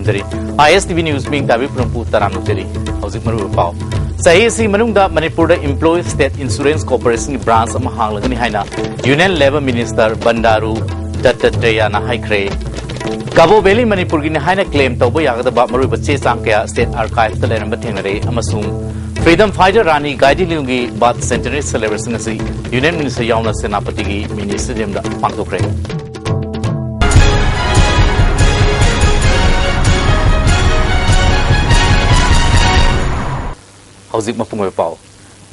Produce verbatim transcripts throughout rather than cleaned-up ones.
ꯇꯔꯤ꯫ ISTV News ꯃꯤꯡ ꯇꯥꯕꯤ ꯄꯨꯝꯅꯃꯛꯄꯨ ꯇꯔꯥꯝꯅ ꯑꯣꯛꯆꯔꯤ꯫ ꯍꯧꯖꯤꯛ ꯃꯔꯨꯑꯣꯏꯕ ꯄꯥꯎ꯫ ꯆꯍꯤ ꯑꯁꯤꯒꯤ ꯃꯅꯨꯡꯗ ꯃꯅꯤꯄꯨꯔꯗ Employees State Insurance Corporation ꯒꯤ branch ꯑꯃ ꯍꯥꯡꯂꯒꯅꯤ ꯍꯥꯏꯅ Union Labour Minister ꯕꯟꯗꯥꯔꯨ ꯗꯠꯇꯥꯇ꯭ꯔꯦꯌꯥꯅ ꯍꯥꯏꯈ꯭ꯔꯦ꯫ ꯀꯕꯣ ꯚꯦꯂꯤ ꯃꯅꯤꯄꯨꯔꯒꯤꯅꯤ ꯍꯥꯏꯅ claim ꯇꯧꯕ ꯌꯥꯒꯗꯕ ꯃꯔꯨꯑꯣꯏꯕ ꯆꯦ ꯆꯥꯡ ꯀꯌꯥ State Archive ꯇ ꯂꯩꯔꯝꯕ ꯊꯦꯡꯅꯔꯦ ꯑꯃꯁꯨꯡ Freedom Fighter Rani ꯒꯥꯏꯗꯤꯟꯂꯤꯌꯨꯒꯤ birth centenary celebration ꯑꯁꯤ Union Minister ꯌꯥꯎꯅ ꯁꯦꯅꯥꯄꯇꯤꯒꯤ Mini Stadium ꯗ ꯄꯥꯡꯊꯣꯛꯈ꯭ꯔꯦ꯫ ꯍꯧꯖꯤꯛ ꯃꯄꯨꯡ ꯑꯣꯏꯕ ꯄꯥꯎ꯫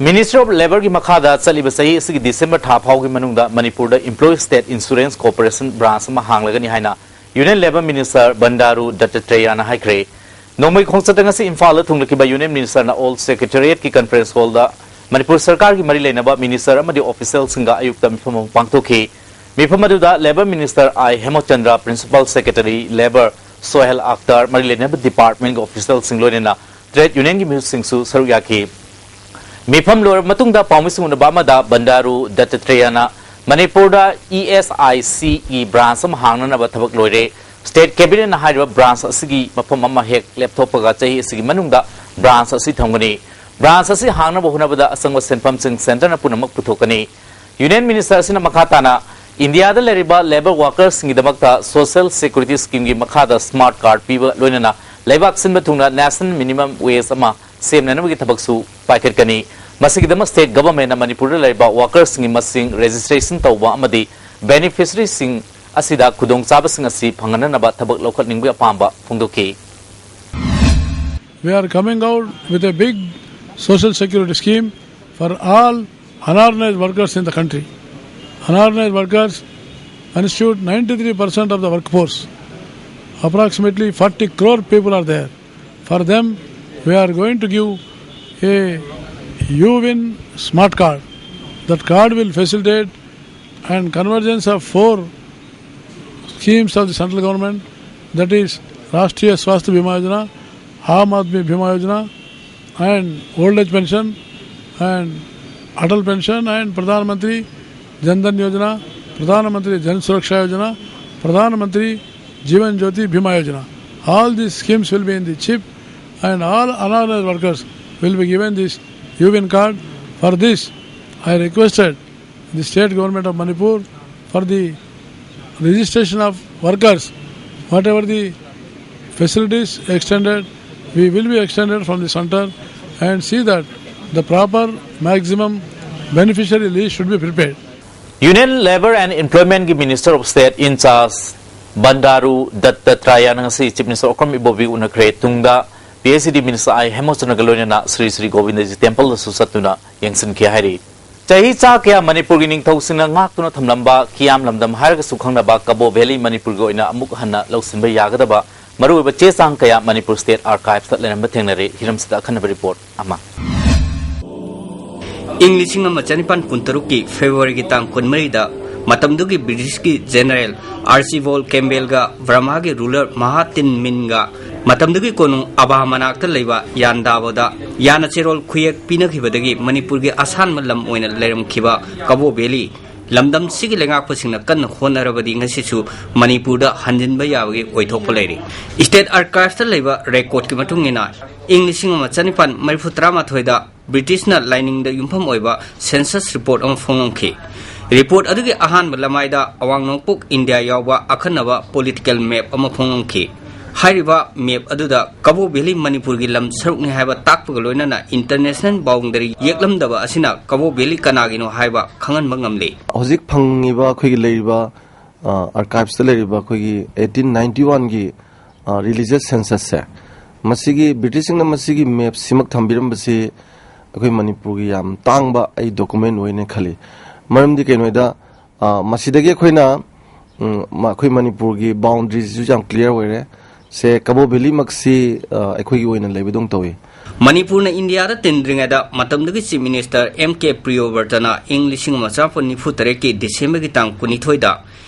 Ministry of Labour ꯒꯤ ꯃꯈꯥꯗ ꯆꯠꯂꯤꯕ ꯆꯍꯤ ꯑꯁꯤꯒꯤ December ꯊꯥ ꯐꯥꯎꯒꯤ ꯃꯅꯨꯡꯗ ꯃꯅꯤꯄꯨꯔꯗ Employees State Insurance Corporation branch ꯑꯃ ꯍꯥꯡꯂꯒꯅꯤ ꯍꯥꯏꯅ Union Labour Minister ꯕꯟꯗꯥꯔꯨ ꯗꯠꯇꯥꯇ꯭ꯔꯦꯌꯥꯅ ꯍꯥꯏꯈ꯭ꯔꯦ꯫ ꯅꯣꯡꯃꯩ ꯈꯣꯡꯆꯠꯇ ꯉꯁꯤ ꯏꯝꯐꯥꯜꯗ ꯊꯨꯡꯂꯈꯤꯕ Union Minister ꯅ Old Secretariat ꯀꯤ conference hall ꯗ ꯃꯅꯤꯄꯨꯔ ꯁꯔꯀꯥꯔꯒꯤ ꯃꯔꯤ ꯂꯩꯅꯕ Minister ꯑꯃꯗꯤ official ꯁꯤꯡꯒ ꯑꯌꯨꯛꯇ ꯃꯤꯐꯝ ꯑꯃ ꯄꯥꯡꯊꯣꯛꯈꯤ꯫ ꯃꯤꯐꯝ ꯑꯗꯨꯗ Labour Minister ꯑꯥꯏ ꯍꯦꯃꯆꯟꯗ꯭ꯔ, Principal Secretary Labour Sohail Akhtar, ꯃꯔꯤ ꯂꯩꯅꯕ department ꯀꯤ official ꯁꯤꯡ ꯂꯣꯏꯅꯅ trade union ꯒꯤ ꯃꯤꯍꯨꯠꯁꯤꯡꯁꯨ ꯁꯔꯨꯛ ꯌꯥꯈꯤ꯫ ꯃꯤꯐꯝ ꯂꯣꯏꯔꯕ ꯃꯇꯨꯡꯗ ꯄꯥꯎꯃꯤꯁꯤꯡ ꯎꯅꯕ ꯑꯃꯗ ꯕꯟꯗꯥꯔꯨ ꯗꯠꯇꯥꯇ꯭ꯔꯦꯌꯥꯅ ꯃꯅꯤꯄꯨꯔꯗ ESIC ꯒꯤ branch ꯑꯃ ꯍꯥꯡꯅꯅꯕ ꯊꯕꯛ ꯂꯣꯏꯔꯦ꯫ State Cabinet ꯅ ꯍꯥꯏꯔꯤꯕ branch ꯑꯁꯤꯒꯤ ꯃꯐꯝ ꯑꯃ ꯍꯦꯛ ꯂꯦꯞꯊꯣꯛꯄꯒ ꯆꯍꯤ ꯑꯁꯤꯒꯤ ꯃꯅꯨꯡꯗ branch ꯑꯁꯤ ꯊꯝꯒꯅꯤ꯫ Branch ꯑꯁꯤ ꯍꯥꯡꯅꯕ ꯍꯣꯠꯅꯕꯗ ꯑꯆꯪꯕ ꯁꯦꯟꯐꯝꯁꯤꯡ centre ꯅ ꯄꯨꯝꯅꯃꯛ ꯄꯨꯊꯣꯛꯀꯅꯤ꯫ Union Minister ꯑꯁꯤꯅ ꯃꯈꯥ ꯇꯥꯅ ꯏꯟꯗꯤꯌꯥꯗ ꯂꯩꯔꯤꯕ labour workers ꯁꯤꯡꯒꯤꯗꯃꯛꯇ Social Security Scheme ꯒꯤ ꯃꯈꯥꯗ smart card ꯄꯤꯕ ꯂꯣꯏꯅꯅ ꯂꯩꯕꯥꯛ ꯁꯤꯟꯕ ꯊꯨꯡꯅ National Minimum Wage ꯑꯃ ꯁꯦꯝꯅꯅꯕꯒꯤ ꯊꯕꯛꯁꯨ ꯄꯥꯏꯈꯠꯀꯅꯤ꯫ ꯃꯁꯤꯒꯤꯗꯃꯛ State Government ꯅ ꯃꯅꯤꯄꯨꯔꯗ ꯂꯩꯔꯤꯕ workers ꯁꯤꯡꯒꯤ ꯃꯁꯤꯡ registration ꯇꯧꯕ ꯑꯃꯗꯤ beneficiary ꯁꯤꯡ ꯑꯁꯤꯗ ꯈꯨꯗꯣꯡꯆꯥꯕꯁꯤꯡ ꯑꯁꯤ ꯐꯪꯍꯟꯅꯅꯕ ꯊꯕꯛ ꯂꯧꯈꯠꯅꯤꯡꯕꯒꯤ ꯑꯄꯥꯝꯕ ꯐꯣꯡꯗꯣꯛꯈꯤ꯫ We are coming out with a big social security scheme for all unorganized workers in the country. Unorganized workers constitute ninety-three percent of the workforce. Approximately forty crore people are there. For them, we are going to give a U-win smart card. That card will facilitate and convergence of four schemes of the central government, that is Rashtriya Swasthya Bima Yojana, Aam Aadmi Bima Yojana, and old age pension, and Atal pension, and Pradhan Mantri Jan Dhan Yojana, Pradhan Mantri Jan Suraksha Yojana, Pradhan Mantri Jeevan Jyoti Bima Yojana. All these schemes will be in the chip, and all unorganized workers will be given this U B I N card. For this, I requested the state government of Manipur for the registration of workers, whatever the facilities extended, we will be extended from the center and see that the proper maximum beneficiary list should be prepared. Union Labour and Employment ꯒꯤ Minister of State in charge ꯕꯟꯗꯥꯔꯨ ꯗꯠꯇꯥꯇ꯭ꯔꯥꯌꯥꯅ ꯉꯁꯤ Chief Minister Okram ꯏꯕꯣꯕꯤ ꯎꯅꯈ꯭ꯔꯦ꯫ ꯇꯨꯡꯗ P H E D Minister I ꯍꯦꯃꯆꯟꯗ꯭ꯔꯒ ꯂꯣꯏꯅꯅ ꯁ꯭ꯔꯤ ꯁ꯭ꯔꯤ ꯒꯣꯕꯤꯟꯗꯖꯤ ꯇꯦꯝꯄꯜꯗꯁꯨ ꯆꯠꯇꯨꯅ ꯌꯦꯡꯁꯤꯟꯈꯤ ꯍꯥꯏꯔꯤ꯫ ꯆꯍꯤ ꯆꯥ ꯀꯌꯥ ꯃꯅꯤꯄꯨꯔꯒꯤ ꯅꯤꯡꯊꯧꯁꯤꯡꯅ ꯉꯥꯛꯇꯨꯅ ꯊꯝꯂꯝꯕ ꯀꯤꯌꯥꯝ ꯂꯝꯗꯝ ꯍꯥꯏꯔꯒꯁꯨ ꯈꯪꯅꯕ ꯀꯕꯣ ꯚꯦꯂꯤ ꯃꯅꯤꯄꯨꯔꯒꯤ ꯑꯣꯏꯅ ꯑꯃꯨꯛ ꯍꯟꯅ ꯂꯧꯁꯤꯟꯕ ꯌꯥꯒꯗꯕ ꯃꯔꯨꯑꯣꯏꯕ ꯆꯦ ꯆꯥꯡ ꯀꯌꯥ ꯃꯅꯤꯄꯨꯔ State Archives ꯇ ꯂꯩꯔꯝꯕ ꯊꯦꯡꯅꯔꯦ꯫ ꯍꯤꯔꯝꯁꯤꯗ ꯑꯈꯟꯅꯕ report ꯑꯃ꯫ ꯏꯪ ꯂꯤꯁꯤꯡ ꯑꯃ ꯆꯅꯤꯄꯥꯟ ꯀꯨꯟꯇꯔꯨꯛꯀꯤ ꯐꯦꯕ꯭ꯔꯨꯋꯥꯔꯤꯒꯤ ꯇꯥꯡ ꯀꯨꯟꯃꯔꯤꯗ ꯃꯇꯝꯗꯨꯒꯤ ꯕ꯭ꯔꯤꯇꯤꯁꯀꯤ ꯖꯦꯅꯔꯦꯜ ꯑꯥꯔꯆꯤꯕꯣꯜ ꯀꯦꯝꯕꯦꯜꯒ ꯕꯔꯃꯥꯒꯤ ꯔꯨꯂꯔ ꯃꯍꯥꯇꯤꯟ ꯃꯤꯟꯒ ꯃꯇꯝꯗꯨꯒꯤ ꯀꯣꯅꯨꯡ ꯑꯕꯥ ꯃꯅꯥꯛꯇ ꯂꯩꯕ ꯌꯥꯟꯗꯥꯕꯣꯗ ꯌꯥꯅ ꯆꯦꯔꯣꯜ ꯈꯨꯌꯦꯛ ꯄꯤꯅꯈꯤꯕꯗꯒꯤ ꯃꯅꯤꯄꯨꯔꯒꯤ ꯑꯁꯥꯟꯕ ꯂꯝ ꯑꯣꯏꯅ ꯂꯩꯔꯝꯈꯤꯕ ꯀꯕꯣ ꯚꯦꯂꯤ ꯂꯝꯗꯝꯁꯤꯒꯤ ꯂꯩꯉꯥꯛꯄꯁꯤꯡꯅ ꯀꯟꯅ ꯍꯣꯠꯅꯔꯕꯗꯤ ꯉꯁꯤꯁꯨ ꯃꯅꯤꯄꯨꯔꯗ ꯍꯟꯖꯤꯟꯕ ꯌꯥꯕꯒꯤ ꯑꯣꯏꯊꯣꯛꯄ ꯂꯩꯔꯤ꯫ State Archives ꯇ ꯂꯩꯕ ꯔꯦꯀꯣꯔꯗꯀꯤ ꯃꯇꯨꯡ ꯏꯟꯅ ꯏꯪ ꯂꯤꯁꯤꯡ ꯑꯃ ꯆꯅꯤꯄꯥꯟ ꯃꯔꯤꯐꯨ ꯇꯔꯥꯃꯥꯊꯣꯏꯗ ꯕ꯭ꯔꯤꯇꯤꯁꯅ ꯂꯥꯏꯅꯤꯡꯗ ꯌꯨꯝꯐꯝ ꯑꯣꯏꯕ ꯁꯦꯟꯁꯁ ꯔꯤꯄꯣꯔꯠ ꯑꯃ ꯐꯣꯡꯂꯝꯈꯤ꯫ ꯔꯤꯄꯣꯔꯠ ꯑꯗꯨꯒꯤ ꯑꯍꯥꯟꯕ ꯂꯃꯥꯏꯗ ꯑꯋꯥꯡ ꯅꯣꯡꯄꯣꯛ ꯏꯟꯗꯤꯌꯥ ꯌꯥꯎꯕ ꯑꯈꯟꯅꯕ ꯄꯣꯂꯤꯇꯤꯀꯦꯜ ꯃꯦꯞ ꯑꯃ ꯐꯣꯡꯂꯝꯈꯤ꯫ ꯍꯥꯏꯔꯤꯕ ꯃꯦꯞ ꯑꯗꯨꯗ ꯀꯕꯣ ꯚꯦꯂꯤ ꯃꯅꯤꯄꯨꯔꯒꯤ ꯂꯝ ꯁꯔꯨꯛꯅꯤ ꯍꯥꯏꯕ ꯇꯥꯛꯄꯒ ꯂꯣꯏꯅꯅ ꯏꯟꯇꯔꯅꯦꯁꯅꯦꯜ ꯕꯥꯎꯟꯗꯔꯤ ꯌꯦꯛꯂꯝꯗꯕ ꯑꯁꯤꯅ ꯀꯕꯣ ꯚꯦꯂꯤ ꯀꯅꯥꯒꯤꯅꯣ ꯍꯥꯏꯕ ꯈꯪꯍꯟꯕ ꯉꯝꯂꯤ꯫ ꯍꯧꯖꯤꯛ ꯐꯪꯉꯤꯕ ꯑꯩꯈꯣꯏꯒꯤ ꯂꯩꯔꯤꯕ ꯑꯥꯔꯀꯥꯏꯚꯁꯇ ꯂꯩꯔꯤꯕ ꯑꯩꯈꯣꯏꯒꯤ ꯑꯩꯠꯇꯤꯟ ꯅꯥꯏꯟꯇꯤ ꯋꯥꯟꯒꯤ ꯔꯤꯂꯤꯖꯁ ꯁꯦꯟꯁꯁꯁꯦ, ꯃꯁꯤꯒꯤ ꯕ꯭ꯔꯤꯇꯤꯁꯁꯤꯡꯅ ꯃꯁꯤꯒꯤ ꯃꯦꯞꯁꯤꯃꯛ ꯊꯝꯕꯤꯔꯝꯕꯁꯤ ꯑꯩꯈꯣꯏ ꯃꯅꯤꯄꯨꯔꯒꯤ ꯌꯥꯝ ꯇꯥꯡꯕ ꯑꯩ ꯗꯣꯀꯨꯃꯦꯟ ꯑꯣꯏꯅ ꯈꯜꯂꯤ꯫ ꯃꯔꯝꯗꯤ ꯀꯩꯅꯣꯗ, ꯑ, ꯃꯁꯤꯗꯒꯤ ꯑꯩꯈꯣꯏꯅ, ꯎꯝ, ꯃ-, ꯑꯩꯈꯣꯏ ꯃꯅꯤꯄꯨꯔꯒꯤ ꯕꯥꯎꯟꯗ꯭ꯔꯤꯁꯤꯁꯨ ꯌꯥꯝ ꯀ꯭ꯂꯤꯌꯥꯔ ꯑꯣꯏꯔꯦ꯫ ꯁꯦ ꯀꯕꯣ ꯚꯦꯂꯤꯃꯛꯁꯤ, ꯑ, ꯑꯩꯈꯣꯏꯒꯤ ꯑꯣꯏꯅ ꯂꯩꯕꯗꯧꯅ ꯇꯧꯏ꯫ ꯃꯅꯤꯄꯨꯔꯅ ꯏꯟꯗꯤꯌꯥꯗ ꯇꯤꯟꯗ꯭ꯔꯤꯉꯩꯗ ꯃꯇꯝꯗꯨꯒꯤ ꯆꯤꯐ ꯃꯤꯅꯤꯁꯇꯔ ꯑꯦꯝ ꯀꯦ ꯄ꯭ꯔꯤꯌꯣꯕꯔꯇꯅ ꯏꯪ ꯂꯤꯁꯤꯡ ꯑꯃ ꯆꯃꯥꯄꯟ ꯅꯤꯐꯨ ꯇꯔꯦꯠꯀꯤ ꯗꯤꯁꯦꯝꯕꯔꯒꯤ ꯇꯥꯡ ꯀꯨꯟꯅꯤꯊꯣꯏꯗ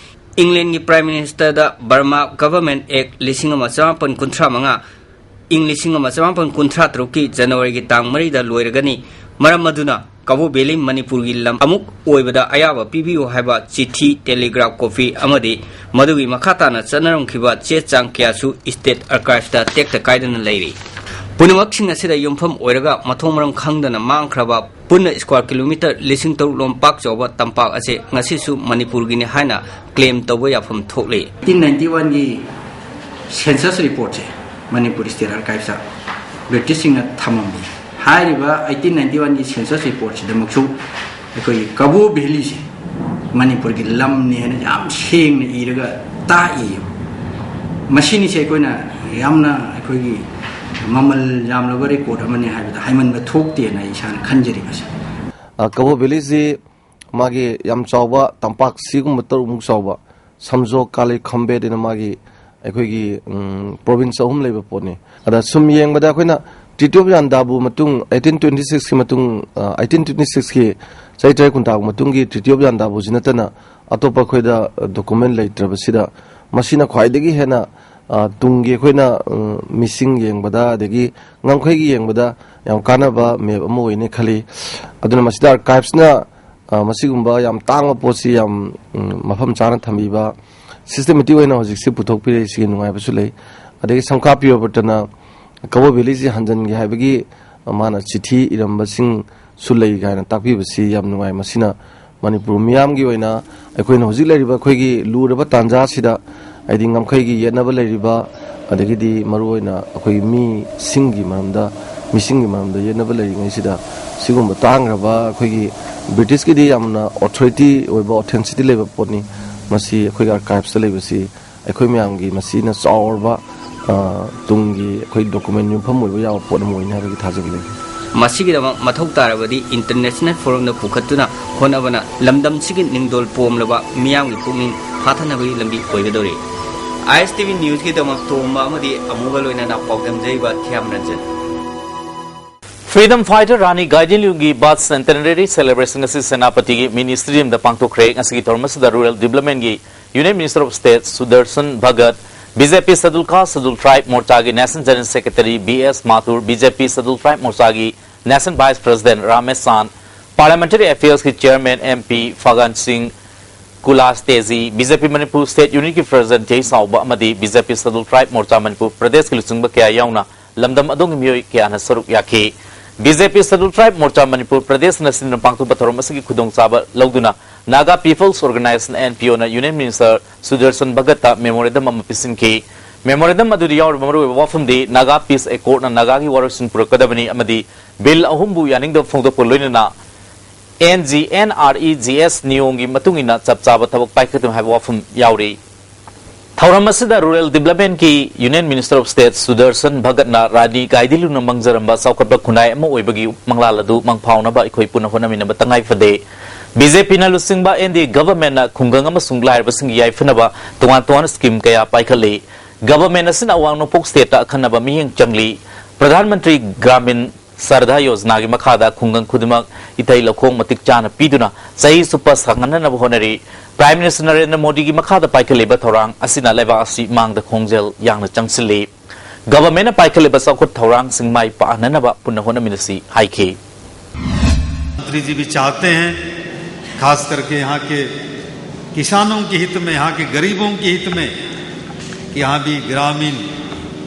ꯏꯪꯂꯦꯟꯒꯤ ꯄ꯭ꯔꯥꯏꯝ ꯃꯤꯅꯤꯁꯇꯔꯗ ꯕꯔꯃꯥ ꯒꯚꯔꯟꯃꯦꯟꯠ ꯑꯦꯛꯠ ꯂꯤꯁꯤꯡ ꯑꯃ ꯆꯃꯥꯄꯟ ꯀꯨꯟꯊ꯭ꯔꯥ ꯃꯉꯥ ꯏꯪ ꯂꯤꯁꯤꯡ ꯑꯃ ꯆꯃꯥꯄꯟ ꯀꯨꯟꯊ꯭ꯔꯥ ꯇꯔꯨꯛꯀꯤ ꯖꯅꯋꯥꯔꯤꯒꯤ ꯇꯥꯡ ꯃꯔꯤꯗ ꯂꯣꯏꯔꯒꯅꯤ꯫ ꯃꯔꯝ ꯑꯗꯨꯅ ꯀꯕꯣ ꯚꯦꯂꯤ ꯃꯅꯤꯄꯨꯔꯒꯤ ꯂꯝ ꯑꯃꯨꯛ ꯑꯣꯏꯕꯗ ꯑꯌꯥꯕ ꯄꯤꯕꯤꯌꯨ ꯍꯥꯏꯕ ꯆꯤꯊꯤ, ꯇꯦꯂꯤꯒ꯭ꯔꯥꯐ ꯀꯣꯄꯤ ꯑꯃꯗꯤ ꯃꯗꯨꯒꯤ ꯃꯈꯥ ꯇꯥꯅ ꯆꯠꯅꯔꯝꯈꯤꯕ ꯆꯦ ꯆꯥꯡ ꯀꯌꯥꯁꯨ ꯁ꯭ꯇꯦꯠ ꯑꯥꯔꯀꯥꯏꯚꯁꯇ ꯇꯦꯛꯇ ꯀꯥꯏꯗꯅ ꯂꯩꯔꯤ꯫ ꯄꯨꯝꯅꯃꯛꯁꯤꯡ ꯑꯁꯤꯗ ꯌꯨꯝꯐꯝ ꯑꯣꯏꯔꯒ ꯃꯊꯣꯡ ꯃꯔꯝ ꯈꯪꯗꯅ ꯃꯥꯡꯈ꯭ꯔꯕ ꯄꯨꯟꯅ ꯁ꯭ꯀ꯭ꯋꯥꯔ ꯀꯤꯂꯣꯃꯤꯇꯔ ꯂꯤꯁꯤꯡ ꯇꯔꯨꯛ ꯂꯣꯝ ꯄꯥꯛ ꯆꯥꯎꯕ ꯇꯝꯄꯥꯛ ꯑꯁꯤ ꯉꯁꯤꯁꯨ ꯃꯅꯤꯄꯨꯔꯒꯤꯅꯤ ꯍꯥꯏꯅ ꯀ꯭ꯂꯦꯝ ꯇꯧꯕ ꯌꯥꯐꯝ ꯊꯣꯛꯂꯤ꯫ ꯑꯩꯠꯇꯤꯟ ꯅꯥꯏꯟꯇꯤ ꯋꯥꯟꯒꯤ ꯁꯦꯟꯁꯁ ꯔꯤꯄꯣꯔꯠꯁꯦ ꯃꯅꯤꯄꯨꯔ ꯁ꯭ꯇꯦꯠ ꯑꯥꯔꯀꯥꯏꯚꯁꯇ ꯕ꯭ꯔꯤꯇꯤꯁꯁꯤꯡꯅ ꯊꯝꯃꯝꯃꯤ꯫ ꯍꯥꯏꯔꯤꯕ ꯑꯩꯠꯇꯤꯟ ꯅꯥꯏꯟꯇꯤ ꯋꯥꯟꯒꯤ ꯁꯦꯟꯁꯁ ꯔꯤꯄꯣꯔꯠꯁꯤꯗꯃꯛꯁꯨ ꯑꯩꯈꯣꯏꯒꯤ ꯀꯕꯣ ꯚꯦꯂꯤꯁꯦ ꯃꯅꯤꯄꯨꯔꯒꯤ ꯂꯝꯅꯤ ꯍꯥꯏꯅ ꯌꯥꯝ ꯁꯦꯡꯅ ꯏꯔꯒ ꯇꯥꯛꯏ꯫ ꯃꯁꯤꯅꯤꯁꯦ ꯑꯩꯈꯣꯏꯅ ꯌꯥꯝꯅ ꯑꯩꯈꯣꯏꯒꯤ ꯃꯃꯜ ꯌꯥꯝꯂꯕ ꯔꯦꯀꯣꯔꯠ ꯑꯃꯅꯤ ꯍꯥꯏꯕꯗ ꯍꯥꯏꯃꯟꯕ ꯊꯣꯛꯇꯦꯅ ꯑꯩ ꯏꯁꯥꯅ ꯈꯟꯖꯔꯤꯕꯁꯦ꯫ ꯑ, ꯀꯕꯣ ꯚꯦꯂꯤꯁꯤ ꯃꯥꯒꯤ ꯌꯥꯝ ꯆꯥꯎꯕ ꯇꯝꯄꯥꯛ ꯁꯤꯒꯨꯝꯕ ꯇꯔꯨꯛꯃꯨꯛ ꯆꯥꯎꯕ ꯁꯝꯖꯣꯛ, ꯀꯥꯂꯤ, ꯈꯝꯕꯦꯠ ꯍꯥꯏꯅ ꯃꯥꯒꯤ ꯑꯩꯈꯣꯏꯒꯤ, ꯎꯝ, ꯄ꯭ꯔꯣꯚꯤꯟꯁ ꯑꯍꯨꯝ ꯂꯩꯕ ꯄꯣꯠꯅꯤ꯫ ꯑꯗ ꯁꯨꯝ ꯌꯦꯡꯕꯗ ꯑꯩꯈꯣꯏꯅ ꯇ꯭ꯔꯤꯇꯤ ꯑꯣꯐ ꯌꯥꯟꯗꯥꯕꯨ ꯃꯇꯨꯡ ꯑꯩꯠꯇꯤꯟ ꯇ꯭ꯋꯦꯟꯇꯤ ꯁꯤꯛꯁꯀꯤ ꯃꯇꯨꯡ, ꯑ, ꯑꯩꯠꯇꯤꯟ ꯇ꯭ꯋꯦꯟꯇꯤ ꯁꯤꯛꯁꯀꯤ ꯆꯍꯤ ꯇꯔꯦꯠ ꯀꯨꯟꯊ꯭ꯔꯥ ꯃꯇꯨꯡꯒꯤ ꯇ꯭ꯔꯤꯇꯤ ꯑꯣꯐ ꯌꯥꯟꯗꯥꯕꯨꯁꯤ ꯅꯠꯇꯅ ꯑꯇꯣꯞꯄ ꯑꯩꯈꯣꯏꯗ, ꯑ, ꯗꯣꯀꯨꯃꯦꯟ ꯂꯩꯇ꯭ꯔꯕꯁꯤꯗ ꯃꯁꯤꯅ ꯈ꯭ꯋꯥꯏꯗꯒꯤ ꯍꯦꯟꯅ, ꯑ, ꯇꯨꯡꯒꯤ ꯑꯩꯈꯣꯏꯅ, ꯎꯝ, ꯃꯤꯁꯤꯡ ꯌꯦꯡꯕꯗ ꯑꯗꯒꯤ ꯉꯝꯈꯩꯒꯤ ꯌꯦꯡꯕꯗ ꯌꯥꯝ ꯀꯥꯟꯅꯕ ꯃꯦꯞ ꯑꯃ ꯑꯣꯏꯅꯤ ꯈꯜꯂꯤ꯫ ꯑꯗꯨꯅ ꯃꯁꯤꯗ ꯑꯥꯔꯀꯥꯏꯚꯁꯅ ꯑ, ꯃꯁꯤꯒꯨꯝꯕ ꯌꯥꯝ ꯇꯥꯡꯕ ꯄꯣꯠꯁꯤ ꯌꯥꯝ, ꯎꯝ, ꯃꯐꯝ ꯆꯥꯅ ꯊꯝꯕꯤꯕ, ꯁꯤꯁꯇꯦꯃꯦꯇꯤꯛ ꯑꯣꯏꯅ ꯍꯧꯖꯤꯛꯁꯤ ꯄꯨꯊꯣꯛꯄꯤꯔꯛꯏꯁꯤꯒꯤ ꯅꯨꯡꯉꯥꯏꯕꯁꯨ ꯂꯩ꯫ ꯑꯗꯒꯤ ꯁꯝꯈꯥ ꯄ꯭ꯔꯤꯌꯣꯕ꯭ꯔꯇꯅ ꯀꯕꯣ ꯚꯦꯂꯤꯁꯤ ꯍꯟꯖꯟꯒꯦ ꯍꯥꯏꯕꯒꯤ, ꯑ, ꯃꯥꯅ ꯆꯤꯊꯤ ꯏꯔꯝꯕꯁꯤꯡꯁꯨ ꯂꯩ ꯀꯥꯏꯅ ꯇꯥꯛꯄꯤꯕꯁꯤ ꯌꯥꯝ ꯅꯨꯡꯉꯥꯏ꯫ ꯃꯁꯤꯅ ꯃꯅꯤꯄꯨꯔ ꯃꯤꯌꯥꯝꯒꯤ ꯑꯣꯏꯅ ꯑꯩꯈꯣꯏꯅ ꯍꯧꯖꯤꯛ ꯂꯩꯔꯤꯕ ꯑꯩꯈꯣꯏꯒꯤ ꯂꯨꯔꯕ ꯇꯥꯟꯖꯥꯁꯤꯗ, ꯍꯥꯏꯗꯤ ꯉꯝꯈꯩꯒꯤ ꯌꯦꯠꯅꯕ ꯂꯩꯔꯤꯕ, ꯑꯗꯒꯤꯗꯤ ꯃꯔꯨꯑꯣꯏꯅ ꯑꯩꯈꯣꯏꯒꯤ ꯃꯤꯁꯤꯡꯒꯤ ꯃꯔꯝꯗ, ꯃꯤꯁꯤꯡꯒꯤ ꯃꯔꯝꯗ ꯌꯦꯠꯅꯕ ꯂꯩꯔꯤꯉꯩꯁꯤꯗ, ꯁꯤꯒꯨꯝꯕ ꯇꯥꯡꯈ꯭ꯔꯕ ꯑꯩꯈꯣꯏꯒꯤ ꯕ꯭ꯔꯤꯇꯤꯁꯀꯤꯗꯤ ꯌꯥꯝꯅ ꯑꯣꯊꯣꯔꯤꯇꯤ ꯑꯣꯏꯕ, ꯑꯣꯊꯦꯟꯁꯤꯇꯤ ꯂꯩꯕ ꯄꯣꯠꯅꯤ꯫ ꯃꯁꯤ ꯑꯩꯈꯣꯏꯒꯤ ꯑꯥꯔꯀꯥꯏꯚꯁꯇ ꯂꯩꯕꯁꯤ ꯑꯩꯈꯣꯏ ꯃꯌꯥꯝꯒꯤ ꯃꯁꯤꯅ ꯆꯥꯎꯔꯕ, ꯑ, ꯇꯨꯡꯒꯤ ꯑꯩꯈꯣꯏ ꯗꯣꯀꯨꯃꯦꯟ ꯌꯨꯝꯐꯝ ꯑꯣꯏꯕ ꯌꯥꯕ ꯄꯣꯠ ꯑꯃ ꯑꯣꯏꯅꯤ ꯍꯥꯏꯕꯒꯤ ꯊꯥꯖꯕ ꯂꯩ꯫ ꯃꯁꯤꯒꯤꯗꯃꯛ ꯃꯊꯧ ꯇꯥꯔꯕꯗꯤ ꯏꯟꯇꯔꯅꯦꯁꯅꯦꯜ ꯐꯣꯔꯝꯗ ꯄꯨꯈꯠꯇꯨꯅ ꯍꯣꯠꯅꯕꯅ ꯂꯝꯗꯝꯁꯤꯒꯤ ꯅꯤꯡꯗꯣꯜ ꯄꯣꯝꯂꯕ ꯃꯤꯌꯥꯝꯒꯤ ꯄꯨꯛꯅꯤꯡ ꯍꯥꯊꯅꯕꯒꯤ ꯂꯝꯕꯤ ꯑꯣꯏꯒꯗꯧꯔꯤ꯫ ꯑꯥꯏ ꯑꯦꯁ ꯇꯤ ꯚꯤ ꯅ꯭ꯌꯨꯁꯀꯤꯗꯃꯛ ꯇꯣꯝꯕ ꯑꯃꯗꯤ ꯑꯃꯨꯒ ꯂꯣꯏꯅꯅ ꯄꯥꯎꯗꯝꯖꯔꯤꯕ ꯊꯤꯌꯥꯝ ꯔꯟꯖꯟ꯫ Freedom fighter ꯔꯥꯅꯤ ꯒꯥꯏꯗꯤꯟꯂꯤꯌꯨꯒꯤ ꯕꯥꯔꯊ ꯁꯦꯟꯇꯦꯅꯔꯤ ꯁꯦꯂꯦꯕ꯭ꯔꯦꯁꯟ ꯑꯁꯤ ꯁꯦꯅꯥꯄꯇꯤꯒꯤ ꯃꯤꯅꯤ ꯁ꯭ꯇꯦꯗꯤꯌꯝꯗ ꯄꯥꯡꯊꯣꯛꯈ꯭ꯔꯦ꯫ ꯉꯁꯤꯒꯤ ꯊꯧꯔꯝ ꯑꯁꯤꯗ ꯔꯨꯔꯦꯜ ꯗꯤꯕ꯭ꯂꯞꯃꯦꯟꯒꯤ union minister of state Sudarshan Bhagat, B J P scheduled caste scheduled tribe ꯃꯣꯔꯆꯥꯒꯤ national general secretary B S Mathur, B J P scheduled tribe ꯃꯣꯔꯆꯥꯒꯤ national vice president Ramesh Chand, Parliamentary Affairs ꯀꯤ Chairman M P ꯐꯒꯟ ꯁꯤꯡ ꯀꯨꯂꯥꯁ ꯇꯦꯖꯤ, B J P Manipur State Unit ꯀꯤ President ꯇꯦ ꯁꯥꯎꯕ ꯑꯃꯗꯤ B J P Scheduled Tribe Morcha Manipur Pradesh ꯀꯤ ꯂꯨꯆꯤꯡꯕ ꯀꯌꯥ ꯌꯥꯎꯅ ꯂꯝꯗꯝ ꯑꯗꯣꯝꯒꯤ ꯃꯤꯑꯣꯏ ꯀꯌꯥꯅ ꯁꯔꯨꯛ ꯌꯥꯈꯤ꯫ B J P Scheduled Tribe Morcha Manipur Pradesh ꯅ ꯁꯤꯟꯗꯨꯅ ꯄꯥꯡꯊꯣꯛꯄ ꯊꯧꯔꯝ ꯑꯁꯤꯒꯤ ꯈꯨꯗꯣꯡꯆꯥꯕ ꯂꯧꯗꯨꯅ Naga People's Organization, N P O ꯅ Union Minister ꯁꯨꯗꯔꯁꯟ ꯚꯒꯠꯇ memorandum ꯑꯃ ꯄꯤꯁꯤꯟꯈꯤ꯫ Memorandum ꯑꯗꯨꯗ ꯌꯥꯎꯔꯤꯕ ꯃꯔꯨꯑꯣꯏꯕ ꯋꯥꯐꯝꯗꯤ Naga Peace Accord ꯅ ꯅꯥꯒꯥꯒꯤ ꯋꯥꯔꯣꯏꯁꯤꯟ ꯄꯨꯔꯛꯀꯗꯕꯅꯤ ꯑꯃꯗꯤ Bill ꯑꯍꯨꯝꯕꯨ ꯌꯥꯅꯤꯡꯗꯕ ꯐꯣꯡꯗꯣꯛꯄ ꯂꯣꯏꯅꯅ N G N R E G S ꯅꯤꯌꯣꯝꯒꯤ ꯃꯇꯨꯡ ꯏꯟꯅ ꯆꯞ ꯆꯥꯕ ꯊꯕꯛ ꯄꯥꯏꯈꯠꯀꯅꯤ ꯍꯥꯏꯕ ꯋꯥꯐꯝ ꯌꯥꯎꯔꯤ꯫ ꯊꯧꯔꯝ ꯑꯁꯤꯗ Rural Development ꯀꯤ Union Minister of State Sudarshan ꯚꯒꯠꯅ ꯔꯥꯅꯤ ꯒꯥꯏꯗꯤꯟꯂꯨꯅ ꯃꯪꯖꯔꯝꯕ ꯆꯥꯎꯈꯠꯄ ꯈꯨꯟꯅꯥꯏ ꯑꯃ ꯑꯣꯏꯕꯒꯤ ꯃꯪꯂꯥꯜ ꯑꯗꯨ ꯃꯪꯐꯥꯎꯅꯕ ꯑꯩꯈꯣꯏ ꯄꯨꯟꯅ ꯍꯣꯠꯅꯃꯤꯟꯅꯕ ꯇꯉꯥꯏ ꯐꯗꯦ꯫ B J P ꯅ ꯂꯨꯆꯤꯡꯕ N D A government ꯅ ꯈꯨꯡꯒꯪ ꯑꯃꯁꯨꯡ ꯂꯥꯏꯔꯕꯁꯤꯡꯒꯤ ꯌꯥꯏꯐꯅꯕ ꯇꯣꯉꯥꯟ ꯇꯣꯉꯥꯟꯕ scheme ꯀꯌꯥ ꯄꯥꯏꯈꯠꯂꯤ꯫ Government ꯑꯁꯤꯅ ꯑꯋꯥꯡ ꯅꯣꯡꯄꯣꯛ state ꯇ ꯑꯈꯟꯅꯕ ꯃꯤꯠꯌꯦꯡ ꯆꯪꯂꯤ꯫ ꯄ꯭ꯔꯙꯥꯟ ꯃꯟꯇ꯭ꯔꯤ ꯒ꯭ꯔꯥꯃꯤꯟ ꯁꯔꯗꯥ ꯌꯣꯖꯅꯥꯒꯤ ꯃꯈꯥꯗ ꯈꯨꯡꯒꯪ ꯈꯨꯗꯤꯡꯃꯛ ꯏꯊꯩ ꯂꯧꯈꯣꯡ ꯃꯇꯤꯛ ꯆꯥꯅ ꯄꯤꯗꯨꯅ ꯆꯍꯤ ꯆꯨꯞꯄ ꯁꯥꯡꯍꯟꯅꯅꯕ ꯍꯣꯠꯅꯔꯤ꯫ Prime Minister ꯅꯔꯦꯟꯗ꯭ꯔ ꯃꯣꯗꯤꯒꯤ ꯃꯈꯥꯗ ꯄꯥꯏꯈꯠꯂꯤꯕ ꯊꯧꯔꯥꯡ ꯑꯁꯤꯅ ꯂꯩꯕꯥꯛ ꯑꯁꯤ ꯃꯥꯡꯗ ꯈꯣꯡꯖꯦꯜ ꯌꯥꯡꯅ ꯆꯪꯁꯤꯜꯂꯤ꯫ Government ꯅ ꯄꯥꯏꯈꯠꯂꯤꯕ ꯆꯥꯎꯈꯠ ꯊꯧꯔꯥꯡꯁꯤꯡ ꯃꯥꯏ ꯄꯥꯛꯍꯟꯅꯅꯕ ꯄꯨꯟꯅ ꯍꯣꯠꯅꯃꯤꯟꯅꯁꯤ ꯍꯥꯏꯈꯤ꯫ मंत्री जी भी चाहते हैं, खास करके यहाँ के किसानों के हित में, यहाँ के गरीबों के हित में, कि यहाँ भी ग्रामीण,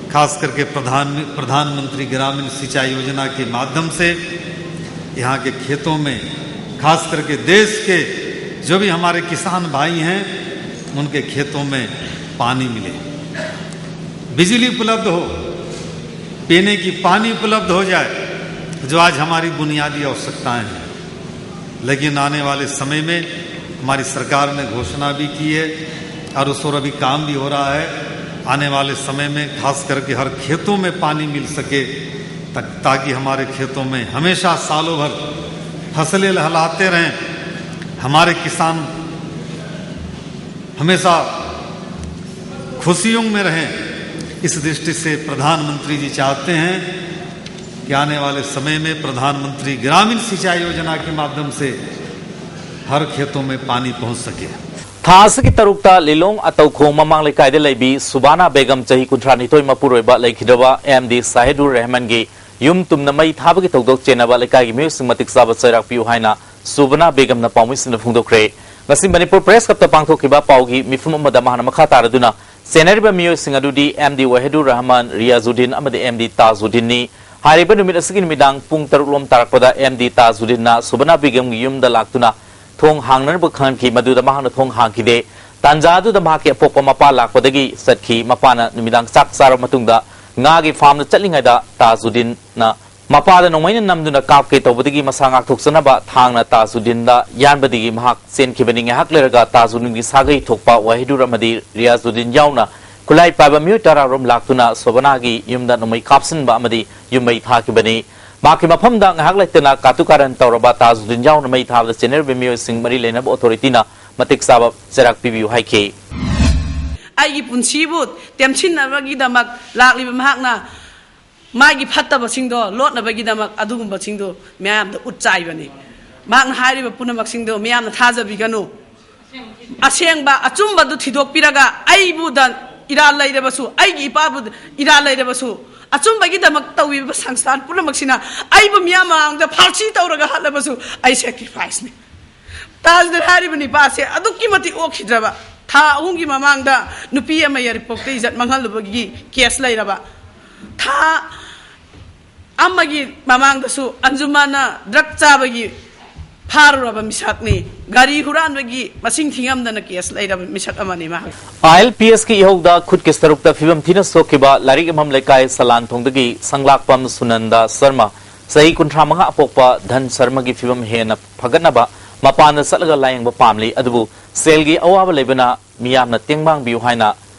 खास करके प्रधान प्रधानमंत्री ग्रामीण सिंचाई योजना के माध्यम से यहाँ के खेतों में, खास करके देश के जो भी हमारे किसान भाई हैं, उनके खेतों में पानी मिले, बिजली उपलब्ध हो, पीने की पानी उपलब्ध हो जाए, जो आज हमारी बुनियादी आवश्यकताएं हैं। लेकिन आने वाले समय में हमारी सरकार ने घोषणा भी की है और उस पर अभी काम भी हो रहा है। आने वाले समय में खास करके हर खेतों में पानी मिल सके, ता-, ताकि हमारे खेतों में हमेशा सालों भर फसलें लहलाते रहें, हमारे किसान हमेशा खुशियों में रहें। इस दृष्टि से प्रधानमंत्री जी चाहते हैं कि आने वाले समय में प्रधानमंत्री ग्रामीण सिंचाई योजना के माध्यम से हर खेतों में पानी पहुंच सके। ꯊꯥ ꯑꯁꯤꯒꯤ ꯇꯔꯨꯛꯇ ꯂꯤꯂꯣꯡ ꯑꯇꯧꯈꯣꯡ ꯃꯃꯥꯡ ꯂꯩꯀꯥꯏꯗ ꯂꯩꯕꯤ ꯁꯨꯕꯥꯅꯥ ꯕꯦꯒꯝ, ꯆꯍꯤ ꯀꯨꯟꯊ꯭ꯔꯥ ꯅꯤꯊꯣꯏ, ꯃꯄꯨꯔꯣꯏꯕ ꯂꯩꯈꯤꯗ꯭ꯔꯕ M D ꯁꯥꯍꯤꯗꯨꯔ ꯔꯦꯍꯃꯟꯒꯤ ꯌꯨꯝ ꯇꯨꯝꯅ ꯃꯩ ꯊꯥꯕꯒꯤ ꯊꯧꯗꯣꯛ ꯆꯦꯟꯅꯕ ꯂꯩꯀꯥꯏꯒꯤ ꯃꯤꯑꯣꯏꯁꯤꯡ ꯃꯇꯤꯛ ꯆꯥꯕ ꯆꯩꯔꯥꯛ ꯄꯤꯌꯨ ꯍꯥꯏꯅ ꯁꯨꯕꯅꯥ ꯕꯦꯒꯝꯅ ꯄꯥꯎꯃꯤꯁꯤꯡꯗ ꯐꯣꯡꯗꯣꯛꯈ꯭ꯔꯦ꯫ ꯉꯁꯤ ꯃꯅꯤꯄꯨꯔ ꯄ꯭ꯔꯦꯁ ꯀ꯭ꯂꯕꯇ ꯄꯥꯡꯊꯣꯛꯈꯤꯕ ꯄꯥꯎꯒꯤ ꯃꯤꯐꯝ ꯑꯃꯗ ꯃꯍꯥꯛꯅ ꯃꯈꯥ ꯇꯥꯔꯗꯨꯅ ꯆꯦꯟꯅꯔꯤꯕ ꯃꯤꯑꯣꯏꯁꯤꯡ ꯑꯗꯨꯗꯤ ꯑꯦꯝ ꯗꯤ ꯋꯥꯍꯤꯗꯨꯔ ꯔꯍꯃꯥꯟ, ꯔꯤꯌꯥꯖꯨꯗꯤꯟ ꯑꯃꯗꯤ ꯑꯦꯝ ꯗꯤ ꯇꯥꯖꯨꯗꯤꯟꯅꯤ꯫ ꯍꯥꯏꯔꯤꯕ ꯅꯨꯃꯤꯠ ꯑꯁꯤꯒꯤ ꯅꯨꯃꯤꯗꯥꯡ ꯄꯨꯡ ꯇꯔꯨꯛ ꯂꯣꯝ ꯇꯥꯔꯛꯄꯗ ꯑꯦꯝ ꯗꯤ ꯇꯥꯖꯨꯗꯤꯟꯅ ꯁꯨꯕꯅꯥ ꯕꯦꯒꯝꯒꯤ ꯌꯨꯝꯗ ꯂꯥꯛꯇꯨꯅ ꯊꯣꯡ ꯍꯥꯡꯅꯅꯕ ꯈꯪꯍꯟꯈꯤ꯫ ꯃꯗꯨꯗ ꯃꯍꯥꯛꯅ ꯊꯣꯡ ꯍꯥꯡꯈꯤꯗꯦ꯫ ꯇꯥꯟꯖꯥ ꯑꯗꯨꯗ ꯃꯍꯥꯛꯀꯤ ꯑꯄꯣꯛꯄ ꯃꯄꯥ ꯂꯥꯛꯄꯗꯒꯤ ꯆꯠꯈꯤ꯫ ꯃꯄꯥꯅ ꯅꯨꯃꯤꯗꯥꯡ ꯆꯥꯛ ꯆꯥꯔꯕ ꯃꯇꯨꯡꯗ ꯉꯥꯒꯤ ꯐꯥꯔꯝꯗ ꯆꯠꯂꯤꯉꯩꯗ ꯇꯥꯖꯨꯗꯤꯟꯅ ꯃꯄꯥꯗ ꯅꯣꯡꯃꯩꯅ ꯅꯝꯗꯨꯅ ꯀꯥꯞꯀꯦ ꯇꯧꯕꯗꯒꯤ ꯃꯁꯥ ꯉꯥꯛꯊꯣꯛꯆꯅꯕ ꯊꯥꯡꯅ ꯇꯥꯖꯨꯗꯤꯟꯗ ꯌꯥꯟꯕꯗꯒꯤ ꯃꯍꯥꯛ ꯆꯦꯟꯈꯤꯕꯅꯤ꯫ ꯉꯥꯏꯍꯥꯛ ꯂꯩꯔꯒ ꯇꯥꯖꯨꯗꯤꯟꯒꯤ ꯁꯥꯒꯩ ꯊꯣꯛꯄ ꯋꯥꯍꯤꯗꯨꯔ ꯑꯃꯗꯤ ꯔꯤꯌꯥꯖꯨꯗꯤꯟ ꯌꯥꯎꯅ ꯈꯨꯠꯂꯥꯏ ꯄꯥꯏꯕ ꯃꯤꯑꯣꯏ ꯇꯔꯥꯔꯣꯝ ꯂꯥꯛꯇꯨꯅ ꯁꯣꯕꯅꯥꯒꯤ ꯌꯨꯝꯗ ꯅꯣꯡꯃꯩ ꯀꯥꯞꯁꯤꯟꯕ ꯑꯃꯗꯤ ꯌꯨꯝ ꯃꯩ ꯊꯥꯈꯤꯕꯅꯤ꯫ ꯃꯍꯥꯛꯀꯤ ꯃꯐꯝꯗ ꯉꯥꯏꯍꯥꯛ ꯂꯩꯇꯅ ꯀꯥꯇꯨ ꯀꯥꯔꯟ ꯇꯧꯔꯕ ꯇꯥꯖꯨꯗꯤꯟ ꯌꯥꯎꯅ ꯃꯩ ꯊꯥꯕꯗ ꯆꯦꯟꯅꯔꯤꯕ ꯃꯤꯑꯣꯏꯁꯤꯡ ꯃꯔꯤ ꯂꯩꯅꯕ ꯑꯣꯊꯣꯔꯤꯇꯤꯅ ꯃꯇꯤꯛ ꯆꯥꯕ ꯆꯩꯔꯥꯛ ꯄꯤꯕꯤꯌꯨ ꯍꯥꯏꯈꯤ꯫ ꯑꯩꯒꯤ ꯄꯨꯟꯁꯤꯕꯨ ꯇꯦꯝꯁꯤꯟꯅꯕꯒꯤꯗꯃꯛ ꯂꯥꯛꯂꯤꯕ ꯃꯍꯥꯛꯅ ꯃꯥꯒꯤ ꯐꯠꯇꯕꯁꯤꯡꯗꯣ ꯂꯣꯠꯅꯕꯒꯤꯗꯃꯛ ꯑꯗꯨꯒꯨꯝꯕꯁꯤꯡꯗꯣ ꯃꯌꯥꯝꯗ ꯎꯠ ꯆꯥꯏꯕꯅꯤ꯫ ꯃꯍꯥꯛꯅ ꯍꯥꯏꯔꯤꯕ ꯄꯨꯝꯅꯃꯛꯁꯤꯡꯗꯣ ꯃꯤꯌꯥꯝꯅ ꯊꯥꯖꯕꯤꯒꯅꯨ꯫ ꯑꯁꯦꯡꯕ ꯑꯆꯨꯝꯕꯗꯨ ꯊꯤꯗꯣꯛꯄꯤꯔꯒ ꯑꯩꯕꯨꯗ ꯏꯔꯥꯜ ꯂꯩꯔꯕꯁꯨ, ꯑꯩꯒꯤ ꯏꯄꯥꯕꯨ ꯏꯔꯥꯜ ꯂꯩꯔꯕꯁꯨ, ꯑꯆꯨꯝꯕꯒꯤꯗꯃꯛ ꯇꯧꯕꯤꯕ ꯁꯪꯁꯊꯥꯟ ꯄꯨꯝꯅꯃꯛꯁꯤꯅ ꯑꯩꯕꯨ ꯃꯤꯌꯥꯝ ꯃꯃꯥꯡꯗ ꯐꯥꯔꯁꯤ ꯇꯧꯔꯒ ꯍꯥꯠꯂꯕꯁꯨ ꯑꯩ ꯁꯦꯀ꯭ꯔꯤꯐꯥꯏꯁꯅꯤ꯫ ꯇꯥꯖꯅ ꯍꯥꯏꯔꯤꯕ ꯅꯤꯄꯥꯁꯦ ꯑꯗꯨꯛꯀꯤ ꯃꯇꯤꯛ ꯑꯣꯛꯈꯤꯗ꯭ꯔꯕ꯫ ꯊꯥ ꯑꯍꯨꯝꯒꯤ ꯃꯃꯥꯡꯗ ꯅꯨꯄꯤ ꯑꯃ ꯌꯥꯏꯔꯤꯄꯣꯛꯇ ꯏꯖꯠ ꯃꯥꯡꯍꯜꯂꯨꯕꯒꯤ ꯀꯦꯁ ꯂꯩꯔꯕ꯫ ꯊꯥ ꯑꯃꯒꯤ ꯃꯃꯥꯡꯗꯁꯨ ꯑꯟꯖꯨꯃꯥꯟꯅ ꯗ꯭ꯔꯒ ꯆꯥꯕꯒꯤ ꯐꯥꯔꯨꯔꯕ ꯃꯤꯁꯛꯅꯤ꯫ ꯒꯥꯔꯤ ꯍꯨꯔꯥꯟꯕꯒꯤ ꯃꯁꯤꯡ ꯊꯤꯉꯝꯗꯅ ꯀꯦꯁ ꯂꯩꯔꯕ ꯃꯤꯁꯛ ꯑꯃꯅꯤ ꯃꯍꯥꯛ꯫ ꯑꯥꯏ ꯑꯦꯜ ꯄꯤ ꯑꯦꯁꯀꯤ ꯏꯍꯧꯗ ꯈꯨꯠꯀꯤ ꯁꯔꯨꯛꯇ ꯐꯤꯕꯝ ꯊꯤꯅ ꯁꯣꯛꯈꯤꯕ ꯂꯥꯏꯔꯤꯛ ꯌꯨꯝꯐꯝ ꯂꯩꯀꯥꯏ ꯁꯂꯥꯟꯊꯣꯡꯗꯒꯤ ꯁꯪꯂꯥꯛꯄꯝ ꯁꯨꯅꯟꯗ ꯁꯔꯃ, ꯆꯍꯤ ꯀꯨꯟꯊ꯭ꯔꯥ ꯃꯉꯥ ꯑꯄꯣꯛꯄ ꯙꯟ ꯁꯔꯃꯒꯤ ꯐꯤꯕꯝ ꯍꯦꯟꯅ ꯐꯒꯠꯅꯕ ꯃꯄꯥꯟꯗ ꯆꯠꯂꯒ ꯂꯥꯌꯦꯡꯕ ꯄꯥꯝꯂꯤ꯫ ꯑꯗꯨꯕꯨ ꯁꯦꯜꯒꯤ ꯑꯋꯥꯕ ꯂꯩꯕꯅ ꯃꯤꯌꯥꯝꯅ ꯇꯦꯡꯕꯥꯡꯕꯤꯌꯨ ꯍꯥꯏꯅ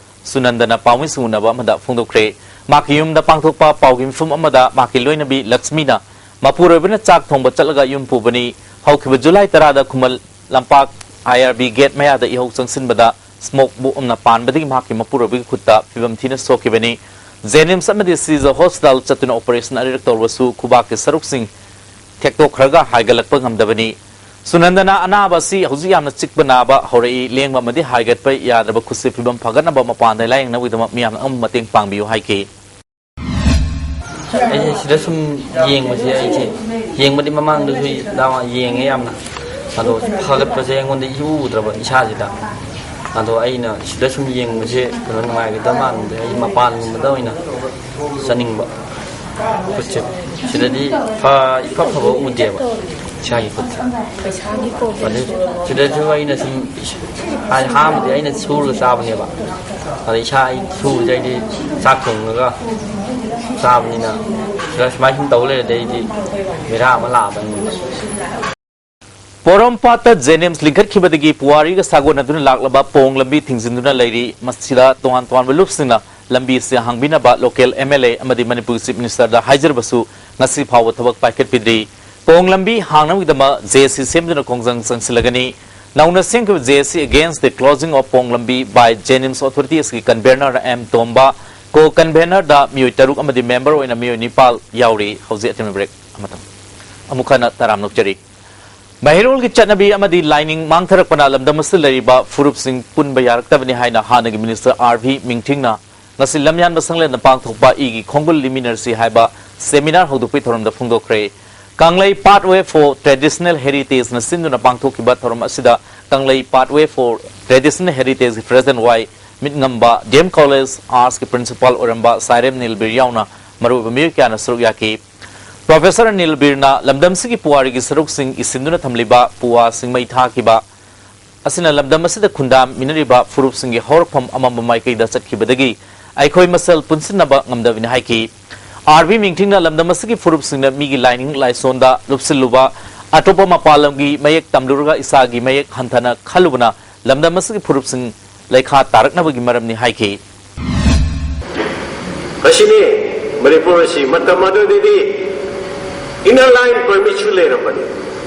ꯁꯨꯅꯟꯗꯅ ꯄꯥꯎꯃꯤꯁꯤꯡ ꯎꯅꯕ ꯑꯃꯗ ꯐꯣꯡꯗꯣꯛꯈ꯭ꯔꯦ꯫ ꯃꯍꯥꯛꯀꯤ ꯌꯨꯝꯗ ꯄꯥꯡꯊꯣꯛꯄ ꯄꯥꯎꯒꯤ ꯃꯤꯐꯝ ꯑꯃꯗ ꯃꯍꯥꯛꯀꯤ ꯂꯣꯏꯅꯕꯤ ꯂꯛꯁꯃꯤꯅ ꯃꯄꯨꯔꯣꯏꯕꯅ ꯆꯥꯛ ꯊꯣꯡꯕ ꯆꯠꯂꯒ ꯌꯨꯝ ꯄꯨꯕꯅꯤ꯫ ꯍꯧꯈꯤꯕ ꯖꯨꯂꯥꯏ ꯇꯔꯥꯗ ꯈꯨꯃꯟ ꯂꯝꯄꯥꯛ ꯑꯥꯏ ꯑꯥꯔ ꯕꯤ ꯒꯦꯠ ꯃꯌꯥꯗ ꯏꯍꯧ ꯆꯪꯁꯤꯟꯕꯗ ꯁ꯭ꯃꯣꯛ ꯕꯣꯝ ꯑꯃꯅ ꯄꯥꯟꯕꯗꯒꯤ ꯃꯍꯥꯛꯀꯤ ꯃꯄꯨꯔꯣꯏꯕꯒꯤ ꯈꯨꯠꯇ ꯐꯤꯕꯝ ꯊꯤꯅ ꯁꯣꯛꯈꯤꯕꯅꯤ꯫ ꯖꯦꯅꯤꯝꯁ ꯑꯃꯗꯤ ꯁꯤꯖ ꯍꯣꯁꯄꯤꯇꯥꯜ ꯆꯠꯇꯨꯅ ꯑꯣꯄꯔꯦꯁꯟ ꯑꯅꯤꯔꯛ ꯇꯧꯔꯕꯁꯨ ꯈꯨꯕꯥꯛꯀꯤ ꯁꯔꯨꯛꯁꯤꯡ ꯊꯦꯛꯇꯣꯛꯈ꯭ꯔꯒ ꯍꯥꯏꯒꯠꯂꯛꯄ ꯉꯝꯗꯕꯅꯤ꯫ ꯁꯨꯅꯟꯗꯅ ꯑꯅꯥꯕ ꯑꯁꯤ ꯍꯧꯖꯤꯛ ꯌꯥꯝꯅ ꯆꯤꯛꯄ ꯅꯥꯕ ꯍꯧꯔꯛꯏ, ꯂꯦꯡꯕ ꯑꯃꯗꯤ ꯍꯥꯏꯒꯠꯄ ꯌꯥꯗ꯭ꯔꯕ ꯈꯨꯠꯁꯦ ꯐꯤꯕꯝ ꯐꯒꯠꯅꯕ ꯃꯄꯥꯟꯗ ꯂꯥꯌꯦꯡꯅꯕꯒꯤꯗꯃꯛ ꯃꯤꯌꯥꯝꯅ ꯑꯉꯝꯕ ꯃꯇꯦꯡ ꯄꯥꯡꯕꯤꯌꯨ ꯍꯥꯏꯈꯤ꯫ ꯑꯩꯁꯦ ꯁꯤꯗ ꯁꯨꯝ ꯌꯦꯡꯕꯁꯦ, ꯑꯩꯁꯦ ꯌꯦꯡꯕꯗꯤ ꯃꯃꯥꯡꯗꯁꯨ ꯌꯦꯡꯉꯦ ꯌꯥꯝꯅ꯫ ꯑꯗꯣ ꯐꯒꯠꯄꯁꯦ ꯑꯩꯉꯣꯟꯗ ꯏꯎ ꯎꯗ꯭ꯔꯕ ꯏꯁꯥꯁꯤꯗ꯫ ꯑꯗꯣ ꯑꯩꯅ ꯁꯤꯗ ꯁꯨꯝ ꯌꯦꯡꯕꯁꯦ ꯀꯩꯅꯣ ꯅꯨꯡꯉꯥꯏꯒꯗꯕ ꯃꯥꯟꯕꯗ ꯑꯩ ꯃꯄꯥꯟꯒꯨꯝꯕꯗ ꯑꯣꯏꯅ ꯆꯠꯅꯤꯡꯕ꯫ ꯈꯨꯠꯁꯦ ꯁꯤꯗꯗꯤ ꯐ-, ꯏꯐ ꯐꯕ ꯎꯗꯦꯕ ꯏꯁꯥꯒꯤ ꯈꯨꯠꯁꯦ꯫ ꯄꯩꯁꯥꯒꯤ ꯑꯗꯩ ꯄ꯭ꯔꯣꯕ꯭ꯂꯦꯝꯁꯨ ꯁꯤꯗꯁꯨ ꯑꯩꯅ ꯁꯨꯝ ꯏꯁ-, ꯍꯥꯟꯅ ꯑꯍꯥꯟꯕꯗꯤ ꯑꯩꯅ ꯁꯨꯔꯒ ꯆꯥꯕꯅꯦꯕ꯫ ꯑꯗ ꯏꯁꯥ ꯑꯩ ꯁꯨꯕꯁꯦ ꯑꯩꯗꯤ ꯆꯥꯛ ꯊꯣꯡꯉꯒ ꯆꯥꯕꯅꯤꯅ ꯁꯤꯗ ꯁꯨꯃꯥꯏꯅ ꯁꯨꯝ ꯇꯧ ꯂꯩꯔꯗꯤ ꯑꯩꯗꯤ ꯕꯦꯔꯥ ꯑꯃ ꯂꯥꯛꯑꯕꯅꯤ꯫ ꯄꯣꯔꯣꯝꯄꯥꯠꯇ ꯖꯦꯅꯤꯝꯁ ꯂꯤꯡꯈꯠꯈꯤꯕꯗꯒꯤ ꯄꯨꯋꯥꯔꯤꯒ ꯁꯥꯒꯣꯟꯅꯗꯨꯅ ꯂꯥꯛꯂꯕ ꯄꯣꯡ ꯂꯝꯕꯤ ꯊꯤꯡꯖꯤꯟꯗꯨꯅ ꯂꯩꯔꯤ꯫ ꯃꯁꯤꯗ ꯇꯣꯉꯥꯟ ꯇꯣꯉꯥꯟꯕ ꯂꯨꯞꯁꯤꯡꯅ ꯂꯝꯕꯤ ꯑꯁꯤ ꯍꯥꯡꯕꯤꯅꯕ ꯂꯣꯀꯦꯜ ꯑꯦꯝ ꯑꯦꯜ ꯑꯦ ꯑꯃꯗꯤ ꯃꯅꯤꯄꯨꯔꯒꯤ ꯆꯤꯐ ꯃꯤꯅꯤꯁꯇꯔꯗ ꯍꯥꯏꯖꯔꯕꯁꯨ ꯉꯁꯤ ꯐꯥꯎꯕ ꯊꯕꯛ ꯄꯥꯏꯈꯠꯄꯤꯗ꯭ꯔꯤ꯫ ꯄꯣꯡ ꯂꯝꯕꯤ ꯍꯥꯡꯅꯕꯒꯤꯗꯃꯛ ꯖꯦ ꯁꯤ ꯁꯦꯝꯗꯨꯅ ꯈꯣꯡꯖꯪ ꯆꯪꯁꯤꯜꯂꯒꯅꯤ꯫ ꯅꯧꯅ ꯁꯦꯝꯈꯤꯕ ꯖꯦ ꯁꯤ Against the Closing of Pong Lambi by Jenims Authorities ꯀꯤ ꯀꯟꯚꯦꯅꯔ ꯑꯦꯝ ꯇꯣꯝꯕ, ꯀꯣ ꯀꯟꯚꯦꯅꯔꯗ ꯃꯤꯑꯣꯏ ꯇꯔꯨꯛ ꯑꯃꯗꯤ ꯃꯦꯝꯕꯔ ꯑꯣꯏꯅ ꯃꯤꯑꯣꯏ ꯅꯤꯄꯥꯜ ꯌꯥꯎꯔꯤ꯫ ꯍꯧꯖꯤꯛ ꯑꯇꯦꯟꯕ ꯕ꯭ꯔꯦꯛ ꯑꯃꯇꯪ꯫ ꯑꯃꯨꯛ ꯍꯟꯅ ꯇꯔꯥꯝꯅ ꯑꯣꯛꯆꯔꯤ꯫ ꯃꯩꯍꯩꯔꯣꯜꯒꯤ ꯆꯠꯅꯕꯤ ꯑꯃꯗꯤ ꯂꯥꯏꯅꯤꯡ ꯃꯥꯡꯊꯔꯛꯄꯅ ꯂꯝꯗꯝ ꯑꯁꯤꯗ ꯂꯩꯔꯤꯕ ꯐꯨꯔꯨꯞꯁꯤꯡ ꯄꯨꯟꯕ ꯌꯥꯔꯛꯇꯕꯅꯤ ꯍꯥꯏꯅ ꯍꯥꯟꯅꯒꯤ ꯃꯤꯅꯤꯁꯇꯔ ꯑꯥꯔ ꯚꯤ ꯃꯤꯡꯊꯤꯡꯅ ꯉꯁꯤ ꯂꯝꯌꯥꯟꯕ ꯁꯪꯂꯦꯟꯗ ꯄꯥꯡꯊꯣꯛꯄ ꯏꯒꯤ ꯈꯣꯡꯒꯨꯜ ꯂꯤꯃꯤꯅꯔꯁꯤ ꯍꯥꯏꯕ ꯁꯦꯃꯤꯅꯥꯔ ꯍꯧꯗꯣꯛꯄꯒꯤ ꯊꯧꯔꯝꯗ ꯐꯣꯡꯗꯣꯛꯈ꯭ꯔꯦ꯫ ꯀꯪꯂꯩ Pathway for Traditional Heritage ꯅ ꯁꯤꯟꯗꯨꯅ ꯄꯥꯡꯊꯣꯛꯈꯤꯕ ꯊꯧꯔꯝ ꯑꯁꯤꯗ ꯀꯪꯂꯩ Pathway for Traditional Heritage ꯒꯤ ꯄ꯭ꯔꯦꯁꯤꯗꯦꯟꯠ ꯋꯥꯏ ꯃꯤꯠꯉꯝꯕ, ꯗꯤ ꯑꯦꯝ ꯀꯣꯂꯦꯖ ꯑꯥꯔꯠꯁꯀꯤ ꯄ꯭ꯔꯤꯟꯁꯤꯄꯥꯜ ꯑꯣꯏꯔꯝꯕ ꯁꯥꯏꯔꯦꯝ ꯅꯤꯜꯕꯤꯔ ꯌꯥꯎꯅ ꯃꯔꯨꯑꯣꯏꯕ ꯃꯤꯑꯣꯏ ꯀꯌꯥꯅ ꯁꯔꯨꯛ ꯌꯥꯈꯤ꯫ ꯄ꯭ꯔꯣꯐꯦꯁꯔ ꯅꯤꯜꯕꯤꯔꯅ ꯂꯝꯗꯝꯁꯤꯒꯤ ꯄꯨꯋꯥꯔꯤꯒꯤ ꯁꯔꯨꯛꯁꯤꯡ ꯏꯁꯤꯟꯗꯨꯅ ꯊꯝꯂꯤꯕ ꯄꯨꯋꯥꯁꯤꯡ ꯃꯩ ꯊꯥꯈꯤꯕ ꯑꯁꯤꯅ ꯂꯝꯗꯝ ꯑꯁꯤꯗ ꯈꯨꯟꯗꯥꯃꯤꯟꯅꯔꯤꯕ ꯐꯨꯔꯨꯞꯁꯤꯡꯒꯤ ꯍꯧꯔꯛꯐꯝ ꯑꯃꯝꯕ ꯃꯥꯏꯀꯩꯗ ꯆꯠꯈꯤꯕꯗꯒꯤ ꯑꯩꯈꯣꯏ ꯃꯁꯦꯜ ꯄꯨꯟꯁꯤꯟꯅꯕ ꯉꯝꯗꯕꯅꯤ ꯍꯥꯏꯈꯤ꯫ ꯑꯥꯔ ꯚꯤ ꯃꯤꯡꯊꯤꯡꯅ ꯂꯝꯗꯝ ꯑꯁꯤꯒꯤ ꯐꯨꯔꯨꯞꯁꯤꯡꯅ ꯃꯤꯒꯤ ꯂꯥꯏꯅꯤꯡ ꯂꯥꯏꯁꯣꯟꯗ ꯂꯨꯞꯁꯤꯜꯂꯨꯕ, ꯑꯇꯣꯞꯄ ꯃꯄꯥꯟ ꯂꯝꯒꯤ ꯃꯌꯦꯛ ꯇꯝꯂꯨꯔꯒ ꯏꯁꯥꯒꯤ ꯃꯌꯦꯛ ꯍꯟꯊꯅ ꯈꯜꯂꯨꯕꯅ ꯂꯝꯗꯝ ꯑꯁꯤꯒꯤ ꯐꯨꯔꯨꯞꯁꯤꯡ ꯂꯩꯈꯥ ꯇꯥꯔꯛꯅꯕꯒꯤ ꯃꯔꯝꯅꯤ ꯍꯥꯏꯈꯤ꯫ ꯑꯁꯤꯅꯤ ꯃꯅꯤꯄꯨꯔ ꯑꯁꯤ ꯃꯇꯝ ꯑꯗꯨꯗꯗꯤ Inner Line Permit ꯁꯨ ꯂꯩꯔꯝꯕꯅꯤ꯫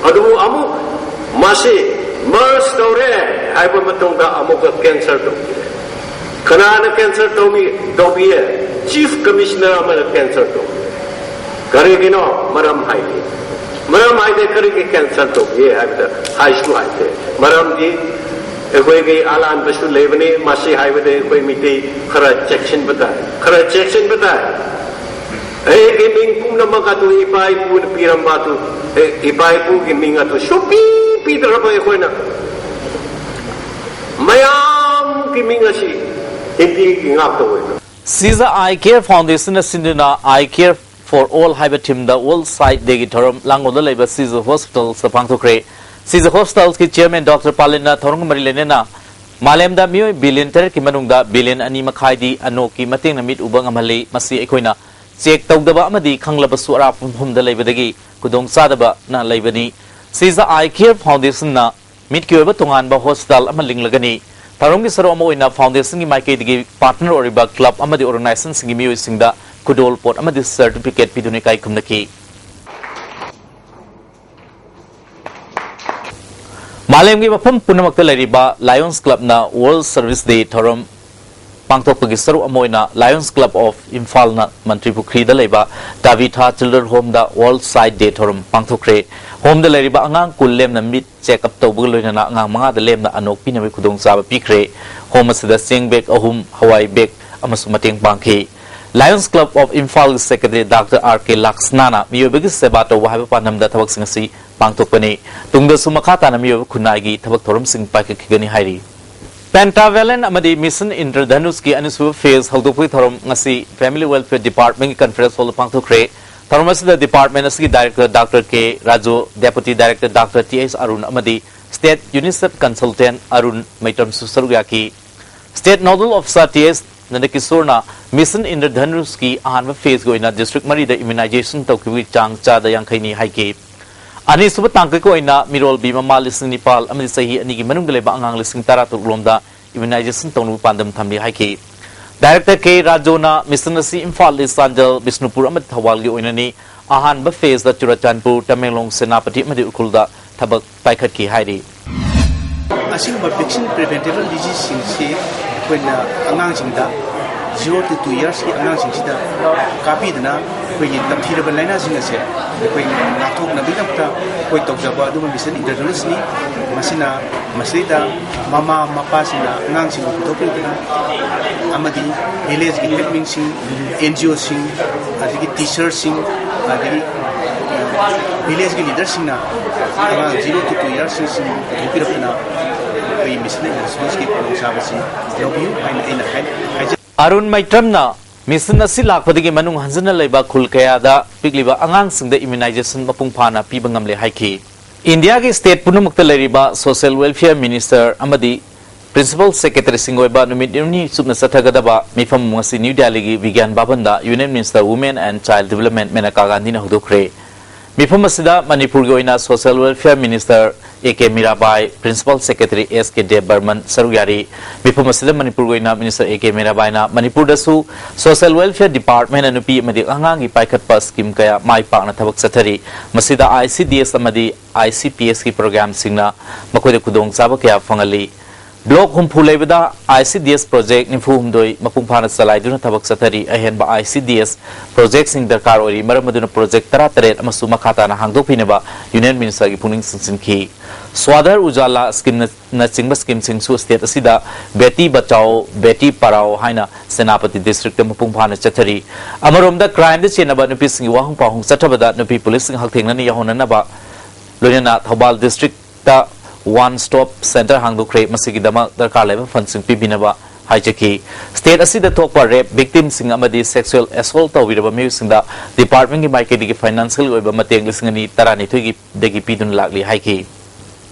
ꯑꯗꯨꯕꯨ ꯑꯃꯨꯛ ꯃꯁꯤ merge ꯇꯧꯔꯦ ꯍꯥꯏꯕ ꯃꯇꯨꯡꯗ ꯑꯃꯨꯛꯀ cancel ꯇꯧꯈꯤꯔꯦ꯫ ꯀꯅꯥꯅ cancel ꯇꯧꯕꯤ-, ꯇꯧꯕꯤꯌꯦ? Chief Commissioner ꯑꯃꯅ cancel ꯇꯧꯕꯤꯌꯦ꯫ ꯀꯔꯤꯒꯤꯅꯣ? ꯃꯔꯝ ꯍꯥꯏꯗꯦ꯫ ꯃꯔꯝ ꯍꯥꯏꯗꯦ, ꯀꯔꯤꯒꯤ cancel ꯇꯧꯕꯤꯌꯦ ꯍꯥꯏꯕꯗ ꯍꯥꯏꯁꯨ ꯍꯥꯏꯗꯦ꯫ ꯃꯔꯝꯗꯤ ꯑꯩꯈꯣꯏꯒꯤ ꯑꯂꯥꯟꯕꯁꯨ ꯂꯩꯕꯅꯤ, ꯃꯁꯤ ꯍꯥꯏꯕꯗ ꯑꯩꯈꯣꯏ ꯃꯤꯇꯩ ꯈꯔ ꯆꯦꯛꯁꯤꯟꯕ ꯇꯥꯏ, ꯈꯔ ꯆꯦꯛꯁꯤꯟꯕ ꯇꯥꯏ꯫ ꯑꯩꯒꯤ ꯃꯤꯡ ꯄꯨꯝꯅꯃꯛ ꯑꯗꯨ ꯏꯄꯥ ꯏꯄꯨꯅ ꯄꯤꯔꯝꯕ ꯑꯗꯨ, ꯑꯦ, ꯏꯄꯥ ꯏꯄꯨꯒꯤ ꯃꯤꯡ ꯑꯗꯨ ꯁꯨꯡꯄꯤ ꯄꯤꯗ꯭ꯔꯕ ꯑꯩꯈꯣꯏꯅ ꯃꯌꯥꯝꯒꯤ ꯃꯤꯡ ꯑꯁꯤ ꯍꯤꯟꯗꯤꯒꯤ ꯉꯥꯛꯇ ꯑꯣꯏꯕ꯫ ꯁꯤꯖ ꯑꯥꯏ ꯀꯦꯌꯔ ꯐꯥꯎꯟꯗꯦꯁꯟꯅ ꯁꯤꯟꯗꯨꯅ ꯑꯥꯏ ꯀꯦꯌꯔ ꯐꯣꯔ ꯑꯣꯜ ꯍꯥꯏꯕ ꯊꯤꯝꯗ ꯋꯥꯔꯜ ꯁꯥꯏꯠ ꯗꯦꯒꯤ ꯊꯧꯔꯝ ꯂꯥꯡꯒꯣꯜꯗ ꯂꯩꯕ ꯁꯤꯖ ꯍꯣꯁꯄꯤꯇꯥꯜꯁꯇ ꯄꯥꯡꯊꯣꯛꯈ꯭ꯔꯦ꯫ ꯁꯤꯖ ꯍꯣꯁꯄꯤꯇꯥꯜꯁꯀꯤ ꯆꯤꯌꯔꯃꯦꯟ ꯗꯣꯛꯇꯔ ꯄꯥꯂꯤꯟꯅ ꯊꯧꯔꯝꯒ ꯃꯔꯤ ꯂꯩꯅꯅ ꯃꯥꯂꯦꯝꯗ ꯃꯤꯑꯣꯏ ꯕꯤꯂꯤꯌꯟ ꯇꯔꯦꯠꯀꯤ ꯃꯅꯨꯡꯗ ꯕꯤꯂꯤꯌꯟ ꯑꯅꯤ ꯃꯈꯥꯏꯗꯤ ꯑꯅꯣꯛꯀꯤ ꯃꯇꯦꯡꯅ ꯃꯤꯠ ꯎꯕ ꯉꯝꯍꯜꯂꯤ꯫ ꯃꯁꯤ ꯑꯩꯈꯣꯏꯅ ꯆꯦꯛ ꯇꯧꯗꯕ ꯑꯃꯗꯤ ꯈꯪꯂꯕꯁꯨ ꯑꯔꯥꯞꯄ ꯃꯐꯝꯗ ꯂꯩꯕꯗꯒꯤ ꯈꯨꯗꯣꯡꯆꯥꯗꯕꯅ ꯂꯩꯕꯅꯤ꯫ ꯁꯤꯖ ꯑꯥꯏ ꯀꯦꯌꯔ ꯐꯥꯎꯟꯗꯦꯁꯟꯅ ꯃꯤꯠꯀꯤ ꯑꯣꯏꯕ ꯇꯣꯉꯥꯟꯕ ꯍꯣꯁꯄꯤꯇꯥꯜ ꯑꯃ ꯂꯤꯡꯂꯒꯅꯤ꯫ ꯊꯧꯔꯝꯒꯤ ꯁꯔꯨꯛ ꯑꯃ ꯑꯣꯏꯅ ꯐꯥꯎꯟꯗꯦꯁꯟꯒꯤ ꯃꯥꯏꯀꯩꯗꯒꯤ ꯄꯥꯔꯠꯅꯔ ꯑꯣꯏꯔꯤꯕ ꯀ꯭ꯂꯕ ꯑꯃꯗꯤ ꯑꯣꯔꯒꯅꯥꯏꯖꯦꯁꯟꯁꯤꯡꯒꯤ ꯃꯤꯑꯣꯏꯁꯤꯡꯗ ꯈꯨꯗꯣꯜꯄꯣꯠ ꯑꯃꯗꯤ ꯁꯔꯇꯤꯐꯤꯀꯦꯠ ꯄꯤꯗꯨꯅ ꯏꯀꯥꯏ ꯈꯨꯝꯅꯈꯤ꯫ ꯃꯥꯂꯦꯝꯒꯤ ꯃꯐꯝ ꯄꯨꯝꯅꯃꯛꯇ ꯂꯩꯔꯤꯕ ꯂꯥꯌꯣꯟꯁ ꯀ꯭ꯂꯕꯅ ꯋꯥꯔꯜ ꯁꯔꯚꯤꯁ ꯗꯦ ꯊꯧꯔꯝ ꯄꯥꯡꯊꯣꯛꯄꯒꯤ ꯁꯔꯨꯛ ꯑꯃ ꯑꯣꯏꯅ ꯂꯥꯌꯣꯟꯁ ꯀ꯭ꯂꯕ ꯑꯣꯐ ꯏꯝꯐꯥꯜꯅ ꯃꯟꯇ꯭ꯔꯤ ꯄꯨꯈ꯭ꯔꯤꯗ ꯂꯩꯕ ꯇꯥꯕꯤꯊꯥ ꯆꯤꯜꯗ꯭ꯔꯟ ꯍꯣꯝꯗ ꯋꯥꯔꯜ ꯁꯥꯏꯠ ꯗꯦ ꯊꯧꯔꯝ ꯄꯥꯡꯊꯣꯛꯈ꯭ꯔꯦ꯫ ꯍꯣꯝꯗ ꯂꯩꯔꯤꯕ ꯑꯉꯥꯡ ꯀꯨꯟ ꯂꯦꯝꯅ ꯃꯤꯠ ꯆꯦꯛ ꯑꯞ ꯇꯧꯕꯒ ꯂꯣꯏꯅꯅ ꯑꯉꯥꯡ ꯃꯉꯥꯗ ꯂꯦꯝꯅ ꯑꯅꯣꯛ ꯄꯤꯅꯕꯒꯤ ꯈꯨꯗꯣꯡꯆꯥꯕ ꯄꯤꯈ꯭ꯔꯦ꯫ ꯍꯣꯝ ꯑꯁꯤꯗ ꯆꯦꯡ ꯕꯦꯒ ꯑꯍꯨꯝ, ꯍꯋꯥꯏ ꯕꯦꯒ ꯑꯃꯁꯨ ꯃꯇꯦꯡ ꯄꯥꯡꯈꯤ꯫ ꯂꯥꯌꯣꯟꯁ ꯀ꯭ꯂꯕ ꯑꯣꯐ ꯏꯝꯐꯥꯜꯒꯤ ꯁꯦꯀ꯭ꯔꯦꯇꯔꯤ ꯗꯥꯛꯇꯔ ꯑꯥꯔ ꯀꯦ ꯂꯥꯛꯁꯅꯥꯅ ꯃꯤꯑꯣꯏꯕꯒꯤ ꯁꯦꯕꯥ ꯇꯧꯕ ꯍꯥꯏꯕ ꯄꯥꯟꯗꯝꯗ ꯊꯕꯛꯁꯤꯡ ꯑꯁꯤ ꯄꯥꯡꯊꯣꯛꯄꯅꯤ꯫ ꯇꯨꯡꯗꯁꯨ ꯃꯈꯥ ꯇꯥꯅ ꯃꯤꯑꯣꯏꯕ ꯈꯨꯟꯅꯥꯏꯒꯤ ꯊꯕꯛ ꯊꯧꯔꯝꯁꯤꯡ ꯄꯥꯏꯈꯠꯈꯤꯒꯅꯤ ꯍꯥꯏꯔꯤ꯫ ꯄꯦꯟꯇꯥꯚꯦꯂꯦꯟ ꯑꯃꯗꯤ ꯃꯤꯁꯟ ꯏꯟꯗ꯭ꯔꯙꯅꯨꯁꯀꯤ ꯑꯅꯤꯁꯨꯕ ꯐꯦꯖ ꯍꯧꯗꯣꯛꯄꯒꯤ ꯊꯧꯔꯝ ꯉꯁꯤ ꯐꯦꯃꯤꯂꯤ ꯋꯦꯜꯐꯤꯌꯔ ꯗꯤꯄꯥꯔꯠꯃꯦꯟꯒꯤ ꯀꯟꯐꯔꯦꯟꯁ ꯍꯣꯜꯗ ꯄꯥꯡꯊꯣꯛꯈ꯭ꯔꯦ꯫ ꯊꯧꯔꯝ ꯑꯁꯤꯗ ꯗꯤꯄꯥꯔꯠꯃꯦꯟ ꯑꯁꯤꯒꯤ director doctor K Raju, deputy director doctor T H Arun ꯑꯃꯗꯤ ꯁ꯭ꯇꯦꯠ ꯌꯨꯅꯤꯁꯦꯐ ꯀꯟꯁꯜꯇꯦꯟꯠ ꯑꯔꯨꯟ ꯃꯩꯇ꯭ꯔꯝꯁꯨ ꯁꯔꯨꯛ ꯌꯥꯈꯤ꯫ State nodal officer T S ꯅꯟꯗꯀꯤꯁꯣꯔꯅ ꯃꯤꯁꯟ ꯏꯟꯗ꯭ꯔꯙꯅꯨꯁꯀꯤ ꯑꯍꯥꯟꯕ ꯐꯦꯖꯀꯤ ꯑꯣꯏꯅ ꯗꯤꯁꯇ꯭ꯔꯤꯛ ꯃꯔꯤꯗ ꯏꯝꯌꯨꯅꯥꯏꯖꯦꯁꯟ ꯇꯧꯈꯤꯕꯒꯤ ꯆꯥꯡ ꯆꯥꯗ ꯌꯥꯡꯈꯩꯅꯤ ꯍꯥꯏꯈꯤ꯫ ꯑꯅꯤꯁꯨꯕ ꯇꯥꯡꯀꯛꯀꯤ ꯑꯣꯏꯅ ꯃꯤꯔꯣꯜꯕꯤ ꯃꯃꯥ ꯂꯤꯁꯤꯡ ꯅꯤꯄꯥꯜ ꯑꯃꯗꯤ ꯆꯍꯤ ꯑꯅꯤꯒꯤ ꯃꯅꯨꯡꯗ ꯂꯩꯕ ꯑꯉꯥꯡ ꯂꯤꯁꯤꯡ ꯇꯔꯥ ꯇꯔꯨꯛ ꯂꯣꯝꯗ ꯏꯝꯌꯨꯅꯥꯏꯖꯦꯁꯟ ꯇꯧꯅꯕ ꯄꯥꯟꯗꯝ ꯊꯝꯂꯤ ꯍꯥꯏꯈꯤ꯫ ꯗꯥꯏꯔꯦꯛꯇꯔ ꯀꯦ ꯔꯥꯖꯨꯅ ꯃꯤꯁꯟ ꯑꯁꯤ ꯏꯝꯐꯥꯜꯗꯒꯤ ꯆꯥꯟꯗꯦꯜ, ꯕꯤꯁꯅꯨꯄꯨꯔ ꯑꯃꯗꯤ ꯊꯧꯕꯥꯜꯒꯤ ꯑꯣꯏꯅꯅꯤ꯫ ꯑꯍꯥꯟꯕ ꯐꯦꯖꯇ ꯆꯨꯔꯆꯥꯟꯄꯨꯔ, ꯇꯃꯦꯡꯂꯣꯡ, ꯁꯦꯅꯥꯄꯇꯤ ꯑꯃꯗꯤ ꯎꯈ꯭ꯔꯨꯜꯗ ꯊꯕꯛ ꯄꯥꯏꯈꯠꯈꯤ ꯍꯥꯏꯔꯤ꯫ ꯑꯁꯤꯒꯨꯝꯕ ꯚꯦꯛꯁꯤꯟ ꯄ꯭ꯔꯤꯚꯦꯟꯇꯦꯕꯜ ꯗꯤꯖꯤꯖꯁꯤꯡꯁꯤ ꯑꯩꯈꯣꯏꯅ ꯑꯉꯥꯡꯁꯤꯡꯗ Zero to two yearsꯀꯤ ꯑꯉꯥꯡꯁꯤꯡꯁꯤꯗ ꯀꯥꯞꯄꯤꯗꯅ ꯑꯩꯈꯣꯏꯒꯤ ꯇꯝꯊꯤꯔꯕ ꯂꯥꯏꯅꯥꯁꯤꯡ ꯑꯁꯦ ꯑꯩꯈꯣꯏ ꯉꯥꯛꯊꯣꯛꯅꯕꯒꯤꯗꯃꯛꯇ ꯑꯩꯈꯣꯏ ꯇꯧꯖꯕ ꯑꯗꯨꯒꯨꯝꯕ mission introductionꯅꯤ꯫ ꯃꯁꯤꯅ ꯃꯁꯤꯗꯩꯗ ꯃꯃꯥ ꯃꯄꯥꯁꯤꯡꯅ ꯑꯉꯥꯡꯁꯤꯡꯕꯨ ꯄꯨꯊꯣꯛꯄꯤꯗꯨꯅ ꯑꯃꯗꯤ villageꯀꯤ ꯍꯦꯜꯄꯔꯁꯤꯡ, NGOꯁꯤꯡ, ꯑꯗꯒꯤ teacherꯁꯤꯡ, ꯑꯗꯒꯤ villageꯀꯤ leaderꯁꯤꯡꯅ ꯑꯉꯥꯡ zero to two yearsꯁꯤꯡ ꯄꯨꯊꯣꯛꯄꯤꯔꯛꯇꯨꯅ ꯑꯩꯈꯣꯏꯒꯤ mission introductionꯀꯤ ꯈꯨꯗꯣꯡꯆꯥꯕꯁꯤ ꯂꯧꯕꯤꯌꯨ ꯍꯥꯏꯅ ꯑꯩꯅ ꯍꯥꯏ-, ꯍꯥꯏꯖ- ꯑꯔꯨꯟ ꯃꯩꯇ꯭ꯔꯝꯅ mission ꯑꯁꯤ ꯂꯥꯛꯄꯗꯒꯤ ꯃꯅꯨꯡ ꯍꯟꯖꯤꯟꯅ ꯂꯩꯕ ꯈꯨꯜ ꯀꯌꯥꯗ ꯄꯤꯛꯂꯤꯕ ꯑꯉꯥꯡꯁꯤꯡꯗ immunization ꯃꯄꯨꯡ ꯐꯥꯅ ꯄꯤꯕ ꯉꯝꯂꯦ ꯍꯥꯏꯈꯤ꯫ ꯏꯟꯗꯤꯌꯥꯒꯤ state ꯄꯨꯝꯅꯃꯛꯇ ꯂꯩꯔꯤꯕ social welfare minister ꯑꯃꯗꯤ principal secretaryꯁꯤꯡ ꯑꯣꯏꯕ ꯅꯨꯃꯤꯠ ꯅꯤꯅꯤ ꯆꯨꯞꯅ ꯆꯠꯊꯒꯗꯕ ꯃꯤꯐꯝ ꯑꯁꯤ ꯅ꯭ꯌꯨ ꯗꯦꯜꯂꯤꯒꯤ ꯕꯤꯒ꯭ꯌꯥꯟ ꯚꯕꯟꯗ Union Minister Women and Child Development Menaka ꯒꯥꯟꯙꯤꯅ ꯍꯧꯗꯣꯛꯈ꯭ꯔꯦ꯫ ꯃꯤꯐꯝ ꯑꯁꯤꯗ ꯃꯅꯤꯄꯨꯔꯒꯤ ꯑꯣꯏꯅ social welfare minister A K Mirabai, principal secretary S K ꯗꯦꯕ ꯕꯔꯃꯟ ꯁꯔꯨꯛ ꯌꯥꯔꯤ꯫ ꯃꯤꯐꯝ ꯑꯁꯤꯗ ꯃꯅꯤꯄꯨꯔꯒꯤ ꯑꯣꯏꯅ minister A K ꯃꯤꯔꯥꯕꯥꯏꯅ ꯃꯅꯤꯄꯨꯔꯗꯁꯨ social welfare departmentꯅ ꯅꯨꯄꯤ ꯑꯃꯗꯤ ꯑꯉꯥꯡꯒꯤ ꯄꯥꯏꯈꯠꯄ scheme ꯀꯌꯥ ꯃꯥꯏ ꯄꯥꯛꯅ ꯊꯕꯛ ꯆꯠꯊꯔꯤ꯫ ꯃꯁꯤꯗ ICDS ꯑꯃꯗꯤ ICPSꯀꯤ programꯁꯤꯡꯅ ꯃꯈꯣꯏꯗ ꯈꯨꯗꯣꯡꯆꯥꯕ ꯀꯌꯥ ꯐꯪꯍꯜꯂꯤ꯫ Block ꯍꯨꯝꯐꯨ ꯂꯩꯕꯗ ICDS project ꯅꯤꯐꯨ ꯍꯨꯝꯗꯣꯏ ꯃꯄꯨꯡ ꯐꯥꯅ ꯆꯂꯥꯏꯗꯨꯅ ꯊꯕꯛ ꯆꯠꯊꯔꯤ꯫ ꯑꯍꯦꯟꯕ ICDS projectꯁꯤꯡ ꯗꯔꯀꯥꯔ ꯑꯣꯏꯔꯤ꯫ ꯃꯔꯝ ꯑꯗꯨꯅ project ꯇꯔꯥꯇꯔꯦꯠ ꯑꯃꯁꯨ ꯃꯈꯥ ꯇꯥꯅ ꯍꯥꯡꯗꯣꯛꯄꯤꯅꯕ Union ministerꯒꯤ ꯄꯨꯛꯅꯤꯡ ꯆꯤꯡꯁꯤꯟꯈꯤ꯫ Swadhar Ujala schemeꯅ ꯅꯆꯤꯡꯕ schemeꯁꯤꯡꯁꯨ state ꯑꯁꯤꯗ Beti Bachao, Beti Padhao ꯍꯥꯏꯅ ꯁꯦꯅꯥꯄꯇꯤ districtꯇ ꯃꯄꯨꯡ ꯐꯥꯅ ꯆꯠꯊꯔꯤ꯫ ꯑꯃꯔꯣꯝꯗ crimeꯗ ꯆꯦꯟꯅꯕ ꯅꯨꯄꯤꯁꯤꯡꯒꯤ ꯋꯥꯍꯪ ꯄꯥꯎꯍꯪ ꯆꯠꯊꯕꯗ ꯅꯨꯄꯤ policeꯁꯤꯡ ꯍꯛꯊꯦꯡꯅꯅ ꯌꯥꯎꯍꯟꯅꯅꯕ ꯂꯣꯏꯅꯅ ꯊꯧꯕꯥꯜ districtꯇ one stop center ꯍꯥꯡꯗꯣꯛꯈ꯭ꯔꯦ꯫ ꯃꯁꯤꯒꯤꯗꯃꯛ ꯗꯔꯀꯥꯔ ꯂꯩꯕ fundꯁꯤꯡ ꯄꯤꯕꯤꯅꯕ ꯍꯥꯏꯖꯈꯤ꯫ State ꯑꯁꯤꯗ ꯊꯣꯛꯄ rape victimꯁꯤꯡ ꯑꯃꯗꯤ sexual assault ꯇꯧꯕꯤꯔꯕ ꯃꯤꯑꯣꯏꯁꯤꯡꯗ departmentꯀꯤ ꯃꯥꯏꯀꯩꯗꯒꯤ financial ꯑꯣꯏꯕ ꯃꯇꯦꯡ ꯂꯤꯁꯤꯡ ꯑꯅꯤ ꯇꯔꯥꯅꯤꯊꯣꯏꯒꯤ ꯗꯒꯤ ꯄꯤꯗꯨꯅ ꯂꯥꯛꯂꯤ ꯍꯥꯏꯈꯤ꯫